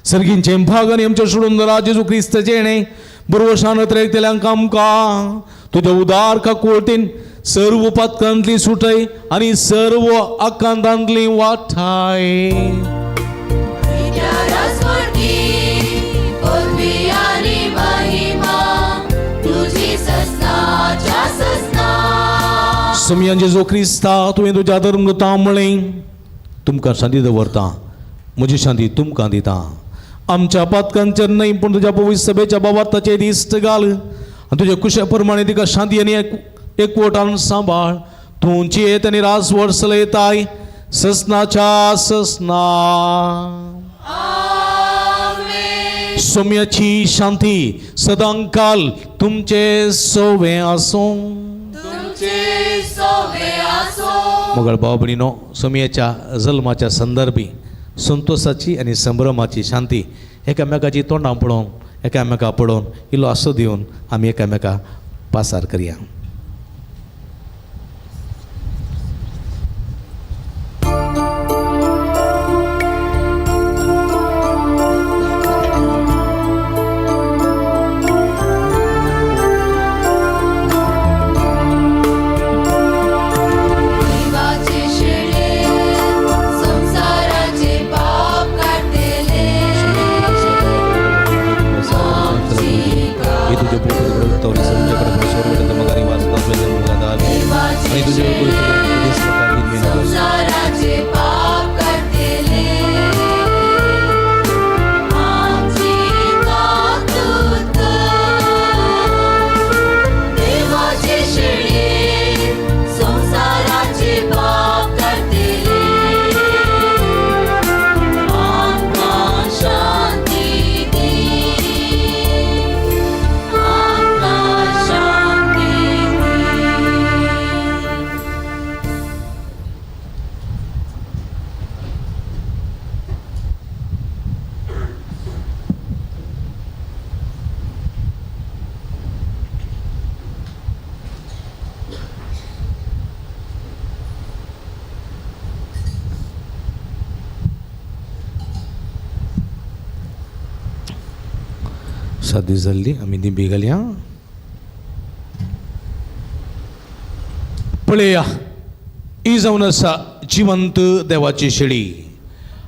सर्गींचे भाग आनी आमच्या सोडून जेजू क्रिस्ताचें येणें बरोवशान अत्रेकतल्यांक आमकां तुज्या उदार काकुळतीन सर्व पातकांतली सुटय आनी सर्व आकांतांतली वाठाय. पदवी आनी महिमा तुजी ससनाच्या ससना. सोमयान जेजू क्रिस्ता तुवें तुज्या धर्मदूतां म्हळें, तुमकां शांती दवरता, म्हजी शांती तुमकां दिता. आमच्या पातकांचेर न्हय पूण तुज्या पवित्र सभेच्या बाबार्थाचेर दिश्ट घाल आनी तुज्या कुशा प्रमाणे तिका शांती आनी एकवटान सांबाळ. तूं जियेत आनी राजवट चलयताय ससनाच्या ससना. सोम्याची शांती सदांकाल तुमचे सोवे आसूं. तुमचे सोवे आसूं. मगळ भाव भयणीनो, सोमयाच्या जल्माच्या संदर्भी संतोषाची आनी संभ्रमाची शांती एकामेकाची तोंडां पळोवन एकामेका पळोवन इल्लो आसो दिवन आमी एकामेका पासार करया. देवाचे शेळे संवसाराचे पाप काडटले, आमची हे तुझे संवसाराचे पाप काडटले, आमची कातूत कर. देवाचे शेळे संवसाराचे पाप काडटले, आमकां शांती दी, आमकां शांती दी. सादी जाल्ली आमी दिंबी घालया. पळया ही जावन आसा जिवंत देवाची शेळी.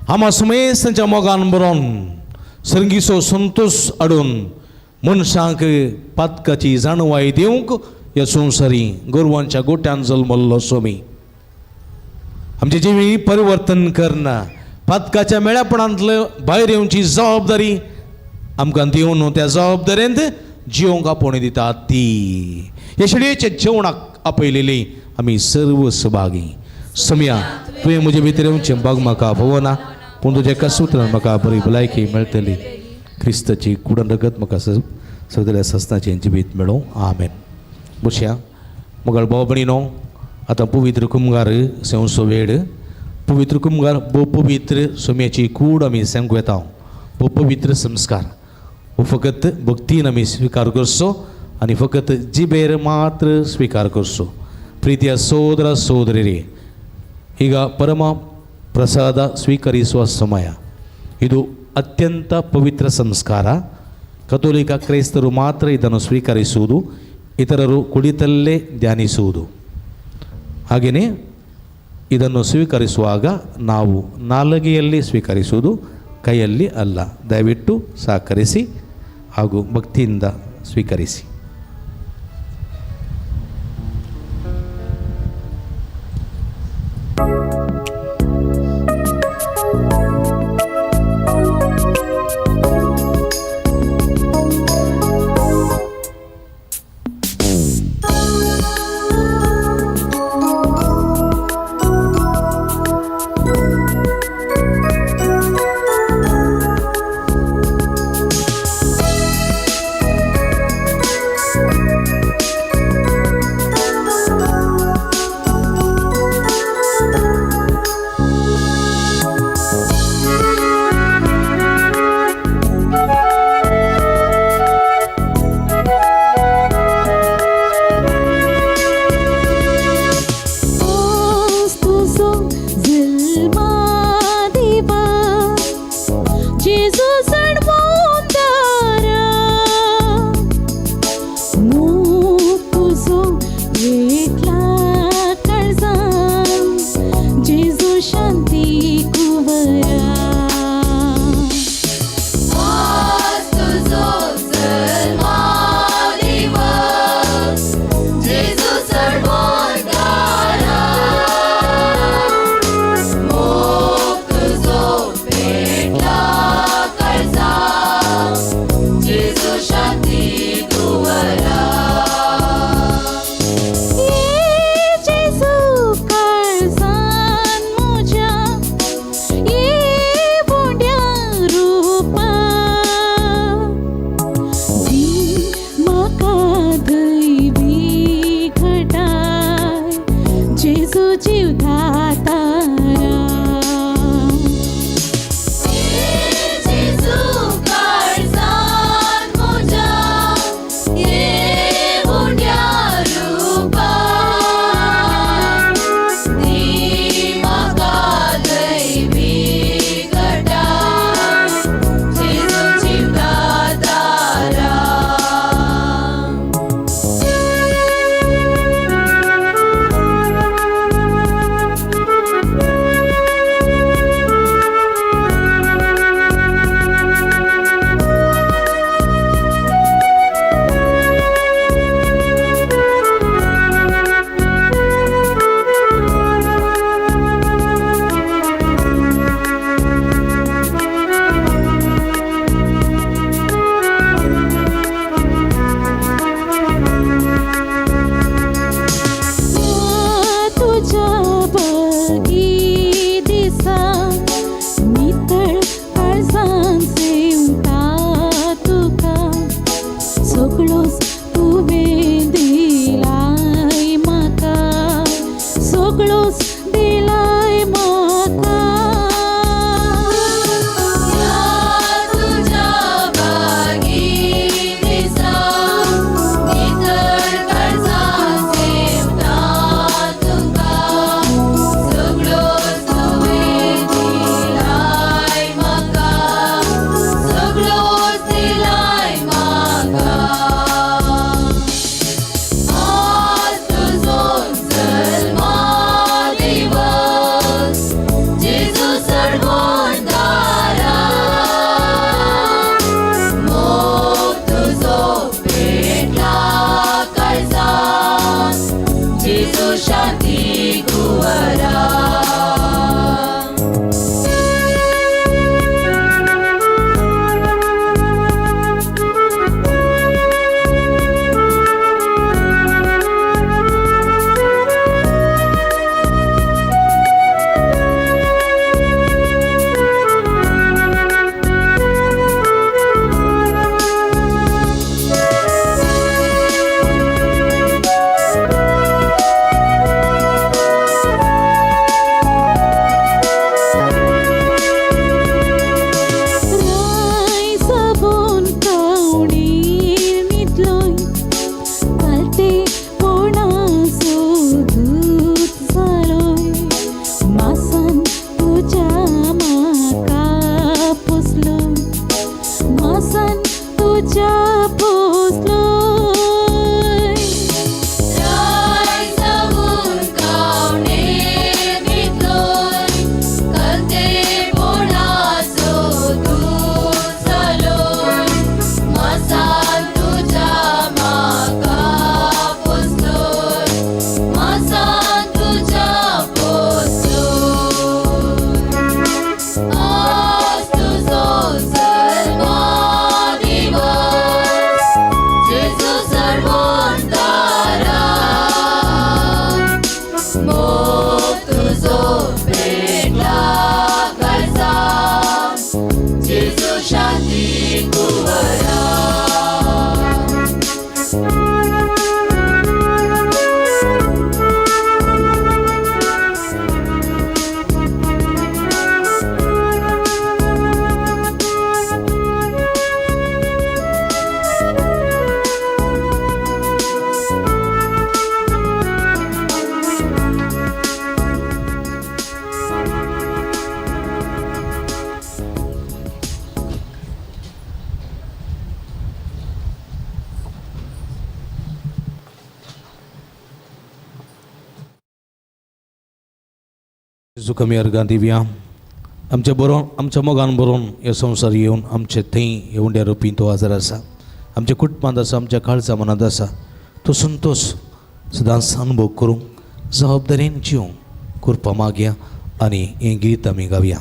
आमा समेस्त तांच्या मोगान बरोवन सर्गीचो संतोश हाडून मनशांक पातकाची जाणवाय दिवंक ह्या संवसारी गोरवांच्या गोट्यान जल्मल्लो स्वामी आमचें जिवीत परिवर्तन करना पातकाच्या मेळापणांतले भायर येवची जबाबदारी आमकां दिवन त्या जबाबदारेंत जिवंक आपोवणी दिता ती ह्या शेळयेच्या जेवणाक आपयलेली आमी सर्व सहभागी. समया तुवें म्हजे भितर येवचें बाग म्हाका भोवना. पूण तुज्या एका सुत्रान म्हाका बरी भलायकी मेळटली. क्रिस्ताची कुडन रगत म्हाका सगळ्या ससनाचें जिवीत मेळूं. आमेन. बसया मोगाळ भाव भयणीनो, आतां पवित्र कुमगार सेवसो वेळ. पवित्र कुमगार भोव पवित्र सोम्याची कूड आमी सांगू येता. भोव पवित्र संस्कार हो फकत भक्तीन आमी स्विकार करचो आनी फकत जिबेर मात्र स्विकार करचो. प्रितीया सोदरा सोदरी रे, ಈಗ ಪರಮ ಪ್ರಸಾದ ಸ್ವೀಕರಿಸುವ ಸಮಯ. ಇದು ಅತ್ಯಂತ ಪವಿತ್ರ ಸಂಸ್ಕಾರ. ಕಥೋಲಿಕ ಕ್ರೈಸ್ತರು ಮಾತ್ರ ಇದನ್ನು ಸ್ವೀಕರಿಸುವುದು, ಇತರರು ಕುಳಿತಲ್ಲೇ ಧ್ಯಾನಿಸುವುದು. ಹಾಗೆಯೇ ಇದನ್ನು ಸ್ವೀಕರಿಸುವಾಗ ನಾವು ನಾಲಿಗೆಯಲ್ಲಿ ಸ್ವೀಕರಿಸುವುದು, ಕೈಯಲ್ಲಿ ಅಲ್ಲ. ದಯವಿಟ್ಟು ಸಹಕರಿಸಿ ಹಾಗೂ ಭಕ್ತಿಯಿಂದ ಸ್ವೀಕರಿಸಿ. जेजूक आमी अर्गां दिवया. आमच्या बरोवन आमच्या मोगान बरोवन हे संवसार येवन आमचे थंय हे उंड्या रुपी तो हजर आसा, आमच्या कुटुंबांत आसा, आमच्या काळजा मनांत आसा. तो संतोश सदांच अनुभव करूंक जबाबदारेन जिवंक कृपा मागया आनी हें गीत आमी गावया.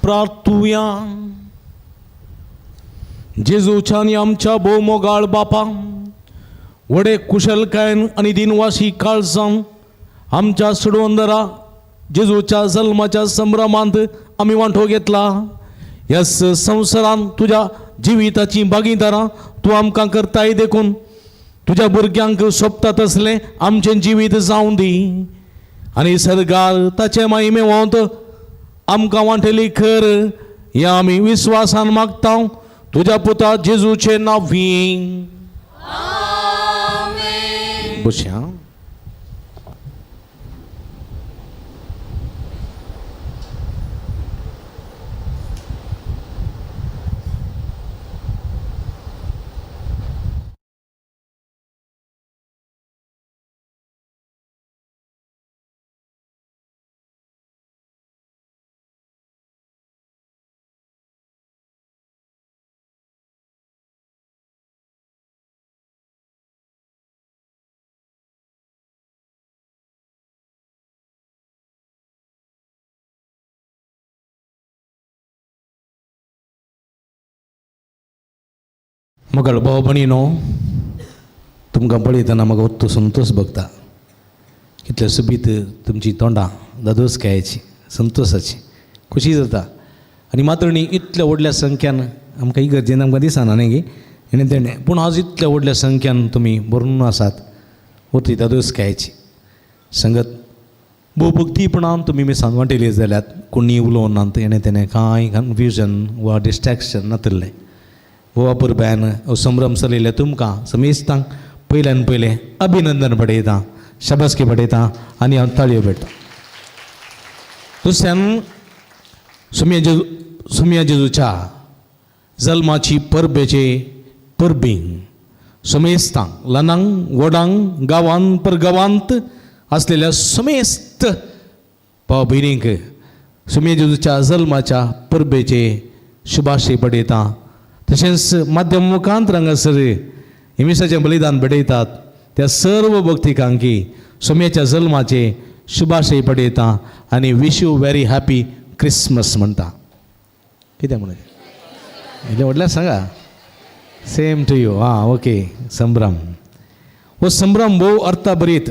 प्रार्थुया. जेजूच्या आनी आमच्या भोव मोगाळ बापा, व्हडे कुशलकायेन आनी दिनवासी काळजान आमच्या सुडवंदरा जेजूच्या जल्माच्या संभ्रमांत आमी वांटो घेतला. ह्या संवसारान तुज्या जिविताची भागीदारां तूं आमकां करताय देखून तुज्या भुरग्यांक सोबता तसलें आमचें जिवीत जावं दी आनी सर्गार ताचे माहिमे वोंत आमकां वांटेली खर ह्या आमी विस्वासान मागता तुज्या पुता जेजूचे नांवी. बसया. मगळ भाव भणीनो, तुमकां पळयतना म्हाका उत्तू संतोश भोगता. कितले सोबीत तुमची तोंडां दादोसकायेची, संतोशाची, खुशी जाता. आनी मातरणी इतल्या व्हडल्या संख्यान आमकां इगर्जेन आमकां दिसना न्ही गे हेणें तेणें, पूण आज इतल्या व्हडल्या संख्यान तुमी भरून आसात. ओती दादोसकायेची संगत भोव भक्तीपणान तुमी मिसान वांटेली जाल्यात. कोणी उलोवनात, हेणें तेणें कांय कन्फ्युजन वा डिस्ट्रेक्शन नातिल्लें. भोव अपुरबायेन हो संभ्रम चलयल्ले तुमकां समेस्तांक पयल्यान पयलें अभिनंदन पडयता, शाबासकी पडयता आनी हांव ताळयो पेटता. दुसऱ्यान सुमिया जेजूच्या जल्माची परबेचे परबीं समेस्तांक, ल्हानांक व्हडांक, गांवांत परगांवांत आसलेल्या समेस्त भाव भयणींक सुमिया जेजूच्या जल्माच्या परबेचे शुभाशय पडयता. तशेंच माध्यम मुखांत हांगासर हिमिसाचें बलिदान भेटयतात त्या सर्व भक्तिकांकी सोम्याच्या जल्माचे शुभाशय पडयता आनी wish you very happy Christmas म्हणटा. कितें म्हणून इतलें व्हडलें सांगा. Same to you. आं ओके. संभ्रम हो संभ्रम भोव अर्थाभरीत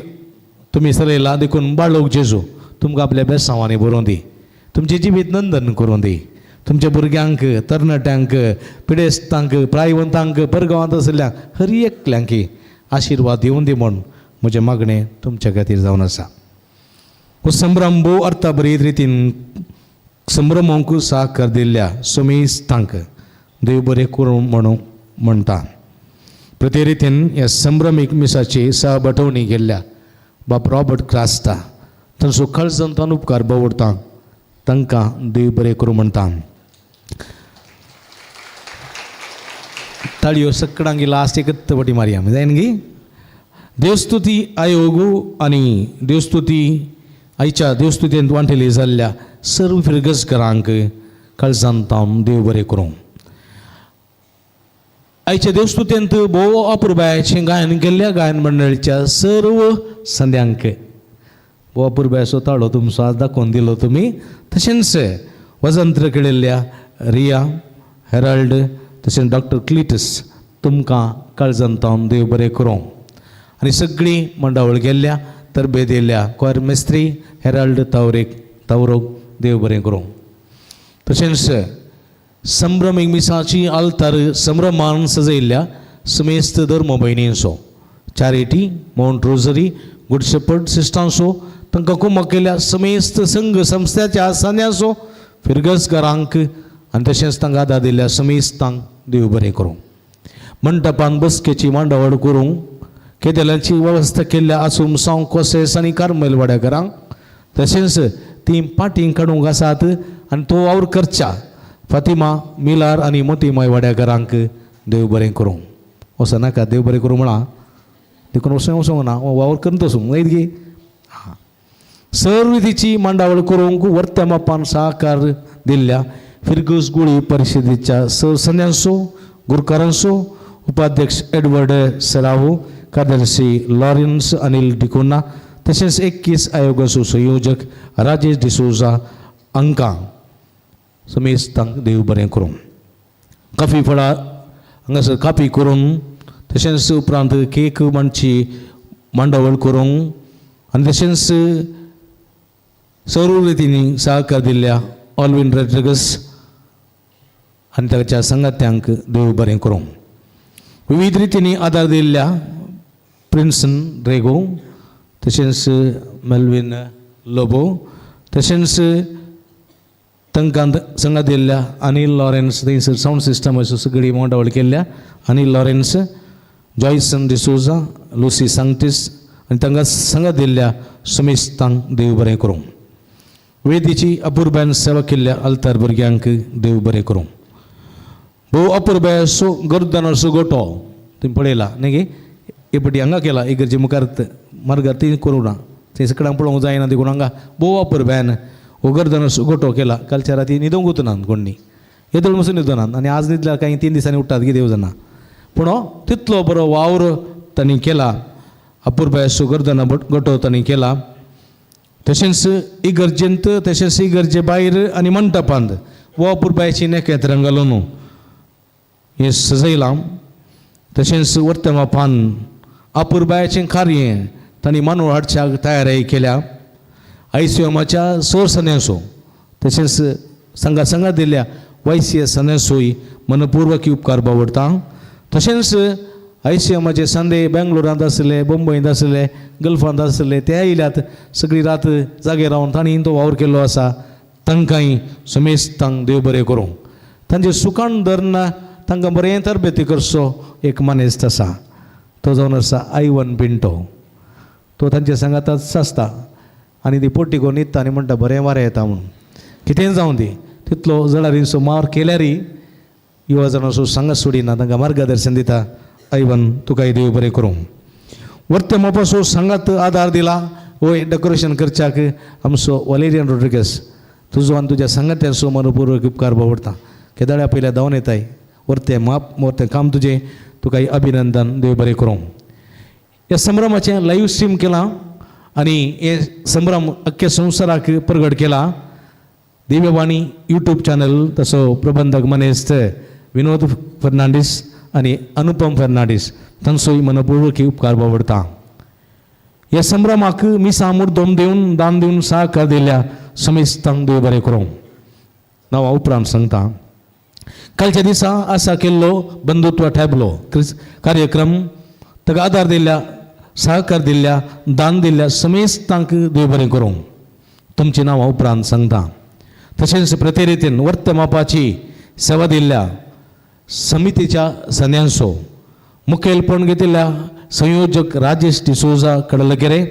तुमी चलयला देखून बाळोक जेजू तुमकां आपल्या बेसांवांनी बरोवन दी, तुमचें जिवीत नंदन करूं दी, तुमच्या भुरग्यांक, तरणाट्यांक, पिडेस्तांक, प्रायवंतांक, परगांवांत आशिल्ल्यांक हर एकल्यांक आशिर्वाद दिवन दी म्हूण म्हजें मागणें तुमच्या खातीर जावन आसा. हो संभ्रम भोव अर्थाभरीत रितीन संभ्रमूंक साकर दिल्ल्या समेस्तांक देव बरें करूं म्हणून म्हणटा. प्रति रितीन ह्या संभ्रमीक मिसाची सहबटवणी केल्ल्या बाब रॉबर्ट क्रास्ता तांचो काळजांतल्यान उपकार बवडता, तांकां देव बरें करूं म्हणटा. ताळयो सकडांगी लास्ट एकच वटी मारया जायन गी. देवस्तुती आयोग आनी देवस्तुती आयच्या देवस्तुतींत वांटेली जाल्ल्या सर्व फिरगजकारांक काळजांत देव बरें करूं. आयच्या देवस्तुतेंत भोव अपुरबायेचें गायन केल्ल्या गायन मंडळीच्या सर्व संद्यांक भोव अपुरबायेचो ताळो तुमचो आज दाखोवन दिलो तुमी. तशेंच वजंत्र केळिल्ल्या रिया हेराल्ड तशेंच डॉक्टर क्लिटस तुमकां काळजांत देव बरें करूं. आनी सगळीं मंडावळ गेल्ल्या तरबे दिल्ल्या क्वार मिस्त्री हेराल्ड तावरेक तावरोक देव बरें करूं. तशेंच संभ्रमीक मिसाची आल्तार संभ्रमान सजयल्ल्या समेस्त धर्म भयणींचो Charity Mount Rosary Good Shepherd सिस्टांचो तांकां कुमक केल्ल्या समेस्त संघ संस्थ्याच्या सांद्यांचो फिरगजकारांक आनी तशेंच तांकां आदार दिल्ल्या समेस्तांक देव बरें करूं. मंटपान बसकेची मांडावळ करूंक केदेलांची वेवस्था केल्ल्या आसूम सावंक कोसेस आनी कार्मेल वाड्याकारांक तशेंच ती पाटीं काडूंक आसात आनी तो वावर करच्या फातिमा मिलार आनी मोतीमाय वाड्याकारांक देव बरें करूं. वचो नाका देव बरें करूं म्हळां देखून वचूंक वचूंक ना वावर करून तसूं मागीर गे. हां सर्व तिची मांडावळ करूंक वर्त्या मापान सहकार दिल्ल्या फिरगूस गुळी परिशदेच्या संद्यांचो गुरकारांचो उपाध्यक्ष एडवर्ड सरावो, कार्यादर्शी लॉरेन्स अनिल डिकोना तशेंच 21 आयोगाचो संयोजक राजेश डिसोजा हांकां समेस्तांक देव बरें करूं. काफी फळां हांगासर कापी करून तशेंच उपरांत केक मांडची मांडावळ करूंक आनी तशेंच सर्व रितींनी सहकार दिल्ल्या ऑलविन रॉड्रिगस आनी ताच्या सांगात्यांक देव बरें करूं. विविध रितींनी आदार दिल्ल्या प्रिन्सन रेगो तशेंच मेल्विन लोबो तशेंच तांकां संगात दिल्ल्या अनिल लॉरेन्स थंयसर सावंड सिस्टम अशो सगळी मांडावळ केल्ल्या Anil Lawrence, Joyson D'Souza, Lucy सांगटीस आनी तांकां संगात दिल्ल्या समेस्तांक देव बरें करूं. वेदीची अपुरबायेन सेवा केल्ल्या अल्तार भुरग्यांक देव बरें करूं. भोव अपुरबायेचो गर्दनाचो गोटो तुमी पळयला न्ही गे, एकपटी हांगा केला इगर्जे मुखार मार्गार ती करूं ना थंय सकडांक पळोवंक जायना देखून हांगा भोव अपुरबायेन हो गर्दनाचो गोटो केला. कालच्या राती न्हिदोंकूच ना कोणी, येदोळ पसून न्हिदोनात आनी आज न्हिदल्यार कांय 3 दिसांनी उठ्ठात कितें येवजना, पूण हो तितलो बरो वावर तांणी केला. अपुरबायेचो गर्दना गोटो तांणी केला. तशेंच इगर्जेंत तशेंच इगर्जे भायर आनी मंटपांत हो अपुरबायेची नेकेत्रां घालून हें सजयलां. तशेंच वर्तमापान अपुरबायाचें कार्य तांणी मानव हाडच्याक तयारी केल्या. आयसीएमाच्या सोर सन्यासो तशेंच संघा संघा दिल्ल्या वैसीय सन्यासोय मनपूर्वक उपकार बावडटा. तशेंच आयसीएमाचे संदे बेंगलोरांत आसले, मुंबयंत आसले, गल्फांत आसले, ते आयल्यात सगळी रात जागे रावन तांणी तो वावर केल्लो आसा. तांकांय समेस्तांक देव बरें करूं. तांचे सुखान धरून तांकां बरें तरबेती करचो एक मानेस्त आसा, तो जावन आसा आयवन पिंटो. तो तांचे सांगाताच आसता आनी ती पोटी करून न्हिदता आनी म्हणटा बरें वारें येता म्हणून. कितेंय जावं दी तितलो जळारींचो मार केल्यारय युवा जाणांचो सांगात सोडिना, तांकां मार्गदर्शन दिता. आयवन तुकाय देव बरें करूं. वर्ते मोपासो सांगात आदार दिला वय डेकोरेशन करच्याक आमचो वलेरियन रोड्रिगस, तुजो आनी तुज्या सांगात्यांचो मनपूर्वक उपकार बावडटा. केदाळ्या पयल्या धांवन येताय वर्ते माप वर्तें काम तुजें, तुकाय अभिनंदन, देव बरें करूं. ह्या संभ्रमाचें लायव्ह स्ट्रीम केलां आनी हे संभ्रम अख्ख्या संवसाराक प्रगट केला. दिव्यवाणी यूट्यूब चॅनल तसो प्रबंधक मनेस्त विनोद फर्नांडीस आनी अनुपम फर्नांडीस तांचोय मनपूर्वक उपकार बावडटा. ह्या संभ्रमाक मिसां मुर्दोम दिवन दान दिवन सहकार दिल्या समेस्तांक देव बरें करूं. नांवां उपरांत सांगता. कालच्या दिसा आसा केल्लो बंधुत्व टॅबलो कार्यक्रम ताका आदार दिल्ल्या, सहकार दिल्ल्या, दान दिल्ल्या समेस्तांक देव बरें करूं. तुमची नांवां उपरांत सांगता. तशेंच प्रतिरितीन वर्तमापाची सेवा दिल्ल्या समितीच्या सन्यांचो मुखेलपण घेतिल्ल्या संयोजक राजेश डिसोजा कडलगेरे,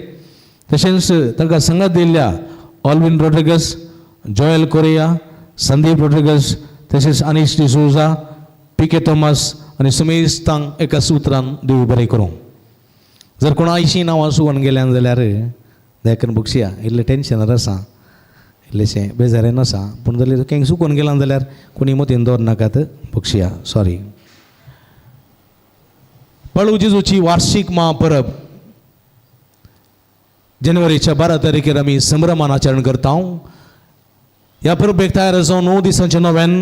तशेंच तांकां संगत दिल्ल्या ऑल्विन रोड्रिगस, जोयल कोरिया, संदीप रोड्रिगस, तशेंच Aneesh D'Souza, P K Thomas आनी समेस्तांक एका सुत्रान देव बरें करूं. जर कोणायशीं नांवां चुकोन गेल्यान जाल्यार देखून बक्षया, इल्लें टेंशनार आसा, इल्लेशें बेजारेन आसा, पूण जाल्यार केंग चुकोन गेलां जाल्यार कोणी मतीन दवर नाकात, बक्षया, सॉरी. बाळू जेजूची वार्षीक महापरब जानेवारीच्या 12 तारखेर आमी संभ्रमान आचरण करता. ह्या परबेक तयार जावन 9 दिसांचें नव्यान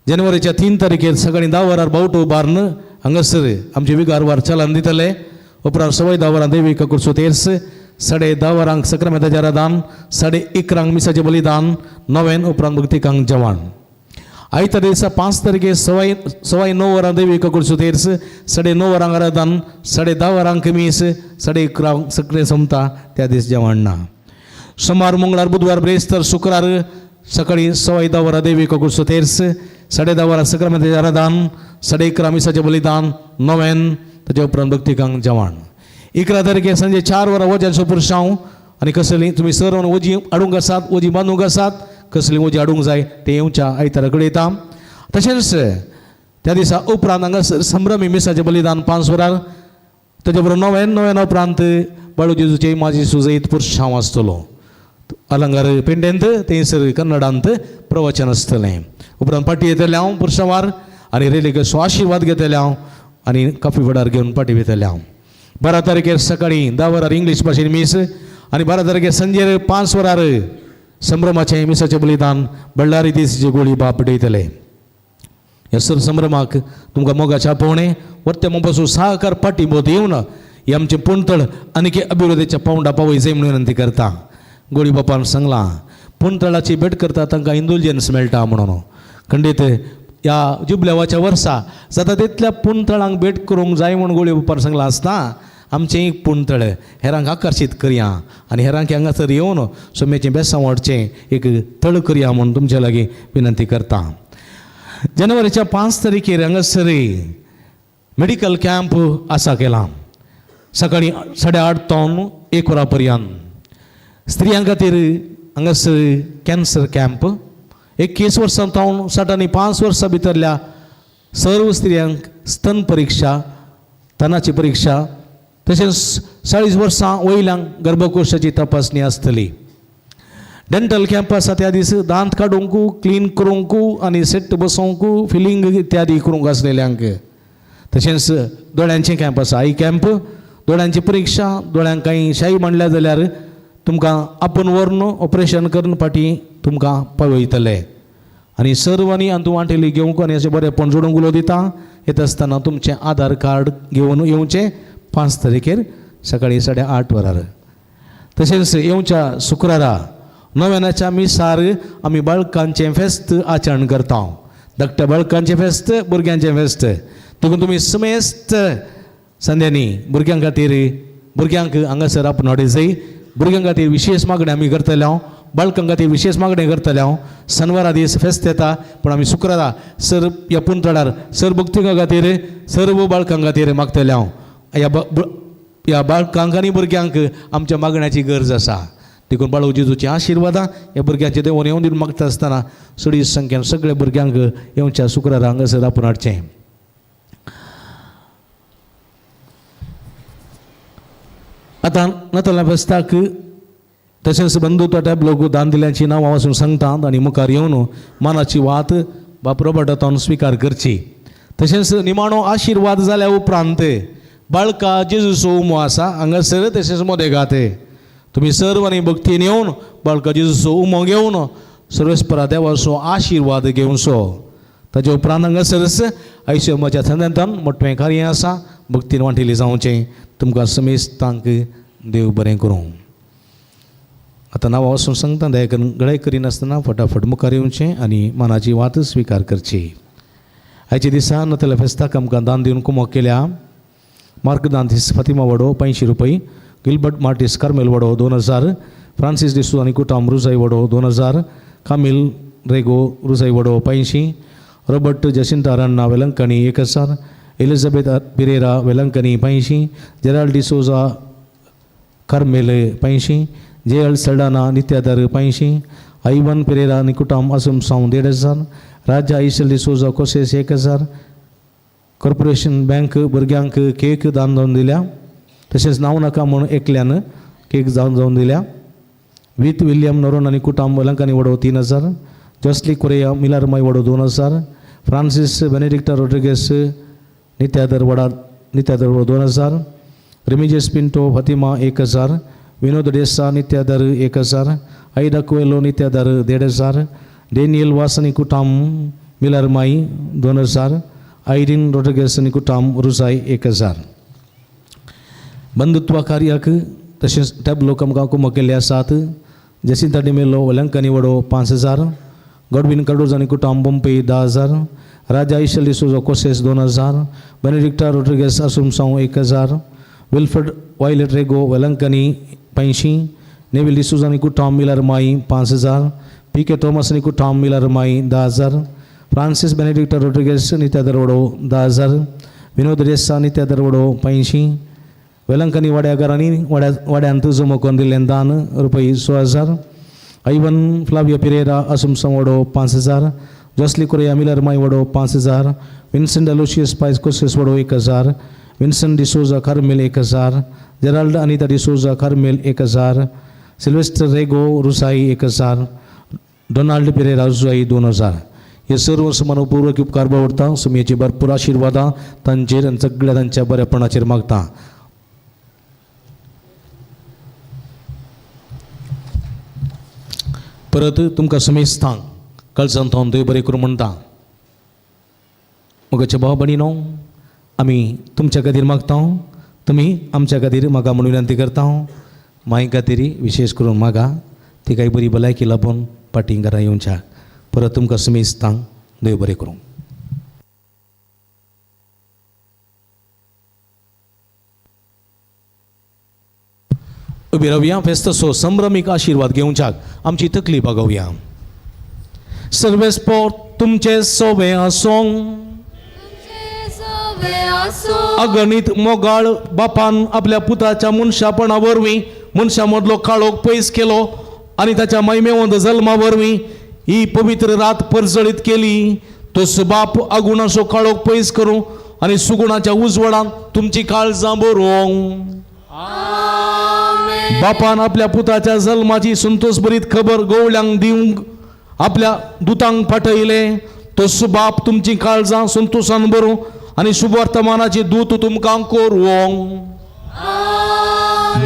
जानेवारीच्या 3 तारखेर सकाळीं 10 वरार बावटो उबारून हांगासर आमचे विगारवार चलन दितले. उपरांत 10:15 वरां देवी ककुरचो तेर्स, 10:30 वरांक सक्रामेंताचें आराधन, 11:30 मिसाचें बलिदान, नव्यान उपरांत भक्तिकांक जेवण. आयतार दिसा 5 तारखेर 9:15 वरां देवी ककुरचो तेर्स, 9:30 वरांक आराधन, 10:30 वरांक मीस, 11:30 सगळें सोंपता, त्या दीस जेवण ना. सोमार, मंगळार, बुधवार, ब्रेस्तार, शुक्रार सकाळीं 10:15 वरां देवी ककुरचो तेर्स, 10:30 वरां सक्रामेंताचें आराधन, 11:30 मिसाचें बलिदान, नव्यान ताच्या उपरांत भक्तिकांक जेवण. 11 तारखेर सांजे 4 वरां वज्यांचो पुरसांव आनी कसली तुमी सर वजी हाडूंक आसात, वजी बांदूंक आसात, कसली वजी हाडूंक जाय तें येवच्या आयतारा कडेन येता. तशेंच त्या दिसा उपरांत हांगासर संभ्रमी मिसाचें बलिदान 5 वरार, ताच्या बरोबर नव्यान उपरांत बाळू जेजूचे माजी सुजयत पुरसांव आसतलो. अलंगार पेंडेंत थंयसर कन्नडांत प्रवचन आसतलें. उपरांत पाटी येतलें हांव पुरसांवार आनी रेलीक आशिर्वाद घेतलें हांव आनी काफी वडार घेवन पाटी वयतलें हांव. 12 तारखेर सकाळीं 10 वरार इंग्लीश भाशेन मीस आनी 12 तारखेर सांजेर 5 वरार संभ्रमाचें मिसाचें बलिदान बल्लारी देसीचे गोळी बाप पेटयतले. ह्या सर संभ्रमाक तुमकां मोगाच्या आपोवणें वर्ते मोपासून सहकार पाठिंबो दिवन हे आमचें पुणतळ आनीक अभिवृद्धीच्या पावंडा पावय जाय म्हणून विनंती करता. गोळी बापान सांगलां पुणतळाची भेट करता तांकां इंदुलजन्स मेळटा म्हणून. खंडीत ह्या जुबलेवाच्या वर्सा जाता तितल्या पुणतळांक भेट करूंक जाय म्हूण गोळी बापान सांगलां आसता आमचें एक पुणतळ हेरांक आकर्शीत करया आनी हेरांक हांगासर येवन सोम्याचें बेसांव वाडचें एक तळ करया म्हूण तुमचे लागीं विनंती करता. जानेवारीच्या 5 तारखेर हांगासर मेडिकल कॅम्प आसा केला सकाळीं 8:30 तावन 1 वरां पर्यंत. स्त्रियां खातीर हांगासर कॅन्सर कॅम्प 21 वर्सां तावन 60 आनी 5 वर्सां भितरल्या सर्व स्त्रियांक स्तन परिक्षा, तनाची परिक्षा, तशेंच 40 वर्सां वयल्यांक गर्भकोशाची तपासणी आसतली. डेंटल कॅम्प आसा त्या दीस दांत काडूंक, क्लीन करूंक आनी सेट बसोवंक, फिलींग इत्यादी करूंक आसलेल्यांक. तशेंच दोळ्यांचें कॅम्प आसा, I camp, दोळ्यांची परिक्षा, दोळ्यांक कांय शाही मांडल्या जाल्यार तुमकां आपूण व्हरून ऑपरेशन करून फाटीं तुमकां पावयतले. आनी सर्वांनी अंतू वांटेली घेवंक आनी अशें बरेंपण जोडूंक उलो दिता. येता आसतना तुमचें आधार कार्ड घेवन येवचें 5 तारखेर सकाळीं 8:30 वरार. तशेंच येवच्या शुक्रारा नव्यानाच्या मिसार आमी बाळकांचें फेस्त आचरण करता. धाकट्या बाळकांचें फेस्त, भुरग्यांचें फेस्त. देखून तुमी समेस्त संध्यांनी भुरग्यां खातीर, भुरग्यांक हांगासर आपूण हाडूंक जाय. भुरग्यां खातीर विशेश मागणें आमी करतले हांव, बाळकां खातीर विशेश मागणें करतले हांव. शनवारा दीस फेस्त येता, पूण आमी शुक्रारा सर ह्या पुंतडार सर भक्तिकां खातीर, सर्व बाळकां खातीर मागतले हांव. ह्या बाळकांक आनी भुरग्यांक आमच्या मागण्याची गरज आसा. देखून बाळू जेजूची आशिर्वादां ह्या भुरग्यांचे देवून येवन दिवन मागता आसतना चडी संख्येन सगळ्या भुरग्यांक येवच्या शुक्रारा हांगासर आपूण हाडचें. आतां नातालां फेस्ताक तशेंच बंधुत्व टॅबलोक दान दिल्यांची नांवां वाचून सांगतात आनी मुखार येवन मानाची वात बाप रोबर्टान स्विकार करची. तशेंच निमाणो आशिर्वाद जाल्या उपरांत बाळका जेजूचो उमो आसा हांगासर तशेंच मोदेगात तुमी सर्वांनी भक्तीन येवन बाळका जेजूचो उमो घेवन सर्वेस्परा देवाचो आशिर्वाद घेवचो. ताजे उपरांत हांगासरच आयच्या म्हज्या संद्यांतान मोठें कार्य आसा भक्तीन वांटिल्लें जावचें. तुमकां समेस्तांक देव बरें करूं. आतां नांवां वचून सांगता, दया करून गळाय करिनासतना फटाफट मुखार येवचें आनी मनाची वात स्विकार करची. आयच्या दिसा नातालां फेस्ताक आमकां दान दिवन कुमोक केल्या मार्क दांतीस फातिमा वडो 500 रुपये, गिलबर्ट मार्टीस कार्मेल वडो 2000, फ्रांसीस डिसूज आनी कुटाम रुजाई वडो 2000, कामील रेगो रुजाई वडो 500, Robert Jacinta Aranha Velankanni 1000, Elizabeth Pereira Velankanni 500, Gerald D'Souza Carmel 500, J L Saldanha Nityadhar 500, Ivan Pereira निकुटाम असुमसांव 1500, राजा इशल डिसोजा कोसेस 1000, कॉर्पोरेशन बँक भुरग्यांक केक दान जावन दिल्या. तशेंच नांव नाका म्हूण एकल्यान केक जावन जावन दिल्या. विथ विल्यम नरोन आनी कुटाम वेलंकानी वडो 3000, जॉस्ली कोरेया मिलारमाय वडो 2000, फ्रांसीस बेनेडिक्टा रोड्रिगेस नित्यादर वडा नित्यादर वडो 2000, Remigius Pinto Fatima 1000, Vinod D'Sa Nityadhar 1000, Aida Coelho Nityadhar 1500, Daniel वासनी कुटाम मिलारमाई 2000, आयरीन रोड्रिगेस आनी कुटाम रुजाय 1000. बंधुत्व कार्याक तशेंच टॅबलोक आमकां कुमक केल्ले आसात. जेसिंता डिमेलो वेलंकनी वडो 5000, गॉडविन कार्डोज आनी कुटाम बोम्पे 10000, राजा इशल डिसोजा कोसेस 2000, बेनेडिक्टा रोड्रिगेस असुमसांव 1000, Wilfred Violet Rego Velankanni 500, Neville D'Souza आनी कुटाम मिलरमाई 5000, पी के थॉमस आनी कुटाम मिलरमाई 10000, फ्रांसीस बेनेडिक्टा रोड्रिगेस नित्यादर वडो 10000, विनोद रेसा नित्यादर वडो 500, वेलंकनी वाड्याकारांनी वाड्यांत जमो करून दिल्लें दान रुपये 6000, आयवन फ्लावियो पिरेरा असुमसम वडो 5000, जॉस्ली कोरिया मिलर माई वडो 5000, विन्संट अलोशियस पायस कोसेस वडो 1000, Vincent D'Souza Carmel 1000, Gerald Anita D'Souza Carmel 1000, Sylvester Rego रुसाई 1000, डोनाल्ड पिरेरा रुसाई 2000. हे सर्व मनपूर्वक उपकार बावडता. सुमयेची भरपूर आशिर्वादां तांचेर आनी सगळ्या तांच्या बरेपणाचेर मागता. परत तुमकां समेस्तांक कळसान थावन देव बरें करूं म्हणटा. मोगाचे भाव भयणीनो, आमी तुमच्या खातीर मागता, तुमी आमच्या खातीर मागा म्हणून विनंती करता. माई खातीर विशेश करून मागा, तिकाय बरी भलायकी लाबून फाटीं घरा येवच्या. परत तुमकां समेस्तांक देव बरें करूं. उबी रावया, फेस्ताचो संभ्रमीक आशिर्वाद घेवच्याक आमची तकली बागोवया. सर्वेस्पोर तुमचे सोवे आसूं. अगणीत मोगाळ बापान आपल्या पुताच्या मनशापणा वरवीं मनशा मदलो काळोख पयस केलो आनी ताच्या महिमेवंत जल्मा वरवीं ही पवित्र रात परजळीत केली. तोच बाप अगुणाचो काळोख पयस करूं आनी सुगुणाच्या उजवाडान तुमची काळजां बरोवं. बापान आपल्या पुताच्या जल्माची संतोष भरीत खबर गवळ्यांक दिवंक आपल्या दुतांक पाठयले. तोच बाप तुमची काळजां संतोशान बरूं आनी शुभवर्तमानाची दूत तुमकां करूं.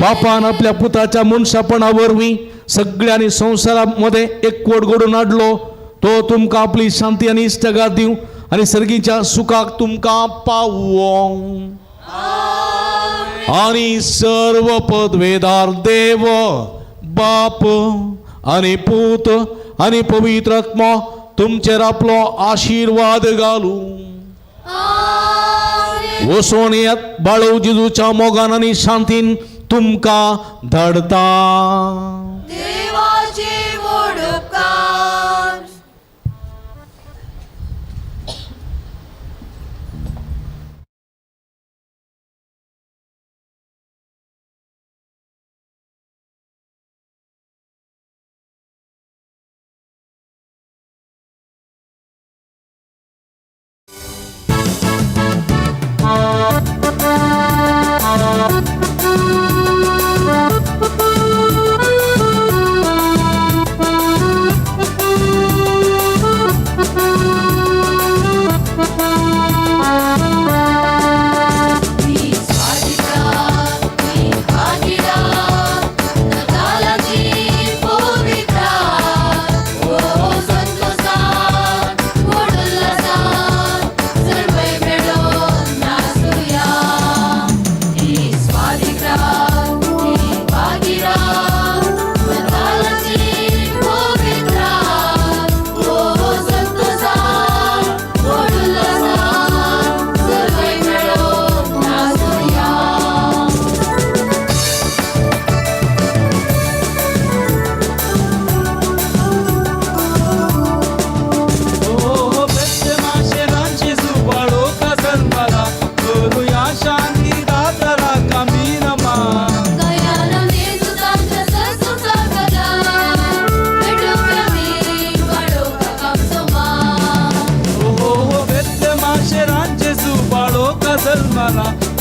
बापान आपल्या पुताच्या मनशापणा वरवीं सगळ्यांनी संवसारा मदें एकवट घडोवन हाडलो. तो तुमकां आपली शांती आनी इश्टागत दिवं आनी सर्गीच्या सुखाक तुमकां पावों. आनी सर्व पदवेदार देव बाप आनी पूत आनी पवित्र आत्मो तुमचेर आपलो आशिर्वाद घालूं. वसोन येत बाळव जेजूच्या मोगान आनी शांतीन तुमकां धाडता. देवाचे व्हड उपकार.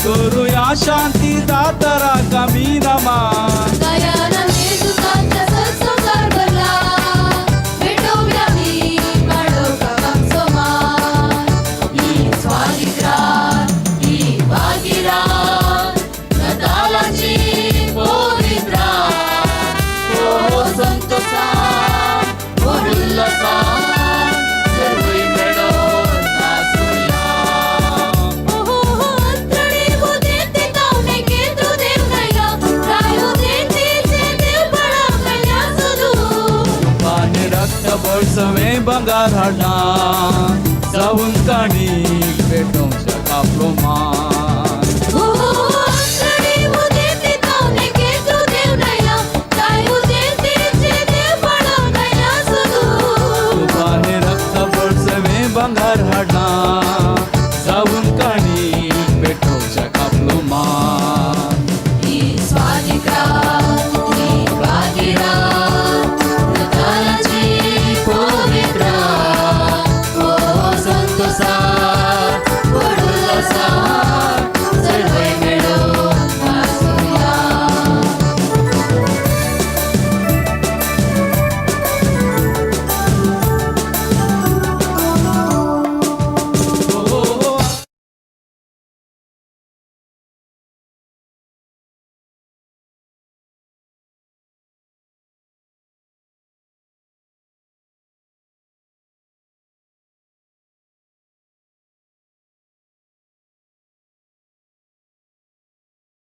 करूया शांती दातरा कमी नमा. बंगार हाडला जावन काणीक पेटोवंक आपलो मान.